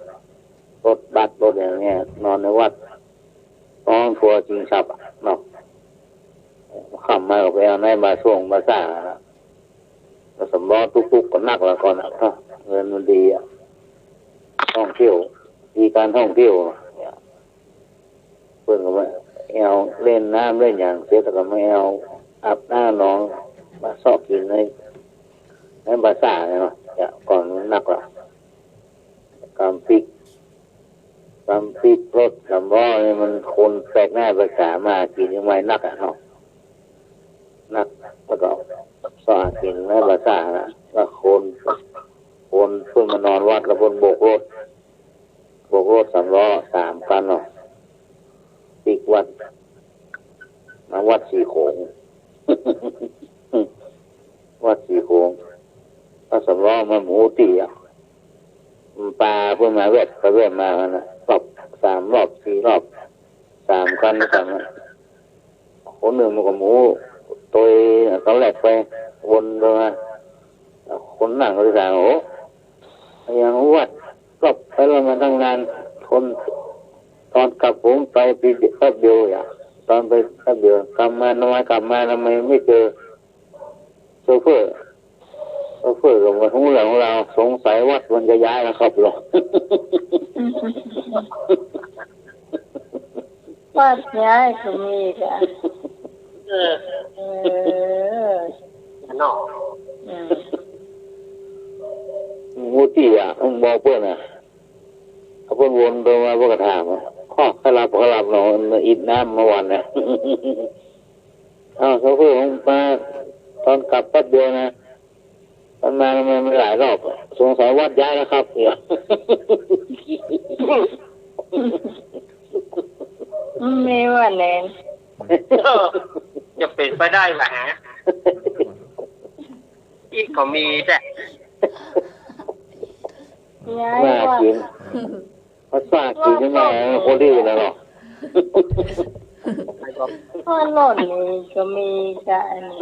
รถบัสรถหยังเนี่ย นอนในวัด นอนตั๋วจิงฉับอะเนาะ ค่ำมาก็ไปแอ่วในบาซ่งบาซ่าน่ะ แล้วสำล้อตุ๊กๆ ก็นักละก่อนน่ะ เนาะ เงินมันดีอะ ท่องเที่ยว มีก๋านท่องเที่ยวเนี่ย เปิ้นก็มาแอ่วเล่นน้ำเล่นหยังเสร็จแล้วก็มาแอ่วอาบน้ำหนอง มาเซาะกิ๋นใน ในบาซ่าเนี่ยเนาะ เนี่ยก่อนมันนักละ ก๋านปิ๊ก ก๋านปิ๊กรถสำล้อนี่มันคนแปลกหน้าแปลกต๋ามากิ๋นเจียงใหม่นักอะเนาะ นัก แล้วก็เซาะกิ๋นในบาซ่าน่ะ แล้วคน คนเปิ้นมานอนวัดแล้วเปิ้นโบกรถ โบกรถสำล้อสามคันเนาะ ปิ๊กวัด มาวัดสี่โขง วัดสี่โขง แล้วสำล้อมันบ่ฮู้ตี้อะ มันปาเปิ้นมาแวบไปแวบมาหั้นน่ะ รอบสามรอบสี่รอบ สามคันด้วยกั๋นน่ะ คนนึ่งมันก็บ่ฮู้ ตวยตอนแรกไป วนไปมา คนนั่งก็เลยถาม โอ้ ยังวัด รอบไปรอบมาตั้งนาน คน ตอนกลับผมไปปี๋แป๊บเดียวอะ ตอนไปแป๊บเดียว กลับมา ทำไมกลับมา ทำไมไม่เจอ โชเฟอร์ โชเฟอร์ก็บ่ฮู้เรื่องฮู้ราว สงสัยวัดมันจะย้ายแล้วครับ หรอ วัดย้ายก็มีก่ะ เออ เออ เนาะ อืม บ่ฮู้ตี้อะ บ่บอกเปิ้นอะ เอาเปิ้นวนไปมา เปิ้นก็ถามอะ อ้อ ใผหลับ ใผหลับเนาะ อิดน้ำเมื่อวานเนี่ย อ้าว โชเฟอร์ ผมมาตอนกลับแป๊บเดียวนะ มันมา มันมาหลายรอบอะ สงสัยวัดย้ายแล้วครับ เนี่ย มันมีว่าแหน่ เออ จะเป๋นไปได้หวาฮะ อี้ก็มีแต๊ ย้าย น่า วัด กิ๋น ภาษากิ๋นยังไง คนอื่นน่ะเนาะ เพราะโน่นนี่ก็มีจ้ะ อันนี้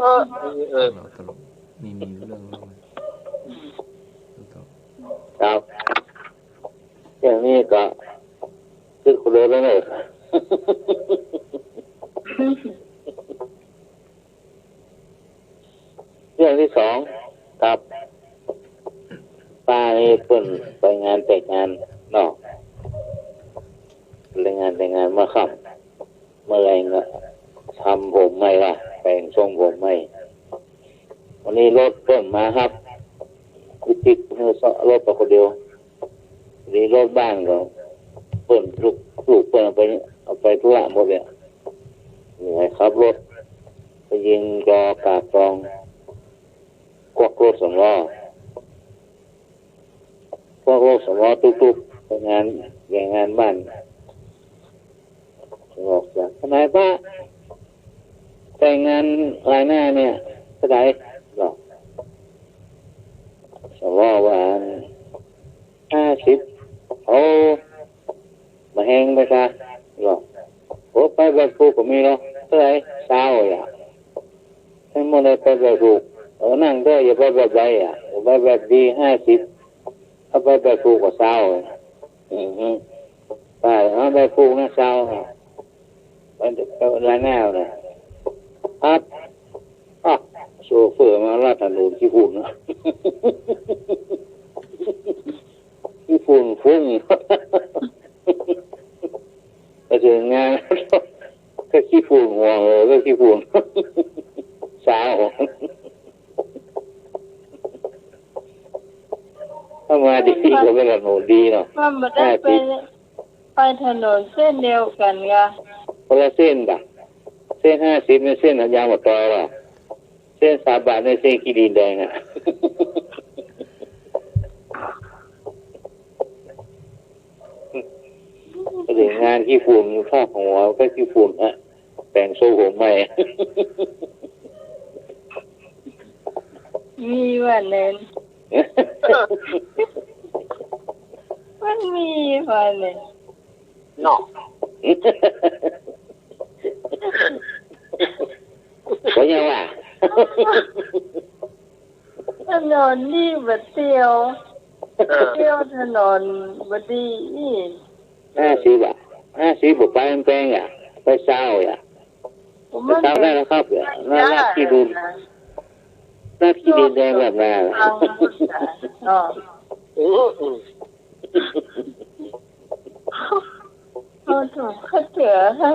เออ เออ เออ ตลก มี มีเรื่องเล่าไหม ครับ อย่างนี้ก็ คือคนเดียวแล้วเนอะ เรื่องตี้สอง ครับ ป้านี่เปิ้นไปงานแตกงานเนาะ ไปงานแตกงานเมื่อค่ำ เมื่อแลงก็ทำผมใหม่ละ แป๋งทรงผมใหม่ วันนี้รถเปิ้นมาฮับ ปิ๊กๆ เฮาเซาะรถไปคนเดียว วันนี้รถบ้านก็เปิ้น ลูก ลูกเปิ้นเอาไป เอาไปธุระหมดเลย เหนื่อยขับรถ ไปยืนรอกราบกรอง กวักรถสำล้อ กวักรถสำล้อตุ๊กๆ ไปงาน ไปงานบ้าน บอกว่า "ทนายป้า แตกงานลายหน้าเนี่ย เต้าใด" บอก สำล้อว่า "ห้าสิบ โอ้ บ่แฮงไปซะ" บอก "โอ้ ไปแบบถูกก็มีเนาะ เต้าใด ซาว" อย่าง "เฮาบ่ได้ไปแบบถูก" "เออ นั่นเต๊อะ อย่าไปแบบใดอะ ไปแบบดี ห้าสิบ ถ้าไปแบบถูกก็ซาว" อืม ป้า "เอาแบบถูกนะ ซาว" ไป ไปลายหน้าน่ะ ปั๊บ อ๊ะ โชเฟอร์มาลัดถนนขี้ฝุ่น ขี้ฝุ่นฟุ้ง ไปเถิงงาน ก็ขี้ฝุ่นหัว เออ ก็ขี้ฝุ่น ซาว ถ้ามาดีก็ไปถนนดีเนาะ มันบ่ได้ไป ห้าสิบ ไปถนนเส้นเดียวกั๋นกะ คนละเส้นบ่ะ เส้นห้าสิบเนี่ย เส้นยางมะตอยบ่ะ เส้นสามบาทในเส้นขี้ดินแดงอะ ไปเถิงงานขี้ฝุ่นฟอกหัวก็ขี้ฝุ่นฮะ แต่งทรงผมใหม่ มีว่าแน่น มันมีว่าแน่น เนาะ ก็ยังว่า ถนนนี่บ่เตี้ยว เออ เตี้ยวถนนบ่ดีอีก ห้าสิบอะ ห้าสิบบ่ไปมันแปงอะ ไปซาวอะ ไปซาวได้แล้วครับ น่ารักขี้ดิน น่าขี้ดินแดงแบบนั้น เนาะ อืม อืม เอาถูกเข้าเจือค่ะ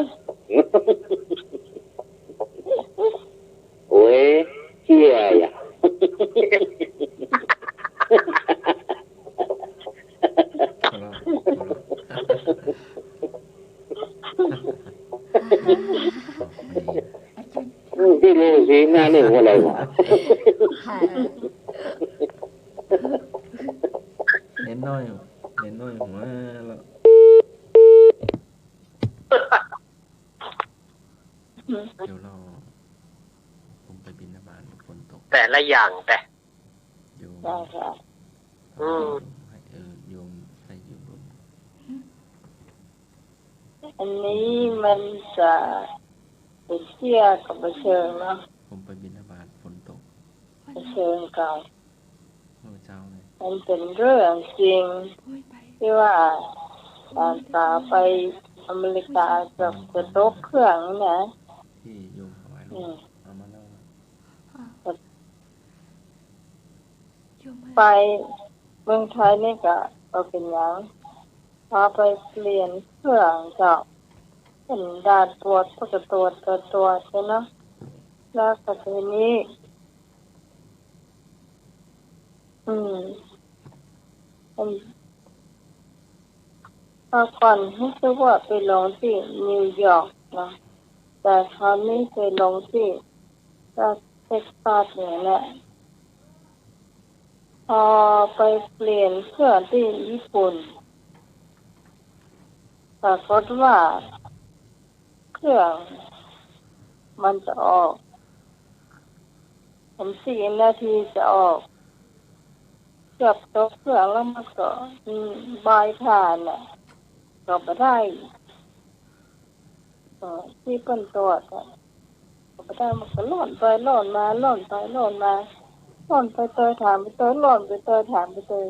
โอ้ย เชื่ออย่า หัวเราะ หัวเราะ อืม ที่รู้สิ หน้าเรื่องอะไรวะ เน้นน้อย เน้นน้อยหัวเราะ เดี๋ยวรอ ผมไปบิณฑบาต ฝนตก แต่ละอย่างแต่ โยม ได้ค่ะ อืม ให้ เออ โยม ให้โยมลง อันนี้มันจะเป็นเตี้ยกับบ่เชิงเนาะ ผมไปบิณฑบาต ฝนตก บ่เชิงเก่า เมื่อเช้าเลย มันเป็นเรื่องจริง ที่ว่าหลานสาวไปอเมริกาเกือบจะตกเครื่องนี่นะ ที่โยมถวายหลวง อืม เอามาเล่า ไปเมืองไทยนี่ก็บ่เป็นหยัง พอไปเปลี่ยนเครื่องเจ้า เห็นด่านตรวจ ก็ตรวจ ตรวจ ตรวจ ใช่เนาะ แล้วก็ทีนี้ อืม อืม เมื่อก่อนรู้สึกว่าไปลงที่นิวยอร์กเนาะ แต่คราวนี้ไปลงที่รัฐเท็กซัสเนี่ยแหละ พอไปเปลี่ยนเครื่องที่ญี่ปุ่น ปรากฏว่าเครื่องมันจะออก ผมสี่นาทีจะออก เกือบตกเครื่องแล้วมันก็ อืม บ่ายผ่านน่ะ ก็บ่ได้ เอ่อ ที่เปิ้นตรวจอะ ก็บ่ได้ มันก็ล่อนไปล่อนมา ล่อนไปล่อนมา ล่อนไปเตยถามไปเตย ล่อนไปเตยถามไปเตย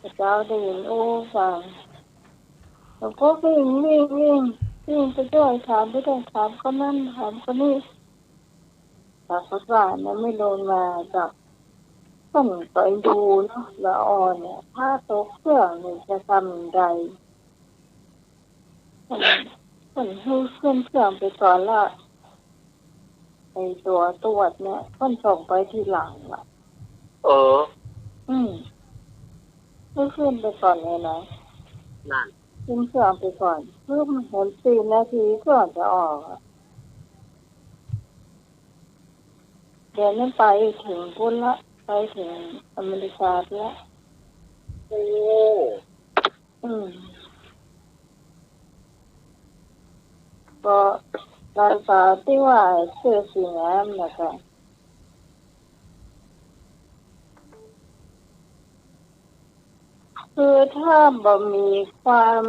พระเจ้าได้ยิน โอ้ ฟัง หลวงพ่อวิ่ง วิ่ง วิ่ง วิ่งไปด้วย ถามไปด้วย ถามคนนั้น ถามคนนี้ ปรากฏว่ามันไม่ลงมาจ้ะ ต้องไปดูเนาะ ละอ่อนเนี่ย ถ้าตกเครื่องนี่จะทำอย่างไร เปิ้น เปิ้นหื้อขึ้นเครื่องไปก่อนละ ไอ้ตั๋วตรวจเนี่ย เปิ้นส่งไปทีหลังละ เออ อืม หื้อขึ้นไปก่อนเลยนะ นั่น ขึ้นเครื่องไปก่อน หื้อมันเห็นสี่นาทีเครื่องจะออกอะ เดี๋ยวนี้ไปถึงปู้นละ ไปถึงอเมริกาละ โอ้ อืม ก็หลานสาวตี้ว่าเสื้อสีน้ำน่ะค่ะ คือถ้าบ่มีความ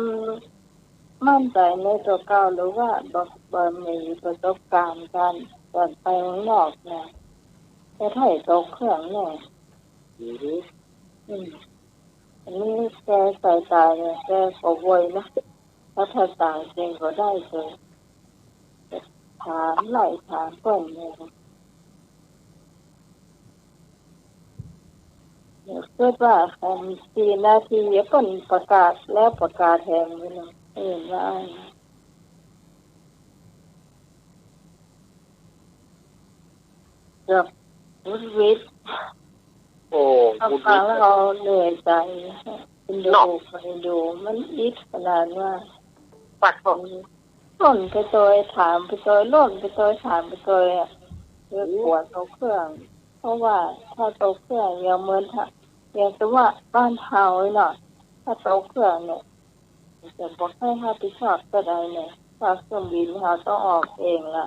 มั่นใจ๋ในตั๋วเก่า หรือว่าบ่ บ่มีประสบการณ์ก๋าน ก๋านไปเมืองนอกนะ จะใค่ตกเครื่องแน่ อือฮึ อืม อันนี้แกใส่ต๋ายเนี่ย แกก็โวยนะ ถ้าภาษาจริงก็ได้เลย ถามไล่ถามเปิ้นเนี่ย เดี๋ยวคิดว่า เอิ่ม สี่นาทีเปิ้นประกาศแล้วประกาศแหมอยู่นะ เออ ว่า แบบหงุดหงิด โอ้ ถ้าฟังแล้วเราเหนื่อยใจ๋ หงุดหงิดเนาะ เอ็นดู เอ็นดู มันอิดขนาดว่า ปัดบอก ล่นไปเตย ถามไปเตย ล่นไปเตย ถามไปเตยอะ เออ กั๋วตกเครื่อง เพราะว่าถ้าตกเครื่องอย่างเหมือนถ้า อย่างสมมุติว่าบ้านเฮาเนาะ ถ้าตกเครื่องเนี่ย จะบ่ใค่รับผิดชอบเต้าใดเนี่ย ถ้าเครื่องบินเฮาต้องออกเองละ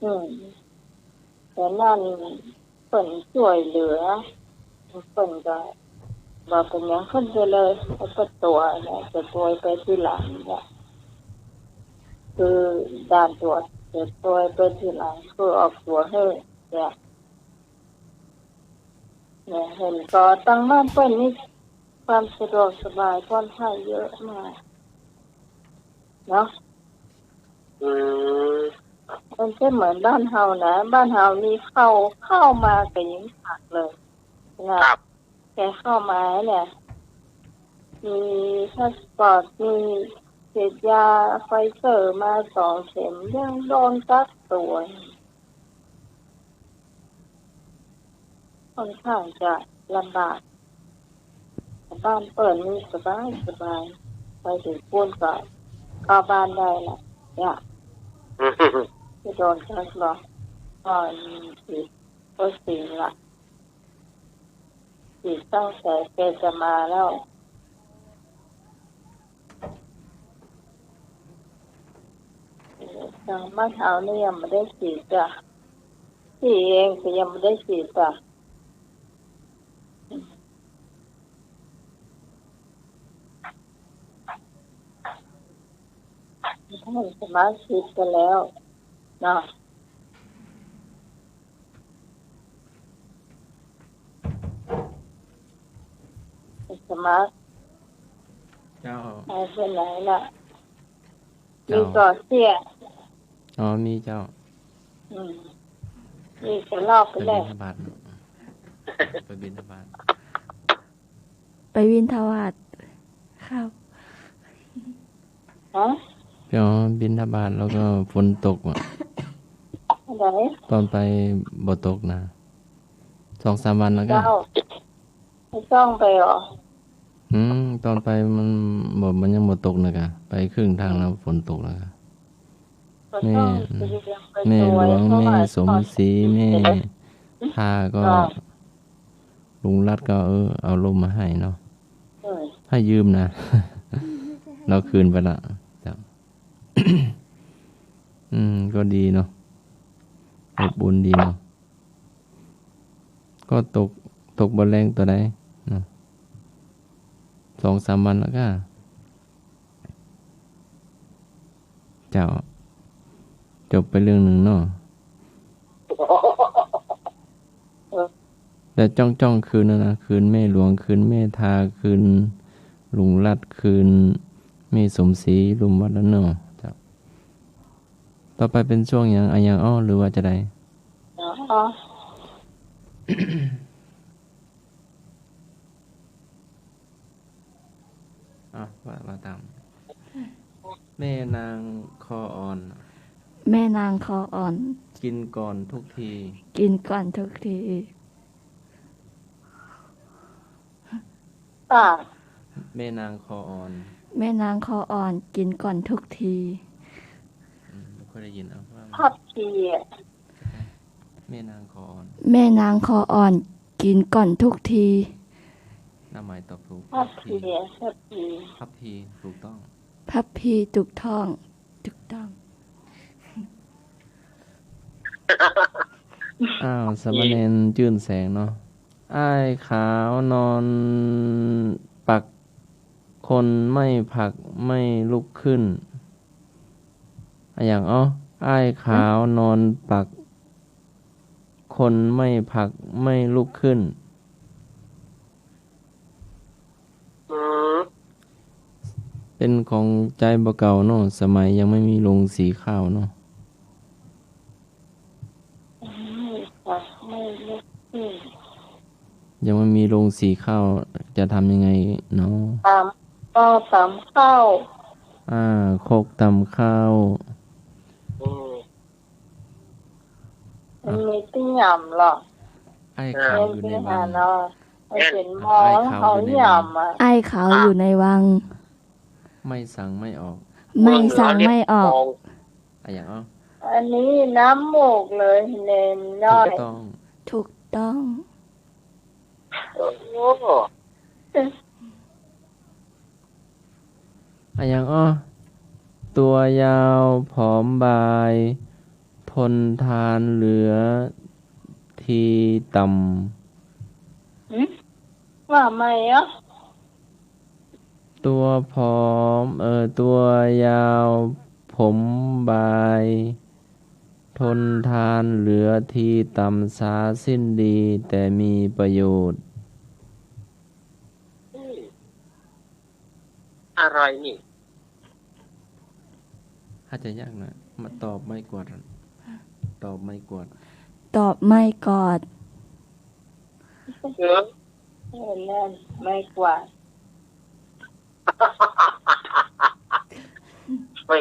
อืม แต่นั่นเปิ้นจ้วยเหลือ เปิ้นก็บ่เป๋นหยัง ขึ้นไปเลย แล้วก็ตั๋วเนี่ย จะตั๋วไปทีหลังเนี่ย คือด่านตั๋วจะตั๋วไปทีหลัง คือออกตั๋วหื้อเนี่ย เนี่ย หันก่อตั้งบ้านเปิ้นนี่ ความสะดวกสบายผ่อนคลายเยอะมากเนาะ อืม มันจะเหมือนบ้านเฮานะ บ้านเฮานี่เข้า เข้ามาก็ยังพักเลยนะ ครับ แค่เข้ามาเนี่ย มีพาสปอร์ต มีฉีดยาไฟเซอร์มาสองเข็ม ยังโดนกักตั๋ว ค่อนข้างจะลำบาก บ้านเปิ้นนี่สบายสบาย ไปถึงปู๊นก็เข้าบ้านได้ละเนี่ย จะโดนกักเหรอ ก็ฉีดวัคซีนละ ฉีดตั้งแต่แกจะมาแล้ว ทางบ้านเฮานี่ยังบ่ได้ฉีดจ้ะ ฉีดเองก็ยังบ่ได้ฉีดจ้ะ ท่านสมาชิกกันแล้วเนาะ สมัคร เจ้า หายไปไหนล่ะ เจ้า มีก่อเสี้ย อ๋อ มีเจ้า อืม นี่จะลอกไป ไป แล้ว บิณฑบาต ไปบิณฑบาต ไปบิณฑบาต ครับ ฮะ เดี๋ยวบิณฑบาตแล้วก็ฝนตกอะ ไหน ตอนไปบ่ตกนะ สองสามวันแล้วก็ เจ้า ไม่ต้องไปเหรอ อืม ตอนไปมันบ่ มันยังบ่ตกนะกะ ไปครึ่งทางแล้วฝนตกแล้วกะ ก็ต้อง แม่ ไปเรียนไป แม่หลวง สวย เพราะว่า แม่สมศรี แม่ทาก็ ก็ ลุงรัฐก็ เออ เอาร่มมาให้เนาะ เออ ให้ยืมนะ แล้วคืนไปละ จ้ะ อืม ก็ดีเนาะ อบอุ่นดีเนาะ ก็ตก ตกบ่แรงเต้าใดเนาะ สองสามวันแล้วก็ เจ้า จบไปเรื่องหนึ่งเนาะ แต่จ้องๆ คืนนั่นนะ คืนแม่หลวง คืนแม่ทา คืนลุงรัฐ คืนแม่สมศรี ลุ่มวัดแล้วเนาะ เจ้า ต่อไปเป๋นช่วงหยัง อะหยังอ้อ หรือว่าจะใด อ๋อ อ่ะ ว่า ว่าตาม แม่นางคออ่อน แม่นางคออ่อน กินก่อนทุกที กินก่อนทุกที อ่ะ แม่นางคออ่อน แม่นางคออ่อน กินก่อนทุกที อืม ไม่ค่อยได้ยิน เอา ว่ามา พับพีอะ แม่นางคออ่อน แม่นางคออ่อน กินก่อนทุกที น้าไหมตอบถูก พับพี พับพี พับพี พับพี ถูกต้อง พับพี ถูกต้อง ถูกต้อง อ้าว สามเณรจื้นแสงเนาะ อ้ายขาวนอนปัก คนไม่ผักไม่ลุกขึ้น อะหยังอ้อ อ้ายขาวนอนปัก คนไม่ผักไม่ลุกขึ้น อืม เป๋นของใจ๋บ่าเก่าเนาะ สมัยยังไม่มีโรงสีข้าวเนาะ ไม่ผักไม่ลุกขึ้น ยังไม่มีโรงสีข้าว จะทำยังไงเนาะ ตำ ก็ตำข้าว อ่า ครกตำข้าว อืม มันมีตี้หย่ำเหรอ อ้ายขาวอยู่ในวัง เนาะ มันเป๋นหม้อ อ้ายขาวอยู่ในวัง เขาหย่ำอะ อ้ายขาวอยู่ในวัง ไม่สั่งไม่ออก ไม่สั่งไม่ออก อะหยังอ้อ อันนี้น้ำมูกเลยเณรน้อย ถูกต้อง ถูกต้อง โอ้ อะหยังอ้อ ตัวยาวผอมบาย ทนทานเหลือตี้ต่ำ หืม ว่าใหม่อ้อ ตัวผอม เอ่อ ตัวยาวผมบาย ทนทานเหลือตี้ต่ำ สาสิ้นดี แต่มีประโยชน์ อะไรนี่ อาจจะยากหน่อย มาตอบไม้กวาด ตอบไม้กวาด ตอบไม้กวาด เออ เออ นั่น ไม้กวาด ไม่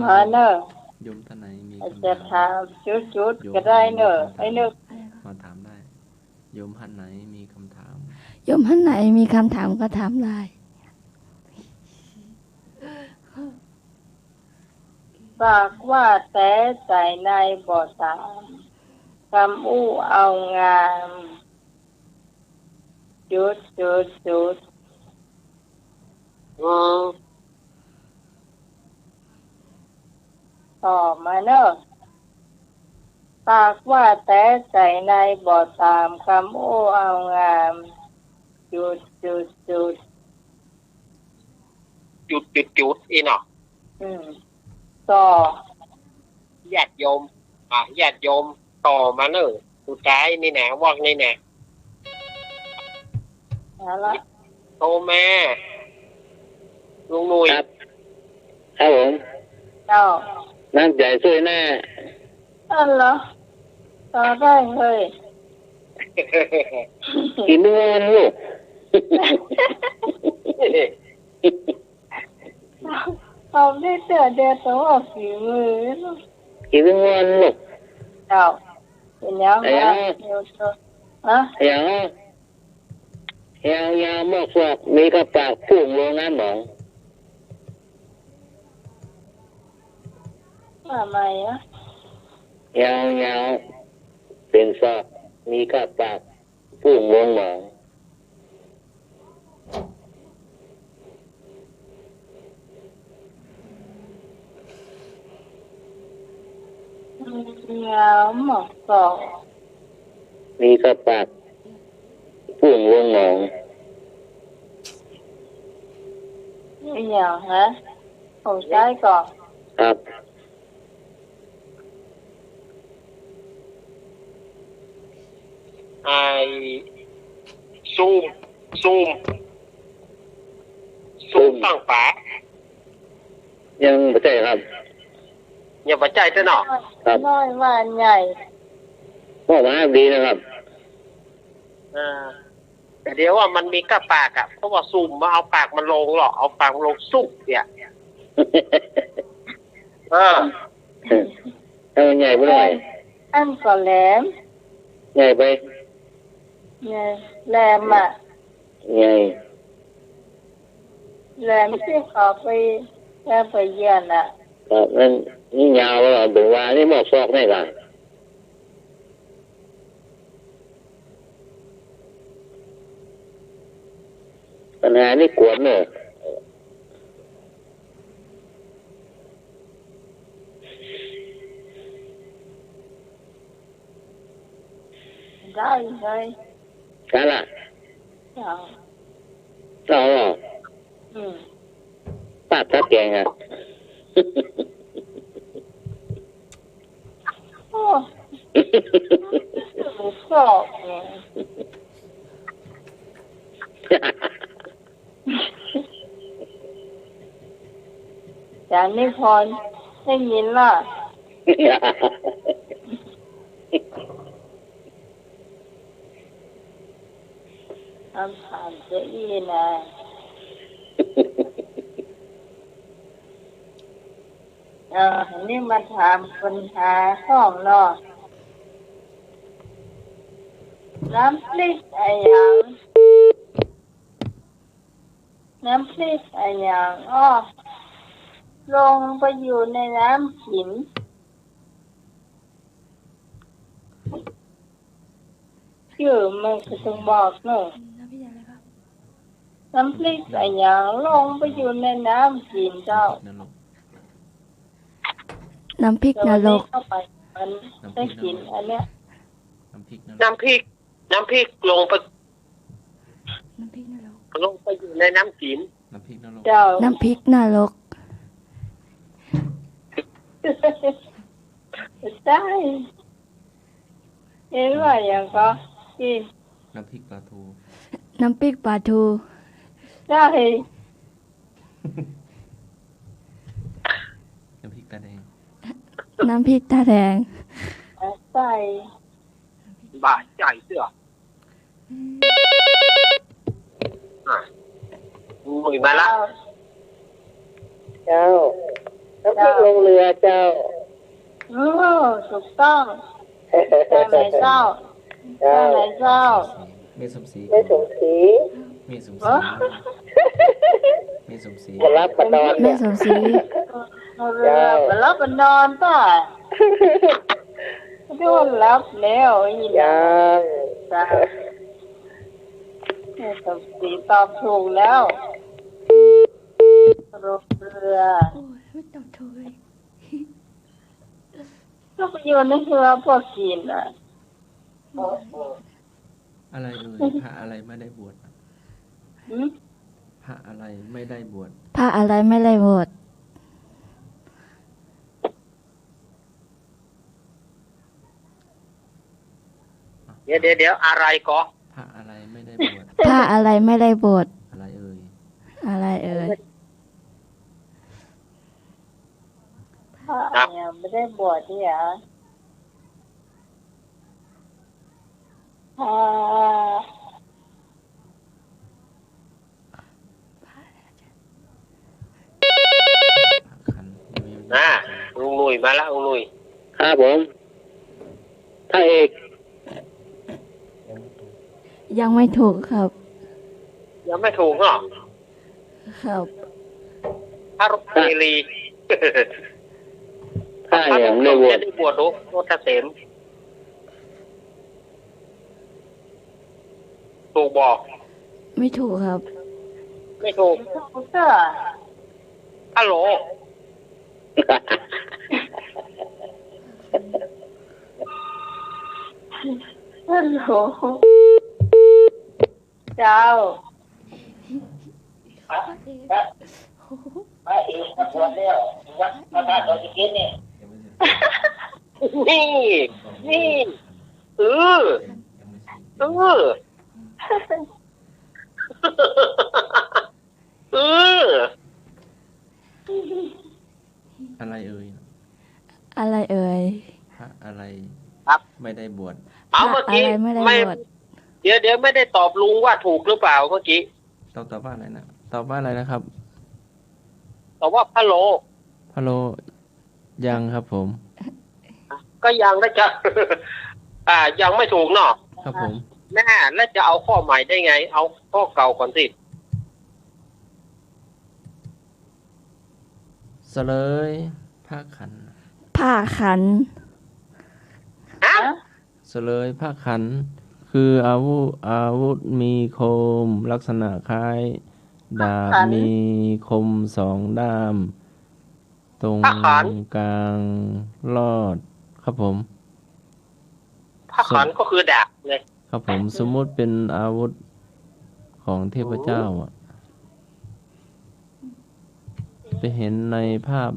มาเน่อ โยมท่านไหนมี อาจ คำ จะ ถาม ถามจุดๆ โยม ก็ได้เน่อ ท่านไหนมี ไอ้เน่อ คำถาม มาถามได้ โยมท่านไหนมีคำถาม โยมท่านไหนมีคำถามก็ถามได้ ปากว่าแต๊ใจ๋ในบ่ต๋าม กำอู้เอางาม จุด จุด จุด อืม ต่อมาเน่อ ปากว่าแต๊ใจ๋ในบ่ต๋าม กำอู้เอางาม จุด จุด จุด จุด จุด จุด อี้เนาะ อืม ต่อ ญาติโยม อ่ะ ญาติโยม ต่อมาเน่อ สุดท้ายนี่นะ วอกนี่นะ เอาละ โทรมา ลุงหนุ่ย ครับ ครับผม เจ้า น้ำใจ๋ซ่วยหน้า อันเหรอ ต่อได้เลย กิ๋นเตื้องวันลูก ตอบได้เตื้อเดียว แต่ว่าฝีมือ กิ๋นเตื้องวันลูก เจ้า เป๋นยัง ไอ้หยัง ฮะ ไอ้หยัง แฮวยาวมอกซอก มีก้าปาก ปุ้งลงน้ำหมอง ว่าใหม่อะ แฮวยาวเป๋นซอก มีก้าปาก ปุ้งลงหมอง แฮวยาวมอกซอก มีก้าปาก ปุ้งลงหมอง อะหยังฮะ ของใจ๊ก่อ ครับ ไอ้ ซูม ซูม ซูม ซูมตั้งป๋า ยังบ่ใจ้ครับ ยังบ่ใจ้เตื้อเนาะ ครับ น้อยว่าใหญ่ ก็ว่าดีนะครับ อ่า แต่เดี๋ยวว่ามันมีก้าปากอะ เพราะว่าซูมมาเอาปากมันลงหรอก เอาปากมันลงสุกเนี่ย เออ ถ้ามันใหญ่ไปหน่อย อันก็แหลม ใหญ่ไป ใหญ่ แหลมอะ ใหญ่ แหลมตี้เขาไป แหลมไปเยียนอะ ครับ นั่น นี่ยาวแล้ว เป๋นว่านี่มอกซอกนี่ก่ะ ปัญหานี่กวนเน่อ ได้เลย กาละ เจ้า เจ้าเหรอ อืม ปาดตะแกงอะ โอ้ หมูกรอบไง อาจ๋ารย์นิพนธ์ ได้ยินล่ะ คำถามเจ๊อี้นะ เอ่อ อันนี้มาถามปัญหาห้องเนาะ น้ำพริกอะหยัง น้ำพริกอะหยัง อ้อ ลงไปอยู่ในน้ำกิ๋น จื้อมันก็ต้องบอกเนาะ น้ำพริกอะไรครับ น้ำพริกอะหยัง ลงไปอยู่ในน้ำกิ๋นเจ้า น้ำพริกนรก แต่วันนี้เข้าไปมันได้กิ๋นอันเนี้ย น้ำพริกนรก น้ำพริก น้ำพริกลงไป น้ำพริกนรก ลงไปอยู่ในน้ำกิ๋น น้ำพริกนรก เจ้า น้ำพริกนรก ใจ้ เอ๊ะ ว่าหยังก็ อี น้ำพริกปลาทู น้ำพริกปลาทู ใจ้ น้ำพริกตาแดง น้ำพริกตาแดง ใจ้ บ่าใจ้เตื้อ อ่ะ อุ้ย มาละ เจ้า น้ำพริกลงเรือเจ้า โอ้ ถูกต้อง ตางไหนเจ้า เจ้า ตางไหนเจ้า แม่สมศรี แม่สมศรี แม่สมศรี เอ้อ แม่สมศรี บ่หลับบ่นอนเนี่ย แม่สมศรี เจ้า บ่หลับบ่นอนตา โดนหลับแล้วอีหลี ยัง จ้ะ แม่สมศรีตอบถูกแล้ว ลงเรือ โอ้ย ไม่ตอบถูกเลย ก็ไปอยู่ในเฮือพวกกิ๋นน่ะ อะไรเอ่ย พระอะไรไม่ได้บวช หืม พระอะไรไม่ได้บวช พระอะไรไม่ได้บวช เดี๋ยว เดี๋ยว เดี๋ยว อะไรก็ พระอะไรไม่ได้บวช พระอะไรไม่ได้บวช อะไรเอ่ย อะไรเอ่ย พระอะไรไม่ได้บวชเนี่ย พระ อ่า ลุงหนุ่ยมาละ ลุงหนุ่ย ครับผม พระเอก ยังไม่ถูกครับ ยังไม่ถูกเหรอ ครับ พระเสรี พระอย่างในบวช พระสงฆ์จะได้บวช โอ้ โอ้ พระเสรี ถูกบ่ ไม่ถูกครับ ไม่ถูก ไม่ถูกจ้ะ ฮัลโหล ฮัลโหล เจ้า พระ พระ พระเอกมาบวชแล้ว วัดพระธาตุดอยสุเทพนี่ นี่ นี่ เออ เออ เออ อะไรเอ่ย อะไรเอ่ย พระอะไร ครับ ไม่ได้บวช เอา พระ เมื่อกี้ อะไรไม่ได้ ไม่ บวช เดี๋ยว เดี๋ยว ไม่ได้ตอบลุงว่าถูกหรือเปล่าเมื่อกี้ ตอบ ตอบว่าอะไรนะ ตอบว่าอะไรนะครับ ตอบว่าพะโล้ พะโล้ ยังครับผม ก็ยังนะจ๊ะ อ่า ยังไม่ถูกเนาะ ครับผม แน่ แล้วจะเอาข้อใหม่ได้ไง เอาข้อเก่าก่อนสิ เสลยพระขัน พระขัน ฮะ เสลยพระขัน คืออาวุธ อาวุธมีคม ลักษณะคล้ายดาบ พระขัน มีคมสองด้าม ตรง พระขัน กลางลอด ครับผม พระขันก็คือดาบไง ครับผม สมมุติเป็นอาวุธของเทพเจ้าอะ จะเห็นในภาพ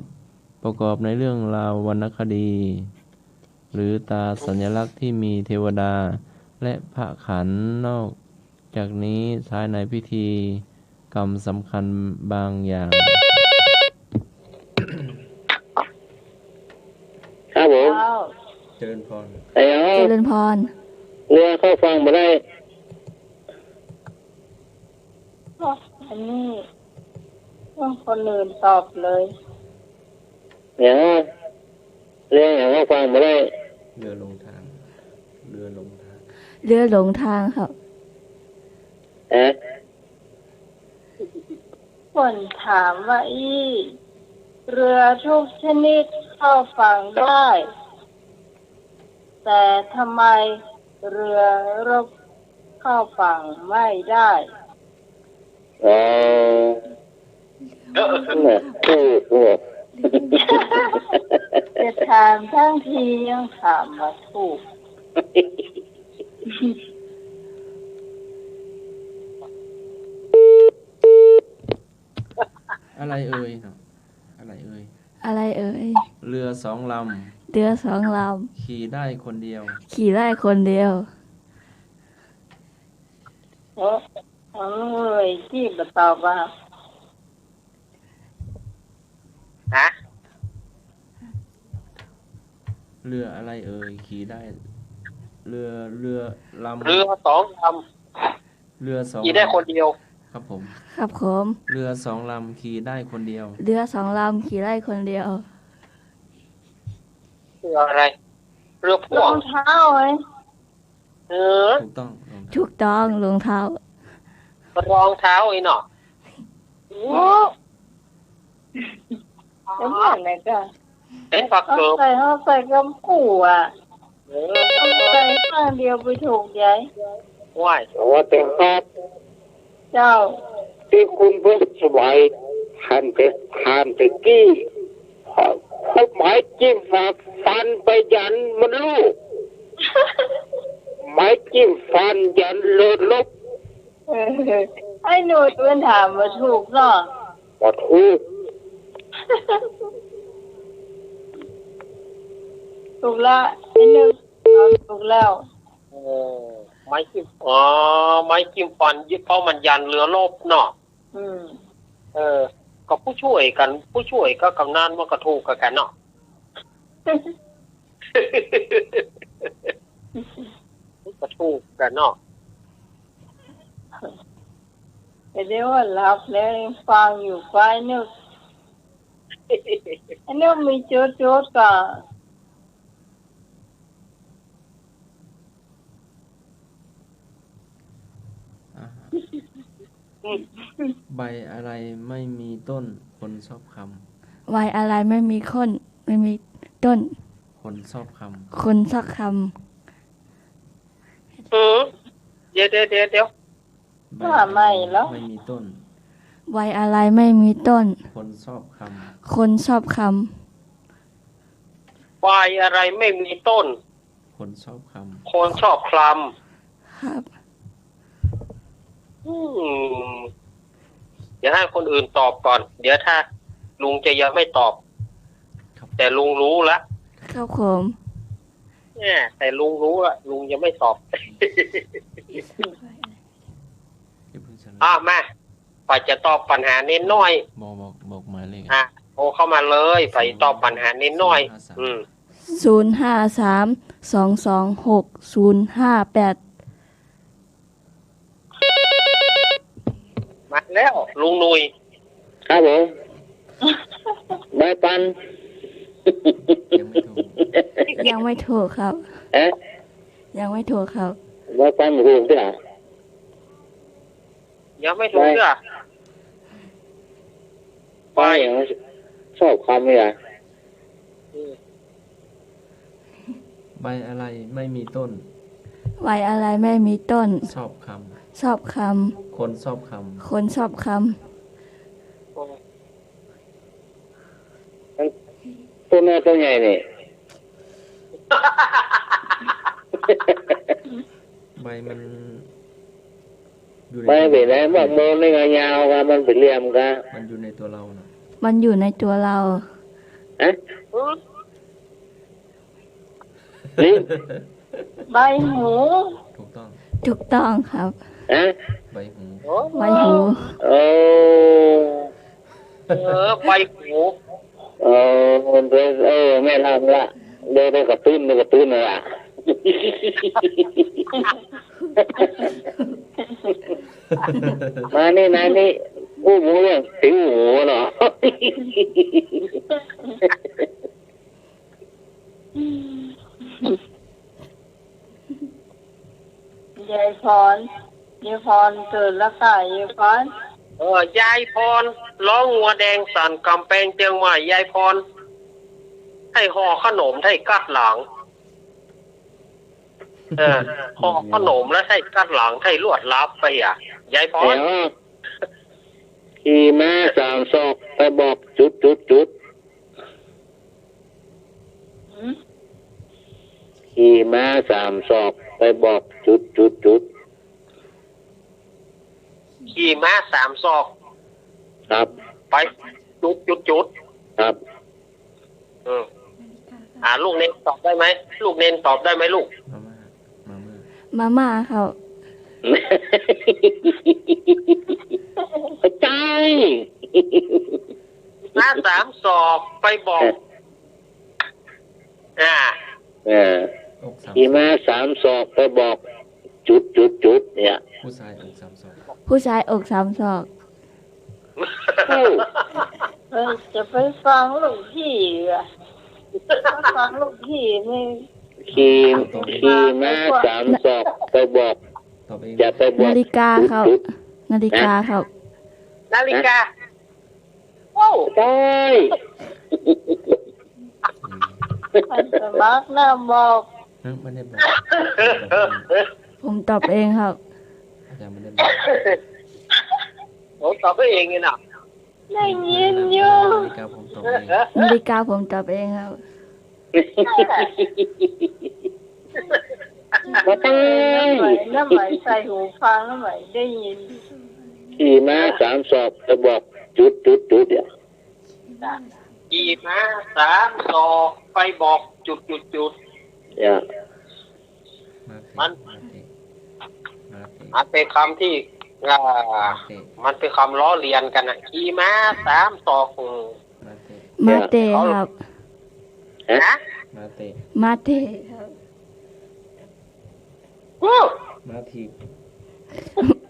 ประกอบในเรื่องราววรรณคดี หรือตราสัญลักษณ์ที่มีเทวดา และพระขัน นอกจากนี้ใช้ในพิธีกรรมสำคัญบางอย่าง ครับผม เจ้า เจริญพร ไอ้อ๋อ เจริญพร เรือเข้าฟังบ่ได้ อันนี้ต้องคนอื่นตอบเลย เนี่ย เรืออย่างว่าฟังบ่ได้ เรือหลงทาง เรือหลงทาง เรือหลงทางครับ ฮะ คนถามว่าอี้ เรือทุกชนิดเข้าฝั่งได้ แต่ทำไมเรือรบเข้าฝั่งไม่ได้ เออ เออ เนี่ย ถูกเนี่ย จะถามทั้งทียังถามบ่ถูก อะไรเอ่ยเนาะ อะไรเอ่ย อะไรเอ่ย เรือสองลำ เรือสองลำ ขี่ได้คนเดียว ขี่ได้คนเดียว เออ เอ้ย ที่บ่ตอบว่า ฮะ เรืออะไรเอ่ย ขี่ได้ เรือ เรือลำ เรือสองลำ เรือสอง ขี่ได้คนเดียว ครับผม ครับผม เรือสองลำขี่ได้คนเดียว เรือสองลำขี่ได้คนเดียว เรืออะไร เรือพ่วง รองเท้าไง เออ ถูกต้อง รองเท้า ถูกต้อง รองเท้า รองเท้าไอ้เนาะ โอ้ ก็เหมือนไหนก็ เห็นปะ เฮาใส่ เฮาใส่กำกู้อะ เออ เฮาใส่ข้างเดียวไปถูกใหญ่ ว้าย สวัสดีครับ เจ้า ตี้คุณเพิ่นสมัยหันไป หันไปกี้ เขาไม้จิ้มฟัน ฟันไปยันมันลูก ไม้จิ้มฟันยันเลิศลบ เออ ไอ้หนุ่ยมันถามบ่ถูกเนาะ บ่ถูก ถูกละ ไอ้หนึ่งตอบถูกแล้ว เออ ไม้จิ้ม อ๋อ ไม้จิ้มฟัน เพราะมันยันเรือรบเนาะ อืม เออ ก็ผู้ช่วยกั๋น ผู้ช่วยกับกำนันมันก็ถูกกั๋นเนาะ มันก็ถูกกั๋นเนาะ แต่เดี๋ยวว่าหลับแล้วยังฟังอยู่ ไอ้นึก ไอ้นึกมีโจ๊ดๆ ก็ อ่าฮะ ใบอะไรไม่มีต้น คนชอบคำ ใบอะไรไม่มีต้น ไม่มีต้น คนชอบคำ คนชอบคำ อืม เดี๋ยว เดี๋ยว เดี๋ยว เดี๋ยว ใบอะไร ว่าไม่เหรอ ไม่มีต้น ใบอะไรไม่มีต้น คนชอบคำ คนชอบคำ ใบอะไรไม่มีต้น คนชอบคำ คนชอบคลำ ครับ อืม เดี๋ยวให้คนอื่นตอบก่อน เดี๋ยวถ้าลุงจะยังไม่ตอบ ครับ แต่ลุงรู้ละ ครับผม เนี่ย แต่ลุงรู้ละ ลุงยังไม่ตอบ อย่าเพิ่งเฉลย อ่ะ มา ใผจะตอบปัญหาเณรน้อย บอก บอก บอกหมายเลข อ่ะ โทรเข้ามาเลย ใผตอบปัญหาเณรน้อย ศูนย์ห้าสาม อืม ศูนย์ห้าสาม สองสองหก ศูนย์ห้าแปด มาแล้ว ลุงหนุ่ย ครับผม ใบปัน ยังไม่ถูก ยังไม่ถูกครับ เอ๊ะ ยังไม่ถูกครับ ใบปันถูกเตื้อ ยังไม่ถูกเตื้อ ใบ ใบ ชอบคำเนี่ย อืม ใบอะไรไม่มีต้น ใบอะไรไม่มีต้น ชอบคำ ชอบคำ คนชอบคำ คนชอบคำ ต้นน้อยต้นใหญ่นี่ ใบมัน อยู่ใน ใบเป๋นอะไร ตัวเรา ว่าโมนนี่ก็ยาวกะ มันเป๋นเหลี่ยมกะ มันอยู่ในตัวเราน่ะ มันอยู่ในตัวเรา ฮะ นี่ ใบหู ถูกต้อง ถูกต้องครับ ฮะ ใบหู โอ้ ใบหู เออ เออ ใบหู เออ เออ แม่นละ เดี๋ยว เดี๋ยวกระตุ้น เดี๋ยวกระตุ้นละ มานี่ มานี่ อู้หูเรื่องติวหูเนาะ ยายพร ยายพรตื่นแล้วค่ะ ยายพร เออ ยายพร ล้องัวแดงสันก๋ำแปงเจียงใหม่ ยายพร ใค่ห่อขนม ใค่กั๊ดหลัง เออ ห่อขนมแล้วใค่กั๊ดหลัง ใค่ลวดลับไปอ่ะ ยายพร เดี๋ยว ขี่ม้าสามศอกไปบอกจุดจุดจุด หืม ขี่ม้าสามศอกไปบอกจุดจุดจุด ขี่ม้าสามศอก ครับ ไปจุดจุดจุด ครับ อืม อ่า ลูกเณรตอบได้ไหม ลูกเณรตอบได้ไหมลูก มาม่า มาม่า มาม่าครับ ใจ้ ม้าสามศอกไปบอก อ่า เออ อกสามศอก ขี่ม้าสามศอกไปบอกจุดจุดจุดเนี่ย ผู้ชายอกสามศอก ผู้ชายอกสามศอก เอ้า เฮ้ย จะไปฟังลูกพี่อ่ะ ฟังลูกพี่นี่ ขี่ ขี่ม้าสามศอกไปบอก ตอบเอง จะไปบอก นาฬิกาครับ จุดจุดจุด นาฬิกาครับ นาฬิกา โอ้ ใจ้ ใครสมัครนะบอก ฮะ ไม่ได้บอก ผมตอบเองครับ อาจารย์ไม่ได้บอก ผมตอบเองนี่นะ ได้ยินอยู่ นาฬิกาผมตอบเอง นาฬิกาผมตอบเองครับ บ่ใจ้ น้ำไหว น้ำไหวใส่หูฟัง น้ำไหวได้ยิน ขี่ม้าสามศอกไปบอกจุดจุดจุดเนี่ย ขี่ม้าสามศอกไปบอกจุดจุดจุด เนี่ย มาเตะ มัน มาเตะ มาเตะ มันเป๋นกำตี้ อ่า มาเตะ มันเป๋นกำล้อเลียนกั๋นนะ ขี่ม้าสามศอก อืม มาเตะ มาเตะครับ ฮะ มาเตะ มาเตะครับ อู้ มาถีบ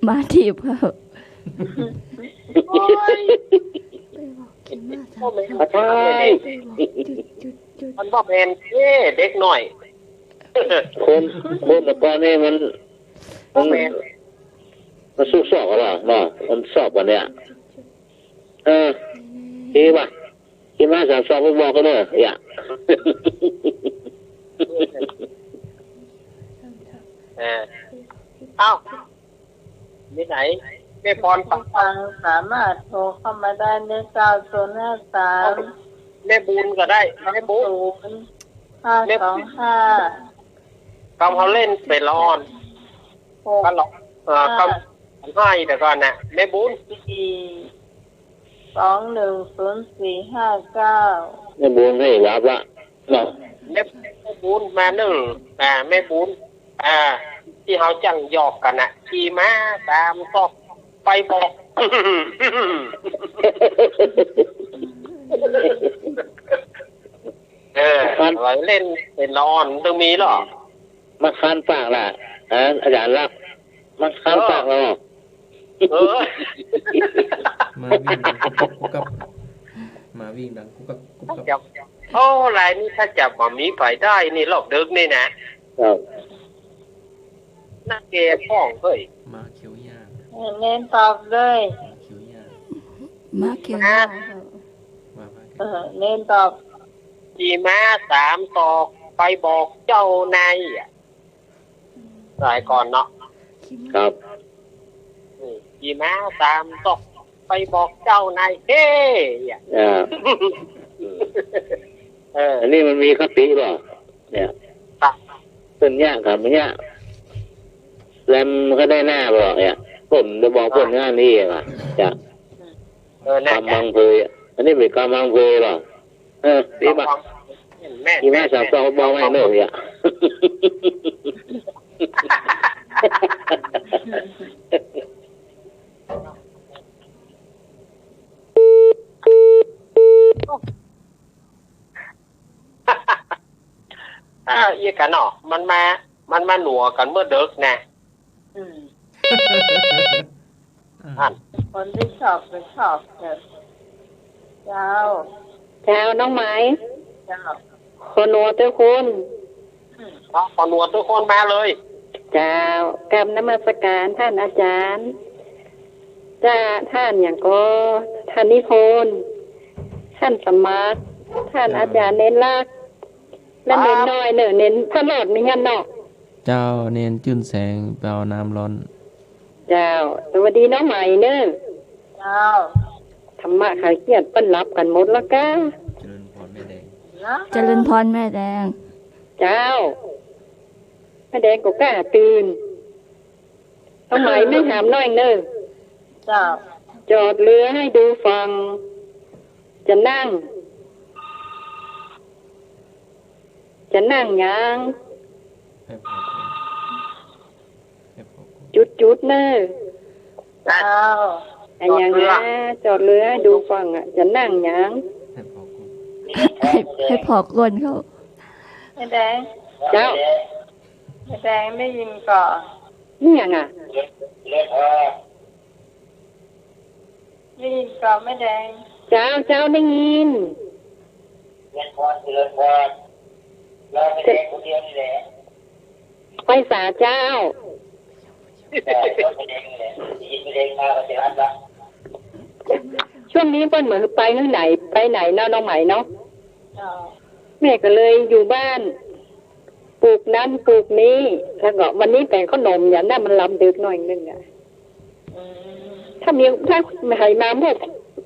มาถีบครับ โอ๊ย บ่ใจ้ มันบ่แม่นเด้ เด็กน้อย คน คนแต่ก่อนนี่มัน มัน มันซุกซอกกั๋นเนาะ มันซอกกั๋นเนี่ย เออ ดีว่ะ ขี่ม้าสามศอกไปบอกกั๋นเนาะ อย่า เออ เอ้า มีไหน แม่พร ผู้ฟังสามารถโทรเข้ามาได้ใน เก้าศูนย์ห้าสาม แม่บุญก็ได้ แม่บุญ ศูนย์ห้าสองห้า กำเขาเล่นไปร้อน หก ก็ร้อน เอ่อ ห้า กำให้เดี๋ยวก่อนนะ แม่บุญ สี่ สองหนึ่งศูนย์สี่ห้าเก้า แม่บุญให้รับละเนาะ แม่ แม่บุญมานึ่ง อ่า แม่บุญ อ่า ตี้เฮาจั่งหยอกกั๋นน่ะ ขี่ม้าสามศอกไปบอก เออ มัน ไว้เล่นไปร้อน ต้องมีเหรอ มาคันปากล่ะ ฮะ อาจ๋ารย์ลักษณ์ มาคันปากเหรอ เออ มาวิ่งดังกุ๊บกั๊บกุ๊บกั๊บ มาวิ่งดังกุ๊บกั๊บกุ๊บกั๊บ โอ้ ลายนี้ถ้าจะบ่มีไผได้นี่ รอบดึกนี่นะ ครับ นักเกมพ่องเฮ้ย มาเขียวหญ้า เออ เณรตอบเลย มาเขียวหญ้า มาเขียวหญ้าครับ มา มา เออ เณรตอบ ขี่ม้าสามศอกไปบอกเจ้านายอ่ะ สมัยก่อนเนาะ ครับ อืม ขี่ม้าสามศอกไปบอกเจ้านาย เฮ้ยอ่ะ อ่า เออ อันนี้มันมีคติบ่ เนี่ย ครับ เปิ้นเยียะกั๋นเยียะ แล้วมันก็ได้หน้าบ่เนี่ย ผมจะบอกเปิ้นงานนี้อ่ะ เนี่ย เออ น่าจะ กำบังเพย อันนี้เป๋นกำบังเพยบ่ เออ ดีบ่ แม่น ขี่ม้าสามศอกบอกไว้เนาะเนี่ย อ่า เยียะกั๋นเนาะ มันมา มันมาหนัวกั๋นเมื่อดึกนะ อืม อ่า อั้น คนตี้ชอบก็ชอบเถอะ เจ้า เจ้า น้องไหม เจ้า ขอหนัวตุ๊กคน อืม ขอหนัวตุ๊กคนมาเลย เจ้า กราบนมัสการต้านอาจ๋ารย์ จ้า ต้านหยังก่อ ต้านนิพนธ์ ต้านสมัคร ต้าน ครับ อาจ๋ารย์เณรลักษณ์ และ ครับ เณรน้อยเน่อ เณรพระรอดมีหั้นเนาะ เจ้า เณรจื้นแสง ไปเอาน้ำร้อน เจ้า สวัสดีน้องไหมเน่อ เจ้า ธรรมะคลายเครียด เปิ้นหลับกั๋นหมดแล้วก้า เจริญพรแม่แดง เจริญพรแม่แดง เจ้า แม่แดงก็กล้าตื่น น้องไหม แม่ถามหน้อยเน่อ เจ้า จอดเรือให้ดูฝั่ง จะนั่ง จะนั่งหยัง จุดๆ เน่อ เจ้า อะหยังนะ จอดเรือให้ดูฝั่งอะ จะนั่งหยัง ให้ ให้ผ่อก้นเขา แม่แดง เจ้า แม่แดงได้ยินก่อ นี่หยังอะ ได้ยินก่อแม่แดง เจ้า เจ้าได้ยิน เจริญพร เจริญพร รอแม่แดงคนเดียวนี่แหละ ไปสาเจ้า เออ รอแม่แดงนี่แหละ ได้ยินแม่แดงมาก็จะรับละ ช่วงนี้เปิ้นเหมือนไปหื้อไหน ไปไหนเนาะน้องไหมเนาะ เจ้า แม่ก็เลยอยู่บ้าน ปลูกนั้นปลูกนี้ แล้วก็วันนี้แป๋งข้าวหนมอย่างนั้น มันลำดึกหน่อยนึงอะ อืม ถ้ามี ถ้าใผมาพวก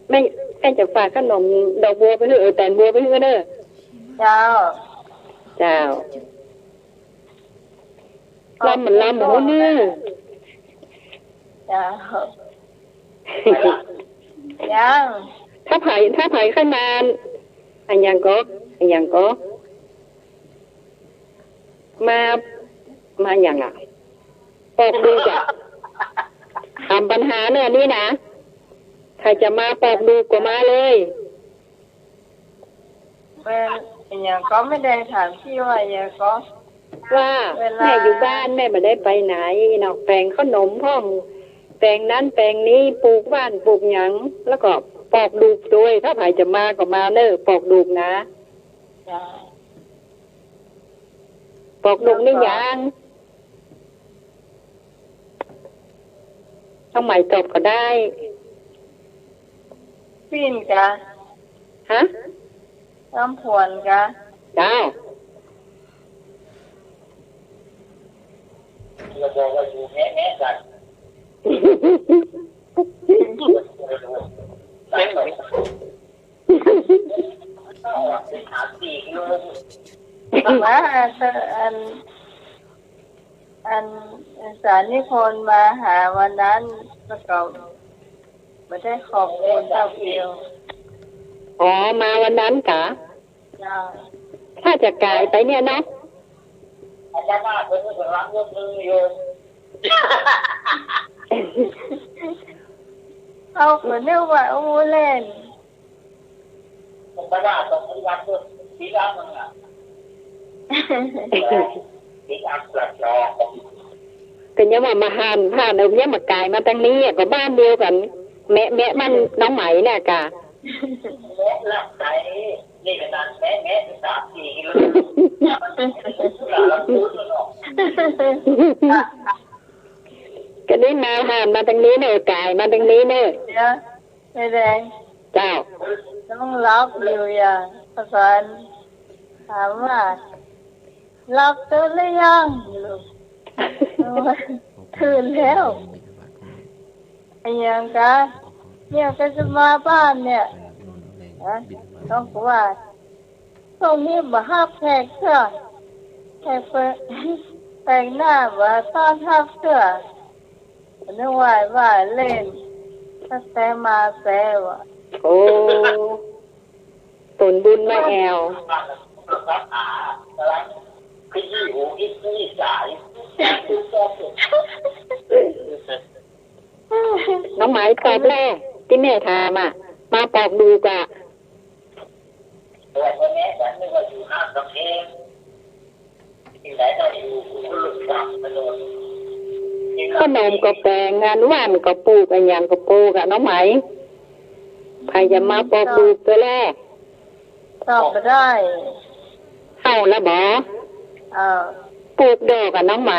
แม่ แม่จะฝากข้าวหนมดอกบัวไปหื้อ เออ แตงบัวไปหื้อเน่อ เจ้า เจ้า ลำมันลำหมูเน่อ เจ้า ยัง ถ้าใผ ถ้าใผใค่มา อะหยังก่อ อะหยังก่อ มา มาหยังอะ ปอกดูกอะ ถามปัญหาเน่อนี้นะ ใผจะมาปอกดูกก็มาเลย แม่ อะหยังก่อแม่แดงถามตี้ว่าอะหยังก่อ ว่า เวลา แม่อยู่บ้านแม่บ่ได้ไปไหนเนาะ แป๋งข้าวหนมพ่อง แป๋งนั้นแป๋งนี้ ปลูกว่านปลูกหยัง แล้วก็ปอกดูกตวย ถ้าใผจะมาก็มาเน่อ ปอกดูกนะ จ้า ปอกดูกนี่หยัง น้องไหมตอบก็ได้ ปิ้นกา ฮะ น้ำผวนกา เจ้า ว่าอัน อัน อันอาจ๋ารย์นิพนธ์มาหาวันนั้น แล้วก็บ่ได้ขอบคุณเต้าเปียว อ๋อ มาวันนั้นกา เจ้า ถ้าจะก๋ายไปเนี่ยเนาะ เฮาก็นึกว่าอู้เล่น ก็ยังว่ามาหันผ่าน เออ ยังมาก๋ายมาตังนี้อะ ก็บ้านเดียวกั๋น แมะ แมะมันน้องไหมเนี่ยกา ก็นี่มาหันมาตังนี้เน่อ ก๋ายมาตังนี้เน่อ เดี๋ยว แม่แดง เจ้า น้องหลับอยู่อย่า ประสานถามว่า หลับตื่นหรือยังลูก ตื่นแล้ว อะหยังกา เนี่ยก็จะมาบ้านเนี่ย ฮะ น้องก็ว่า ตรงนี้บ่ฮับแขกเตื้อ แขกเปิ้น แต่งหน้าบ่ต้อนฮับเตื้อ นึกว่าว่าเล่น ตั้งแต่มาแต่ว่า โอ้ ตนบุญมาแอว น้องไหมตอบแล ตี้แม่ถามอะ มาปอกดูกอะ ข้าวหนมก็แป๋ง งานว่านก็ปลูก อะหยังก็ปลูกอะ น้องไหม ใผจะมาปอกดูกตวยแล ตอบบ่ได้ เฒ่าแล้วบ่ เออ ปลูกดอกอะ น้องไหม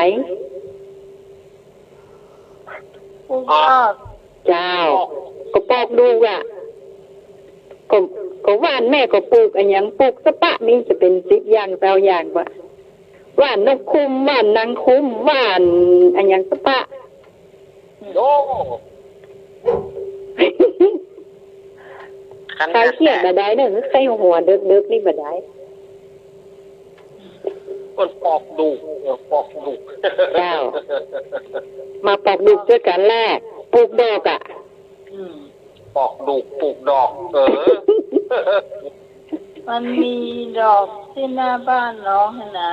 ปลูกดอก เจ้า ก็ปอกดูกอะ ก็ ก็หว่าน แม่ก็ปลูกอะหยัง ปลูกสะปะมีจะเป๋นสิบอย่างซาวอย่างบ่า หว่านนกคุ้ม หว่านนางคุ้ม หว่านอะหยังสะปะ โอ้ คลายเครียดบ่าดายเน่อ ใค่หัวเดิกๆ นี่บ่าดาย มันปอกดูก เออ ปอกดูก เจ้า มาปอกดูกจ้วยกั๋นแล ปลูกดอกอะ อืม ปอกดูก ปลูกดอก เออ มันมีดอกตี้หน้าบ้านน้องหั้นนะ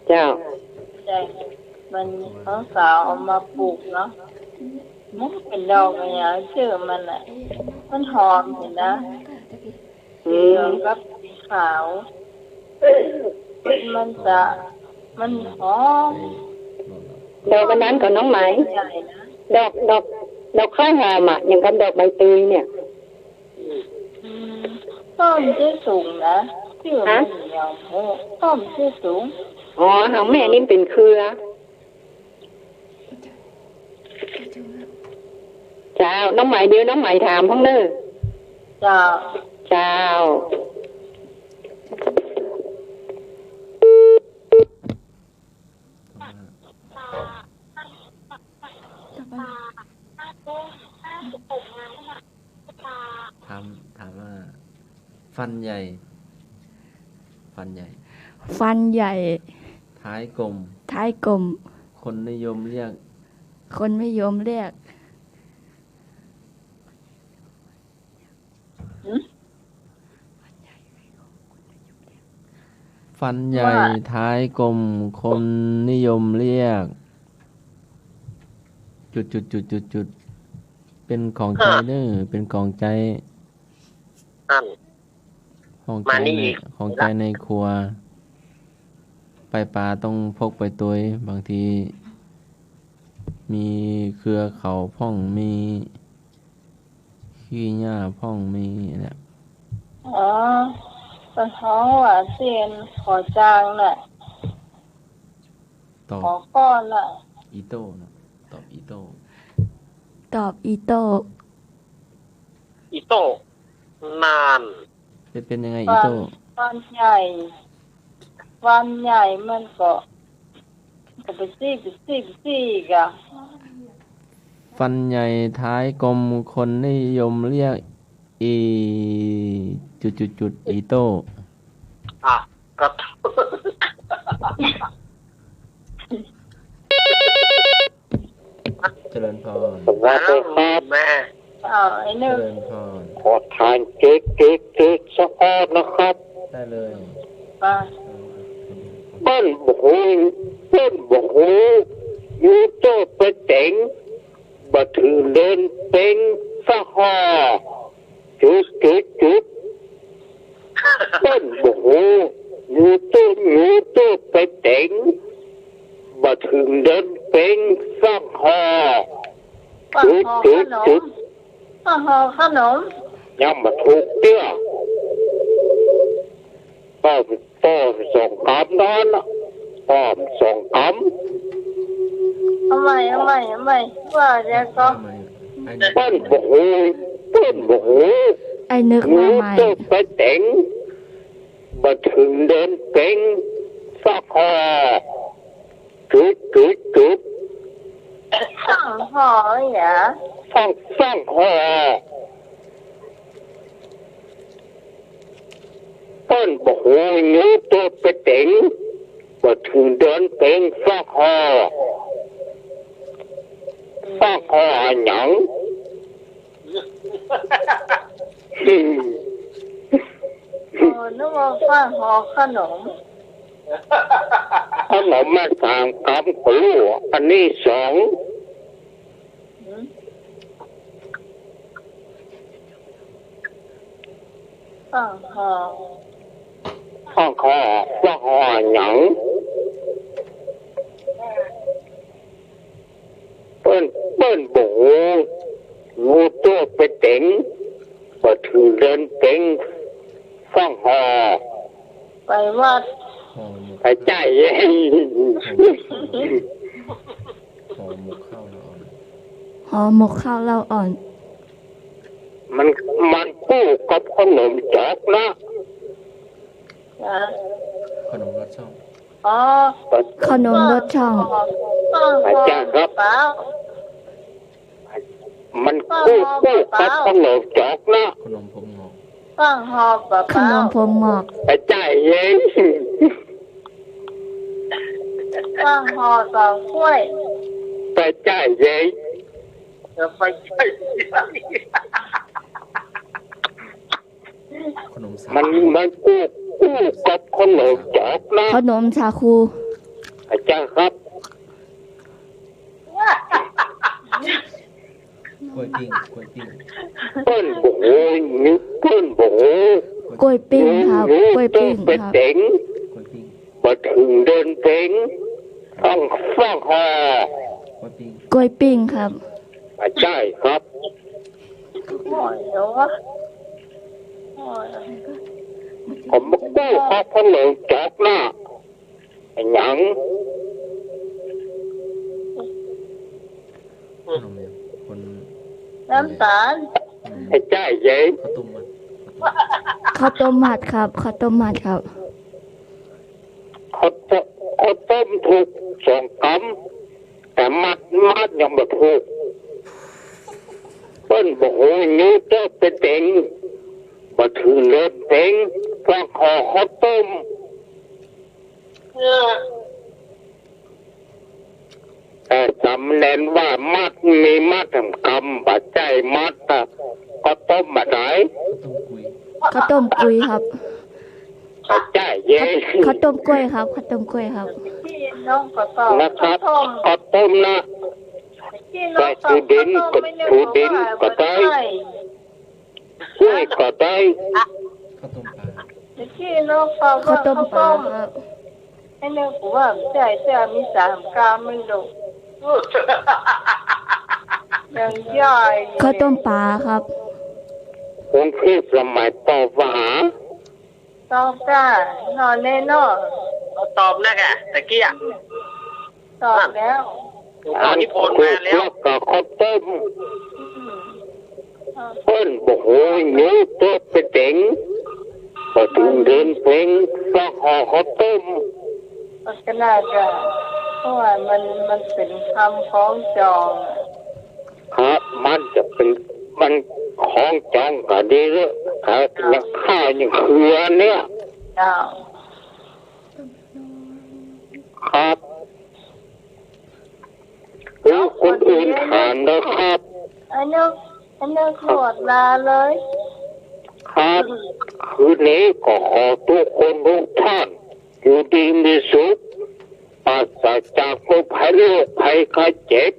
เจ้า แต่มัน น้องสาวเอามาปลูกเนาะ มันเป๋นดอกอะหยังจื้อมันอะ มันหอมดีนะ อืม เหลืองกับสีขาว มันจะ มันหอม ดอกอันนั้นก็น้องไหม ใหญ่นะ ดอก ดอก ดอกข้าวหอมอะ อย่างกับดอกใบเตยเนี่ย อืม ต้นตี้สูงนะ จื้อมัน ฮะ เหี่ยว โอ้ ต้นตี้สูง อ๋อ ของแม่นี่เป๋นเครือ เจ้า น้องไหม เดี๋ยวน้องไหมถามพ่องเน่อ เจ้า เจ้า ถาม ถามว่า ฟันใหญ่ ฟันใหญ่ ฟันใหญ่ ท้ายกลม ท้ายกลม คนนิยมเรียก คนนิยมเรียก หืม ฟันใหญ่ ว่า ท้ายกลม คนนิยมเรียก จุดจุดจุดจุดจุด เป๋นของใจ๊เน่อ เป๋นของใจ๊ อั้น ของใจ๊ มานี่ ใน อีก ของใจ๊ในครัว ไปป๋าต้องพกไปตวย บางที มีเครือเขาพ่อง มีขี้หญ้าพ่อง มีเนี่ย อ๋อ เปิ้นฮ้องว่าเตียนขอจางน่ะ ตอบ ขอก้อนน่ะ อีโต้น่ะ ตอบอีโต้ ตอบอีโต้ อีโต้ นาน เป๋น เป๋นยังไง ฟัน อีโต้ ฟันใหญ่ ฟันใหญ่มันก็ ก็ไปซี้ ไปซี้ ไปซี้อีกอะ ฟันใหญ่ท้ายกลม คนนิยมเรียก อี จุดจุดจุด อีโต้ อ่ะ ก็ เจริญพร สวัสดีครับ แม่ อ้าว ไอ้หนึ่ง เจริญพร ขอทานเก๊ก เก๊ก เก๊กสักก้อนนะครับ ได้เลย ป้า เปิ้นบ่ฮู้ เปิ้นบ่ฮู้ ยูโตไปเต็ง บ่ถืงเดือนเพ็งสักฮอ จุด จุด จุด เปิ้นบ่ฮู้ ยูโต ยูโตไปเต็ง บ่ถืงเดือนเพ็งสักฮอ ฟัง จุด ฮอ จุด ขนม จุด ฟัง ฮอ ขนม ยังบ่ถูกเตื้อ ป้อ ป้อสองกำนั้นน่ะ ป้อสองกำ เอาใหม่ เอาใหม่ เอาใหม่ ว่าแล้วก็ เปิ้นบ่ฮู้ เปิ้นบ่ฮู้ ไอ้นึกว่าใหม่ ยูโตไปเต็ง บ่ถืงเดือนเพ็งสักฮอ จุด จุด จุด ฟังฮอ อย่า ฟัง ฟังฮอ เปิ้นบ่ฮู้ ยูโตไปเต็ง บ่ถืงเดือนเพ็งสักฮอ สักฮออะหยัง อืม เออ นึกว่าฟังฮอขนม ขนมมาสามกำก็ฮู้ อันนี้สอง หืม ฟังฮอ ฟังฮอ ฟังฮออะหยัง เปิ้น เปิ้นบ่ฮู้ ยูโตไปเต็ง บ่ถืงเดือนเพ็ง ฟังฮอ ไปวัด ห่อหมก ไปจ่าย ห่อหมกข้าวเหล้าอ่อน ห่อหมกข้าวเหล้าอ่อน มัน มันกู้กับขนมจ๊อกนะ นะ ขนมลอดช่อง อ๋อ ขนมลอดช่อง อาจารย์ครับ มันกู้ กู้กับขนมจ๊อกนะ ขนมผมหงอก ป้างห่อเป๋าๆ ขนมผมหงอก อาจารย์เย้ย ป้างห่อเป๋ากล้วย อาจารย์เย้ย เออ ไปใช่ ขนมสาคู มัน มันกู้ กู้กับขนมจ๊อกนะ ขนมสาคู อาจารย์ครับ กล้วยปิ้ง กล้วยปิ้ง เปิ้นบ่ฮู้ นี่เปิ้นบ่ฮู้ กล้วยปิ้งครับ กล้วยปิ้งครับ เป๋เต็ง กล้วยปิ้ง บ่เถิงเดือนเพ็ง ต้องฟ้องหอ กล้วยปิ้ง กล้วยปิ้งครับ อ่ะ ใช่ครับ ผมมากู้ครับขนมจ๊อกนะ อะหยัง ขนมเนี่ย คน น้ำตาล ขนม ไอ้จ้าใหญ่ ข้าวต้มมัด ข้าวต้มมัดครับ ข้าวต้มมัดครับ ข้าวต้ม ข้าวต้มถูกสองกำ แต่มัด มัดยังบ่ถูก เปิ้นบ่ฮู้อยู่เต๊อะเป๋เต็ง บ่ถือเลิศเพ็ง ต้องขอข้าวต้ม เออ แต่สำเนียงว่ามัด มีมัดทำกำ บ่ใจ้มัดอะ ข้าวต้มบ่ได้ ข้าวต้มกุย ข้าวต้มกุยครับ บ่ใจ้เย้ย ข้าวต้มกล้วยครับ ข้าวต้มกล้วยครับ พี่น้องก็ตอบ นะครับ ข้าวต้ม ข้าวต้มนะ พี่น้องตอบ ใส่ถั่วดิน ข้าวต้มไม่นึก ถั่วดิน ว่า ก็ได้ บ่ใจ้ กล้วยก็ได้ ข้าวต้มปลา เมื่อกี้น้องฟังว่า ข้าวต้มปลา ข้าวต้ม ครับ ไอ้เนี่ยกูว่ามันใจ้ แต่มีสามกำไม่รู้ ยังใหญ่ ข้าวต้มปลาครับ คนคือสมัยปอปหา ตอบจ้า นอนแน่นอน เขาตอบนะกะ ตะกี้อะ ตอบแล้ว หลวงพ่อนิพนธ์มาแล้ว อันถูกแล้วก็ข้าวต้ม อืม เปิ้นบ่ฮู้อยู่เต๊อะเป๋เต็ง บ่ถึงเดือนเพ็ง ต้องขอข้าวต้ม ก็น่าจะ เพราะว่ามัน มันเป็นคำคล้องจองอะ ครับ มันจะเป็น มันคล้องจองกันดีเลยครับ ราคายังคืออันเนี้ย เจ้า ครับ คือคนอื่นถามนะครับ อันนี้ อันนี้ขวดลาเลย ครับ คืนนี้ก็ขอทุกคนทุกท่าน อยู่ดีมีสุข ปราศจากโรคภัย โรคภัยไข้เจ็บ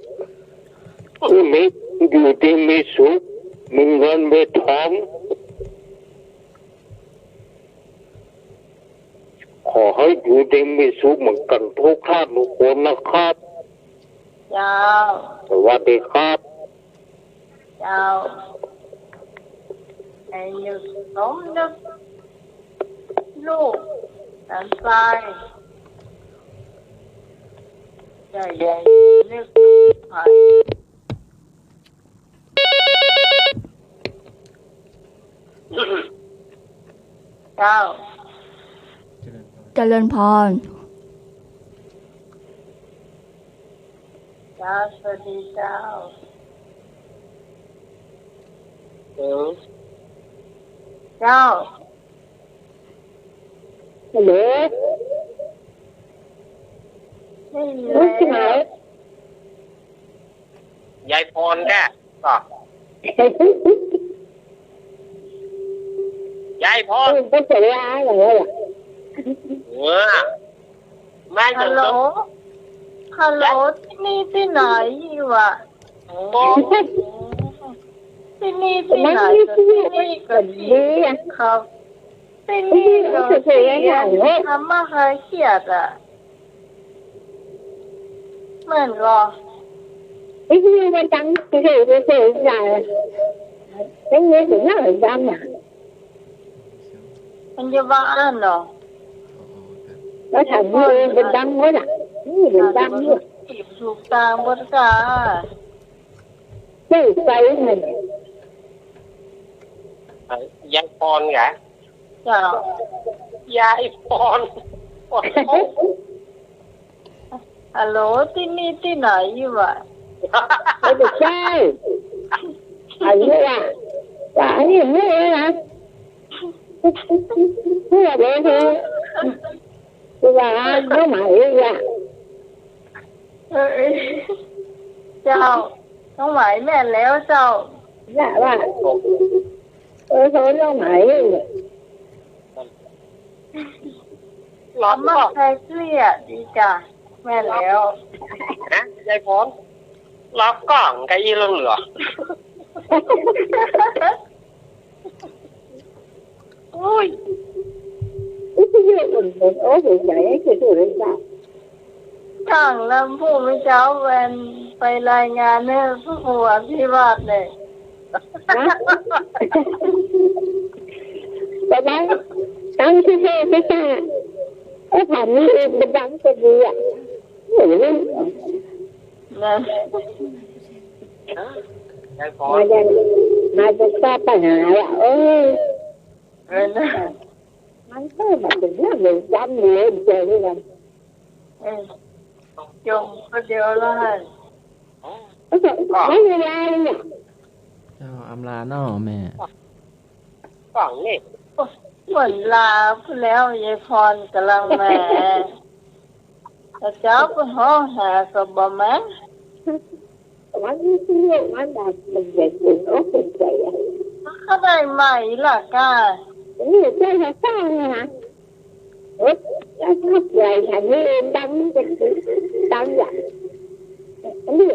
คืนนี้อยู่ดีมีสุข มีเงินมีทอง ขอให้อยู่ดีมีสุขเหมือนกันทุกท่านทุกคนนะครับ เจ้า สวัสดีครับ เจ้า ให้นึกสมนึกลูกหลานชาย อย่า อย่านึกใคร เจ้า เจริญพร เจ้า สวัสดีเจ้า เออ เจ้า ฮัลโหล ได้ยิน ลูกชาย แล้ว ยายพรแก ก็ ยายพร เออ ก็จะว่าอย่างนั้นแหละ เออ แม่ ฮัลโหล ฮัลโหล ที่นี่ที่ไหนวะ โอ้ ที่นี่ที่ไหน ที่นี่ก็ที่เขา ที่นี่ก็ที่ทำมาหาเขียดอะ เหมือนก็ ไอ้ที่มันดังเฉยๆ เฉยๆ อย่าง ไม่มีถึงหน้าดังอะ มันจะว่าอ่านเหรอ แล้วถามว่า เออ มันดังวะน่ะ นี่มันดังอยู่ ถูกตามบทกา ไม่ไปไหน ยายพรเหรอ เจ้า ยายพร ฮัลโหล ตี้นี่ตี้ไหนอยู่อะ ไม่ใช่ อันนี้อะ ว่าอันนี้ไม่นะ พูดเลยเถอะ คือว่าน้องไหมอะ เออ เจ้า น้องไหมแม่นแล้วเจ้า เนี่ยว่า เออ เขาน้องไหม ลาบก้าง ใครเครียดดีจ้ะ แม่นแล้ว ฮะ ยายพร ลาบก้าง ไก่เหลืองเหลือ โอ้ย โอ้ย ใหญ่ ไอ้เจ้า ก้างลำพูนเมื่อเช้าแวนไปรายงานเนี่ย ผู้ว่าที่วัดเนี่ย ฮะ ประมาณ ตั้งที่เทศไม่ใช่ ก็ถามนี่เอง มันดังก็ดีอะ โอ้โห นะ ยายพร มาจาก มาจากแก้ปัญหาอะ เอ้ย เออนะ มันก็มาถึงเรื่องเวรกรรมเลยเจอกัน เออ จงก็เดี๋ยวละหัน แล้วก็ไม่มีอะไรเนี่ย เจ้า อำลาเนาะแม่ ฟังนี่ เหมือนลาไปแล้ว ยายพรกำลังมา แต่เจ้าก็ฮ้องหาก็บ่มา วันนี้ที่เรียกว่าดับมันเย็นเป็นอกเป็นใจอะ เขาได้ใหม่ล่ะก้า นี่เจ้าจะสร้างไงฮะ เอ๊ะ แล้วก็ใหญ่ขนาดนี้ดังจะดังอย่าง นี่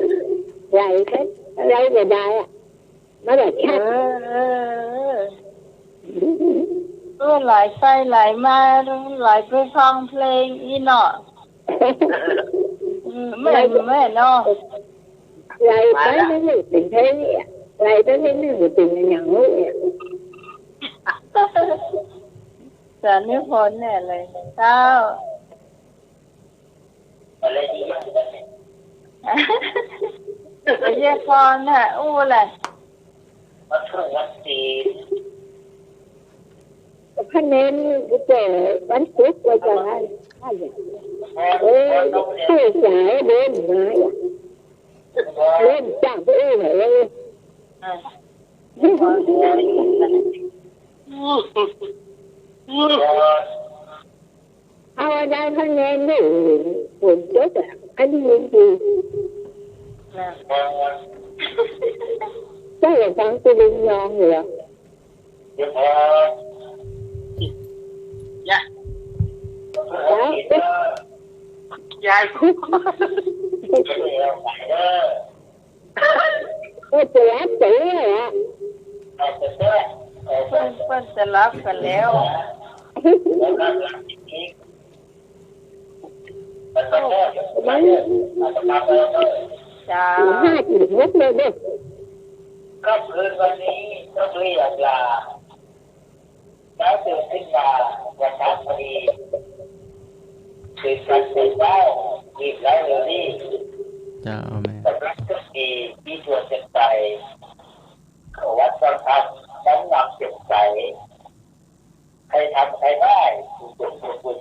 ใหญ่ไปอะไรไม่ได้อะ ไม่ได้แค่ เออ เออ เออ เออ ไหลไปไหลมา ไหลไปฟังเพลงอีเนาะ อืม แม่น แม่นเนาะ ไหลไปไม่รู้เป็นเพลงเนี่ย ไหลไปไม่รู้เป็นอย่างนู้นเนี่ย สารนิพนธ์เนี่ยเลย เจ้า เยพรน่ะ อู้แหละ คะแนนกูเจอวันศุกร์ว่าจะไง เออ เข้าสายเดินมาอ่ะ เล่นจ้างไปเองเลย อ่ะ เอาอาจารย์คะแนนนี่ฝนตกอ่ะ อันนี้ยังดี นะ เจ้าอย่าฟังกูลิงยองเหรอ ยาย ยาย ยาย เปิ้นจะหลับไปแล้วอะ เปิ้น เปิ้นจะหลับไปแล้ว มัน เจ้า ห้าจุดหกเลยเด้อ ค่ำคืนวันนี้ต้องเรียกลา เช้าตื่นขึ้นมาวันพฤหัสบดี ตื่นกันแต่เช้า รีบแล้วเร็วนี่ เจ้าแม่ สำนักทุกทีที่ชวนกันไป เข้าวัดฟังธรรม น้อมนำแจ่มใส ใครทำใครได้ บุญบุญบุญบุญ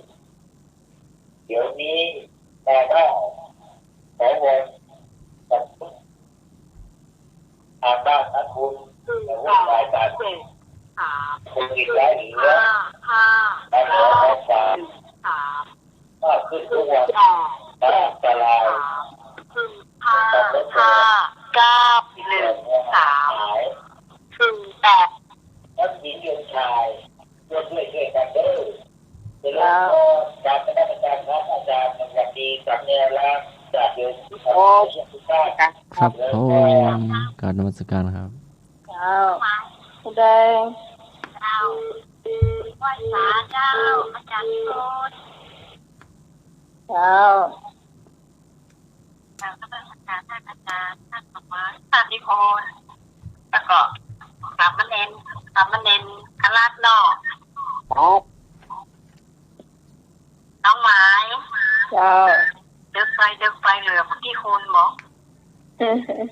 เดี๋ยวนี้แม่ต้องขอวอนกับทางบ้านนะคุณ หนึ่ง อย่าวุ่นวายกัน สอง เจ็ด สาม โควิดร้ายเหลือ ห้า ห้า และขอความ หนึ่ง สาม มากขึ้นทุกวัน แปด และอันตราย สาม หนึ่ง ห้า ห้า เก้า หนึ่ง สาม หนึ่ง แปด ทั้งหญิงและชาย ร่วมด้วยช่วยกันเด้อ เจริญพร กราบนมัสการครับ อาจารย์ สวัสดีครับ แนวร่างจากโยมทุกท่าน ครับผม กราบนมัสการครับ เจ้า แสดง เจ้า ไหว้สาเจ้า อาจารย์นิพนธ์ เจ้า กราบนมัสการท่านอาจารย์ ท่านธรรมะ ท่านนิพนธ์ แล้วก็สามเณร สามเณรคณะนอก ครับ น้องไหม เจ้า เดินไปเดินไปเหลือเมื่อกี้คุณบอก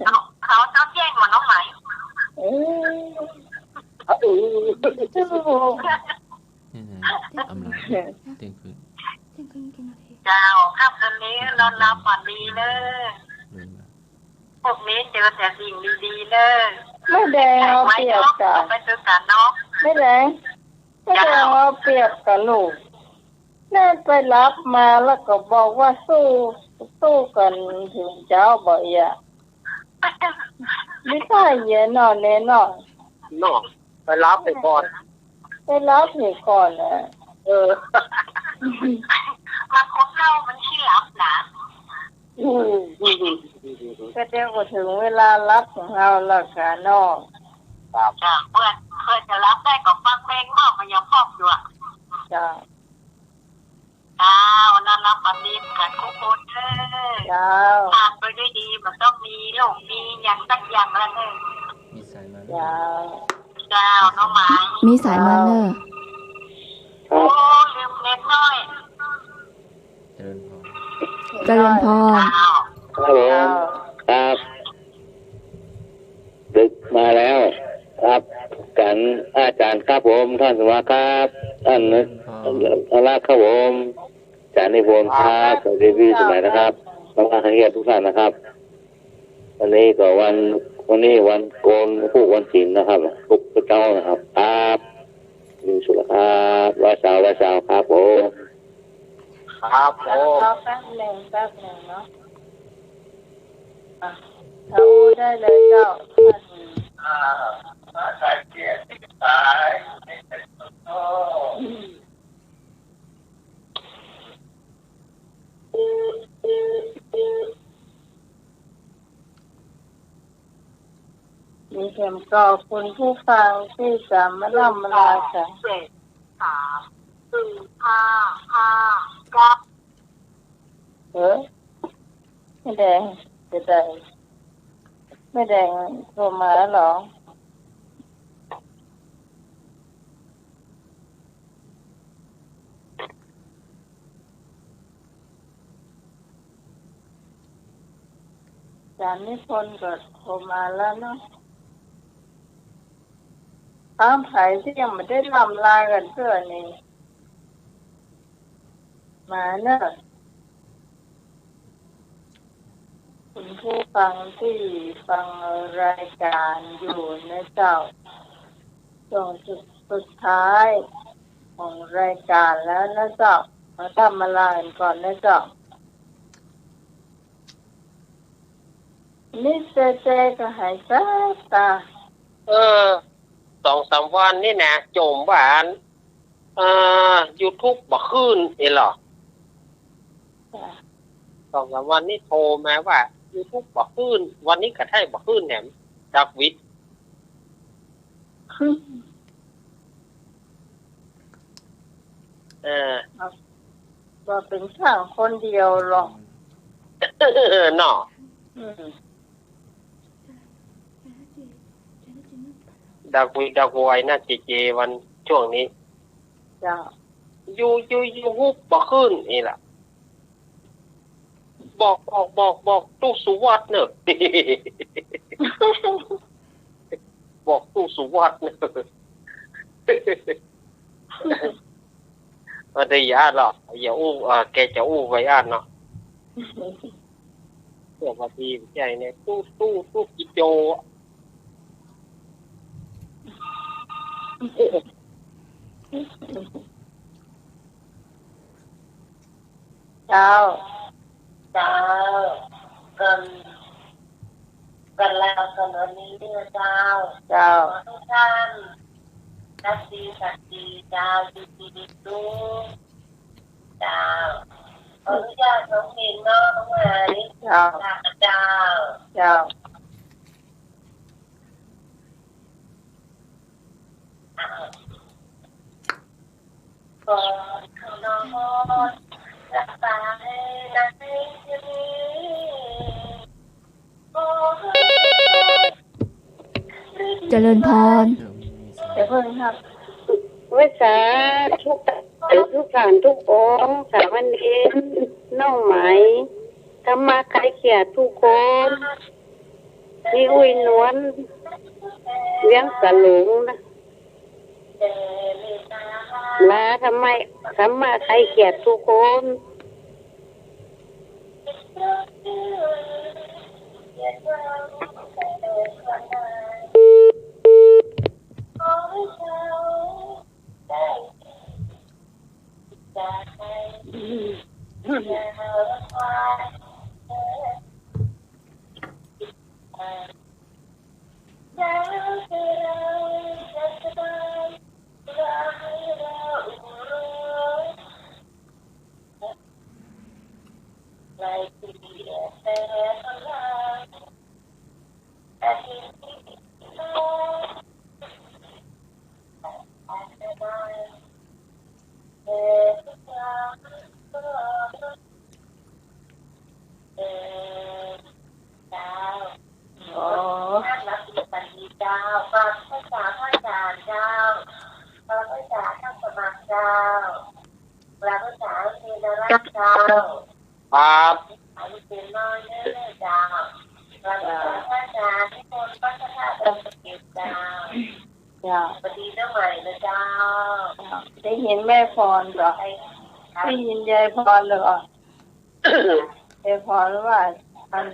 เขา เขาเจ้าแจ้งว่าน้องไหม อืม เออ นี่ไง อำลา เที่ยงคืน เจ้า ค่ำคืนนี้นอนหลับฝันดีเน่อ เลยนะ พรุ่งนี้เจอแต่สิ่งดีๆเน่อ แม่แดงเอาเปรียบกะ ไปเจอกันเนาะ แม่แดง แม่แดงเอาเปรียบกะลูก แม่ไปหลับมาแล้วก็บอกว่าสู้ สู้กั๋นเถิงเจ๊าบ่าเอีย ไม่ใช่เยียะเนาะ แน่นอน เนาะ ไปหลับไปก่อน ไปหลับไปก่อนน่ะ เออ มาคบเฮามันขี้หลับนะ อืม ก็เดี๋ยวก็เถิงเวลาหลับของเฮาแล้วค่ะเนาะ ครับ จ้ะ เปื้อ เปื้อจะหลับได้ก็ฟังเพลงเนาะ มันยังพร้อมอยู่อะ จ้ะ เจ้า นอนหลับฝันดีกั๋นกู้คนเน่อ เจ้า ผ่านไปด้วยดี บ่ต้องมีโรคมีหยังสักอย่างละเน่อ มีสายมา เจ้า เจ้า น้องหมาย มีสายมาเน่อ โอ้ ลืมเน็ตหน้อย เจริญพร เจริญพร เจ้า ครับผม เจ้า ครับ ดึกมาแล้วครับ กั๋นอาจ๋ารย์ครับผม ต้านสมภารครับ ต้าน เจริญพร อารักษ์ครับผม อาจ๋ารย์นิพนธ์ครับ สวัสดีพี่สมัยนะครับ แล้วก็นักเรียนทุกท่านนะครับ วันนี้ก็วัน วันนี้วันโกนพูกวันศีลนะครับ ทุกเจ้านะครับ ครับ มีสุขครับ ไหว้เช้า ไหว้เช้าครับผม ครับผม รอแป๊บหนึ่ง แป๊บหนึ่งเนาะ อ่ะ เจ้าได้เลยเจ้า อ่า มีเข็มกอคุณผู้ฟังตี้จะมาล่ำมาลากั๋น เจ็ด สาม สี่ ห้า ห้า เก้า เออ แม่แดง จะได้ แม่แดงโทรมาแล้วเหรอ อาจ๋ารย์นิพนธ์ก็โทรมาแล้วเนาะ อ้าว ใผตี้ยังบ่ได้ล่ำลากั๋นเตื้อนี่ มาเน่อ คุณผู้ฟังตี้ฟังรายก๋านอยู่นะเจ้า ช่วงสุด สุดท้ายของรายก๋านแล้วนะเจ้า มาล่ำมาลากั๋นก่อนนะเจ้า นี่เจเจก็หายสาบตา เออ สองสามวันนี่นะ จ่มว่าอัน เอ่อ ยูทูบบ่ขึ้นเองเหรอ จ้ะ สองสามวันนี่โทรมาว่า ยูทูบบ่ขึ้น วันนี้กะใต้บ่ขึ้นแหม ดักวิด เออ บ่เป๋นข้างคนเดียวหรอก เนาะ อืม ดักวิดดักวอยนะเจเจ วันช่วงนี้ เจ้า ยู ยู ยูทูบบ่ขึ้นเองล่ะ บอก บอก บอก บอกตุ๊สุวัฒน์เน่อ บอกตุ๊สุวัฒน์เน่อ บ่ได้ย้านหรอก อย่าอู้ เอ่อ แกจะอู้ไปย้านเนาะ เพื่อว่าดีใจเนี่ย ตุ๊ ตุ๊ ตุ๊กิโจ เจ้า เจ้า กั๋น กั๋นลากั๋นวันนี้เน่อเจ้า เจ้า ขอทุกท่าน รักดี สักดี เจ้า อยู่ดีมีสุข เจ้า ขออนุญาตร้องเพลงเนาะ น้องหมาย เจ้า ลาเจ้า เจ้า เจริญพร เดี๋ยวเพิ่งครับ ไหว้สาทุก ทุกท่านทุกองค์ สามเณร น้องไหม ธรรมะไคร้เขียดทุกคน มีอุ้ยนวล เวียงสะหลงนะ มาทำไม ธรรมะไขเกียรติทุกคน อ๋อ ครับ เจ้า ได้ยินแม่พรก่อ ได้ยินยายพรเลยก่อ ยายพรว่า อัน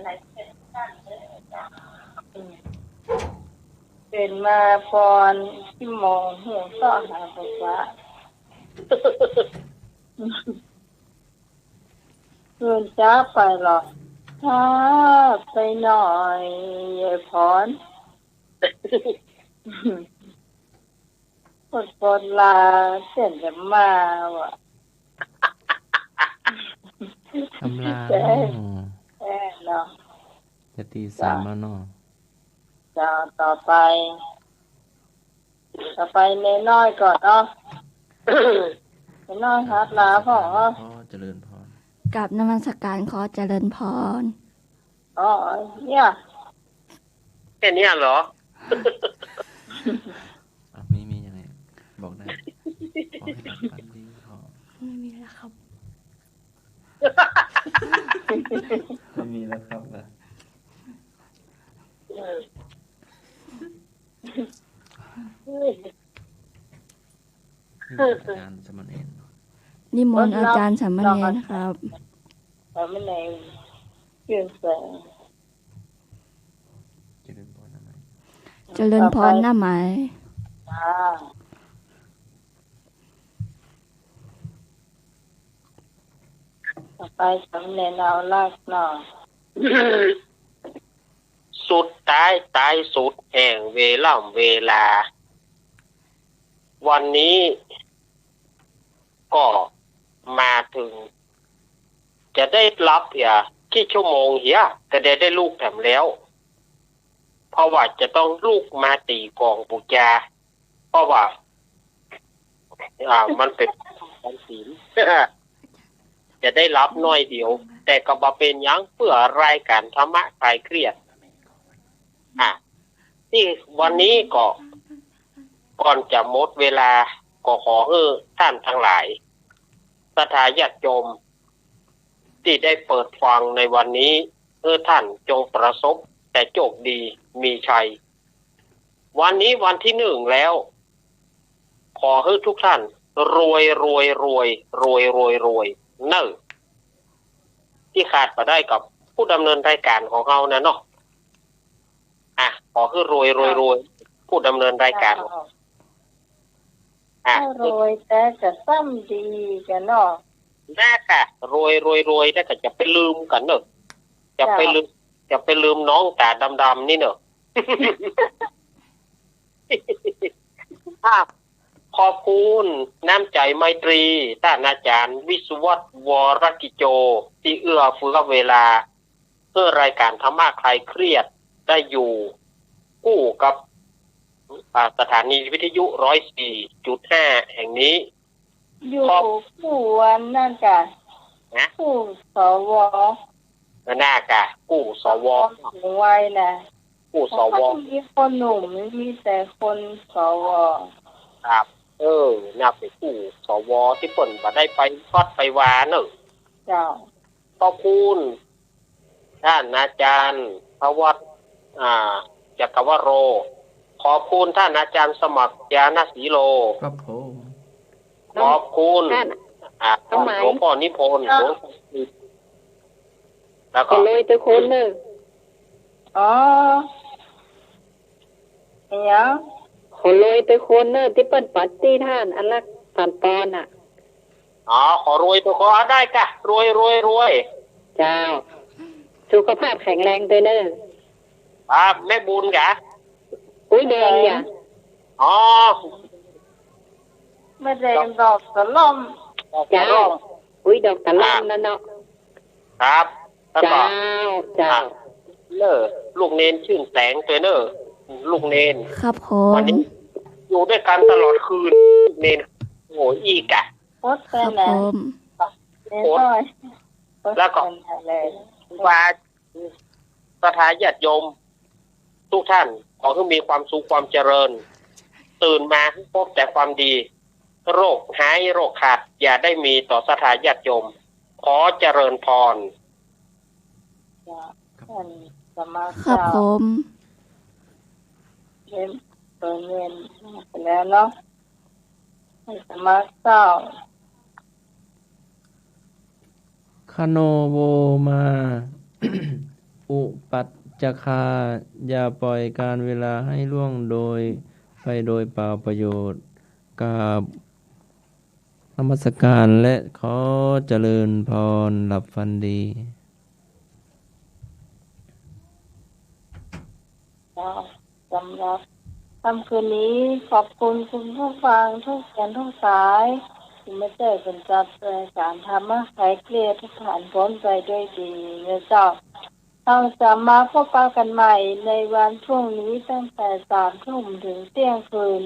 อืม เป๋นมาพรตี้มองหูซ้อหาภาษา เกินจ๊าไปเหรอ จ๊าไปหน่อย ยายพร ปดปดลาเส้นจะมาว่ะ อำลาเนาะ แจ้เนาะ จะตีสามแล้วเนาะ เจ้า ต่อไป ต่อไปเณยน้อยก่อเนาะ เณยน้อยฮับลาพ่องเนาะ ขอเจริญพร กราบนมัสการ ขอเจริญพร อ๋อ เนี่ย แค่เนี้ยเหรอ อ่ะ มี มียังไง บอกได้ ขอให้หลับฝันดี ขอ ไม่มีแล้วครับ ไม่มีแล้วครับนะ นิมนต์อาจารย์สามเณร นิมนต์อาจารย์สามเณรครับ สามเณร เปลี่ยนแปลง เจริญพรนะไหม เจริญพรนะไหม อ่า ต่อไปสามเณรเอาลากหน่อ สุดต๊ายต๊ายสุดแห่งเวล่ำเวลา วันนี้ก็มาเถิง จะได้หลับเหีย กี่ชั่วโมงเหีย ก็ได้ ได้ลุกแถมแล้ว เพราะว่าจะต้องลุกมาตี๋กองปู๋จา เพราะว่า อ่า มันเป๋นวันศีล จะได้หลับน้อยเดียว แต่ก็บ่เป๋นหยัง เปื้อรายก๋านธรรมะคลายเครียด อ่ะ ตี้วันนี้ก็ ก่อนจะหมดเวลา ก็ขอหื้อต้านตังหลาย ศรัทธาญาติโยม ตี้ได้เปิดฟังในวันนี้ หื้อต้านจงประสบแต่โจคดี มีชัย วันนี้วันตี้นึ่งแล้ว ขอหื้อทุกต้านรวย รวย รวย เน่อ ตี้ขาดบ่ได้กับผู้ดำเนินรายก๋านของเฮานะเนาะ อ่ะ ขอหื้อรวย รวย รวย ผู้ดำเนินรายก๋าน อ่ะ ถ้ารวยแต๊จะซ้ำดีกั๋นเนาะ น่าค่ะ รวย รวย รวย แต่ก็จะไปลืมกั๋นเนาะ จะไปลืม จะไปลืมน้องต๋าดำๆ นี่เนาะ อ่ะ ขอบคุณน้ำใจ๋ไมตรี ต้านอาจ๋ารย์วิศวัฒน์ วรกิจโจ ตี้เอื้อเฟื้อเวลา หื้อรายก๋านธรรมะคลายเครียดได้อยู่กู้กับ อ่า สถานีวิทยุร้อยสี่จุดห้าแห่งนี้ อยู่ ขอบ กู้อันนั้นก่ะ ฮะ กู้ สว น่าก่ะ กู้ สว สูงวัยน่ะ กู้ สว บ่มีคนหนุ่ม มีแต่คน สว ครับ เออ น่าเป๋นกู้ สว ตี้เปิ้นบ่ได้ไปวัดไปวาเนาะ เจ้า ขอบคุณต้านอาจ๋ารย์พวัตร อ่า จักรวโร ขอบคุณท่านอาจารย์สมัคร ญาณศรีโล ครับผม ขอบคุณ ท่าน อ่า น้องไหม หลวงพ่อนิพนธ์ หลวงพ่อสิทธิ์ แล้วก็ ขอรวยตวยคนเน่อ อ๋อ เดี๋ยว ขอรวยตวยคนเน่อ ตี้เปิ้นปาร์ตี้ท่าน อันละสามปอนน่ะ อ๋อ ขอรวยตวยคน อ๋อ ได้กะ รวย รวย รวย เจ้า สุขภาพแข็งแรงตวยเน่อ ครับ แม่บุญกะ อุ๊ย แดงอย่า อ๋อ แม่แดงดอกตะล่อม ดอกตะล่อม เจ้า อุ๊ย ดอกตะล่อม อ่ะ นั่นเนาะ ครับ แล้วก็ เจ้า เจ้า อ่ะ เน่อ ลูกเณรชื่นแสงตวยเน่อ ลูกเณร ครับผม วันนี้อยู่ด้วยกันตลอดคืน ลูกเณร โอ้โห อีกอะ อดไป ครับ นะ ผม อด แล้วก็ อดไปเลย ว่า ศรัทธาญาติโยมทุกท่าน ขอหื้อมีความสุขความเจริญ ตื่นมาพบแต่ความดี โรคหายโรคขาด อย่าได้มีต่อศรัทธาญาติโยม ขอเจริญพร ครับ ท่านสมัคร ครับ เจ้า ผม เห็นเปิดเงินไปแล้วเนาะ ท่านสมัครเจ้า คโนโวมา อุปัชฌคา อย่าปล่อยกาลเวลาให้ล่วงโดย ไปโดยเปล่าประโยชน์ กราบนมัสการและขอเจริญพร หลับฝันดี ก็สำหรับค่ำคืนนี้ ขอบคุณคุณผู้ฟังทุกท่านทุกสาย ตี้มาจ้วยกั๋นจัดรายการธรรมะไขเครียด ทุกท่านพ้นไปด้วยดีนะเจ้า เฮาจะมาพบปะกั๋นใหม่ในวันพรุ่งนี้ตั้งแต่สามทุ่มถึงเที่ยงคืน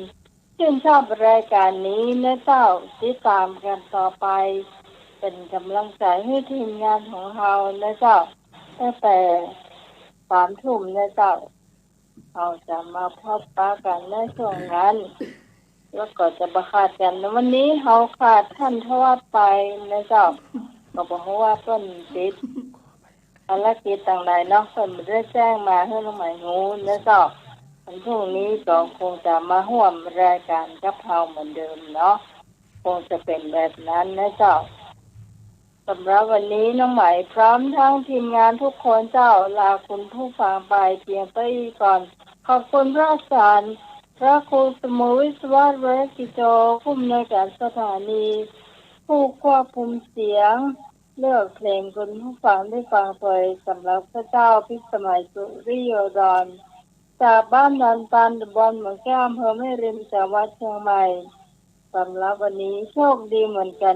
ชื่นชอบรายการนี้นะเจ้า ติดต๋ามกั๋นต่อไป เป๋นก๋ำลังใจ๋หื้อทีมงานของเฮานะเจ้า ตั้งแต่สามทุ่มนะเจ้า เฮาจะมาพบปะกั๋นในช่วงนั้น แล้วก็จะบ่ขาดกั๋น วันนี้เฮาขาดท่านทวัชชัยไปนะเจ้า ก็บ่ฮู้ว่าเปิ้นติดภารกิจตางใดเนาะ เปิ้นบ่ได้แจ้งมาหื้อน้องไหมฮู้นะเจ้า วันพรุ่งนี้ก็คงจะมาฮ่วมรายการกับเฮาเหมือนเดิมเนาะ คงจะเป๋นแบบนั้นนะเจ้า สำหรับวันนี้น้องไหมพร้อมทั้งทีมงานทุกคนเจ้า ลาคุณผู้ฟังไปเพียงเต้าอี้ก่อน ขอบคุณพระอาจารย์ พระครูสมุทรวิศวะ วรกิจโจ ผู้อำนวยการสถานี ผู้ควบคุมเสียง เลือกเพลงคุณผู้ฟังได้ฟังโดย สำหรับข้าเจ้าพิสมัย สุริโยดร จากบ้านดอนตาล ตำบลเหมืองแก้ว อำเภอแม่ริม จังหวัดเชียงใหม่ สำหรับวันนี้โชคดีเหมือนกั๋น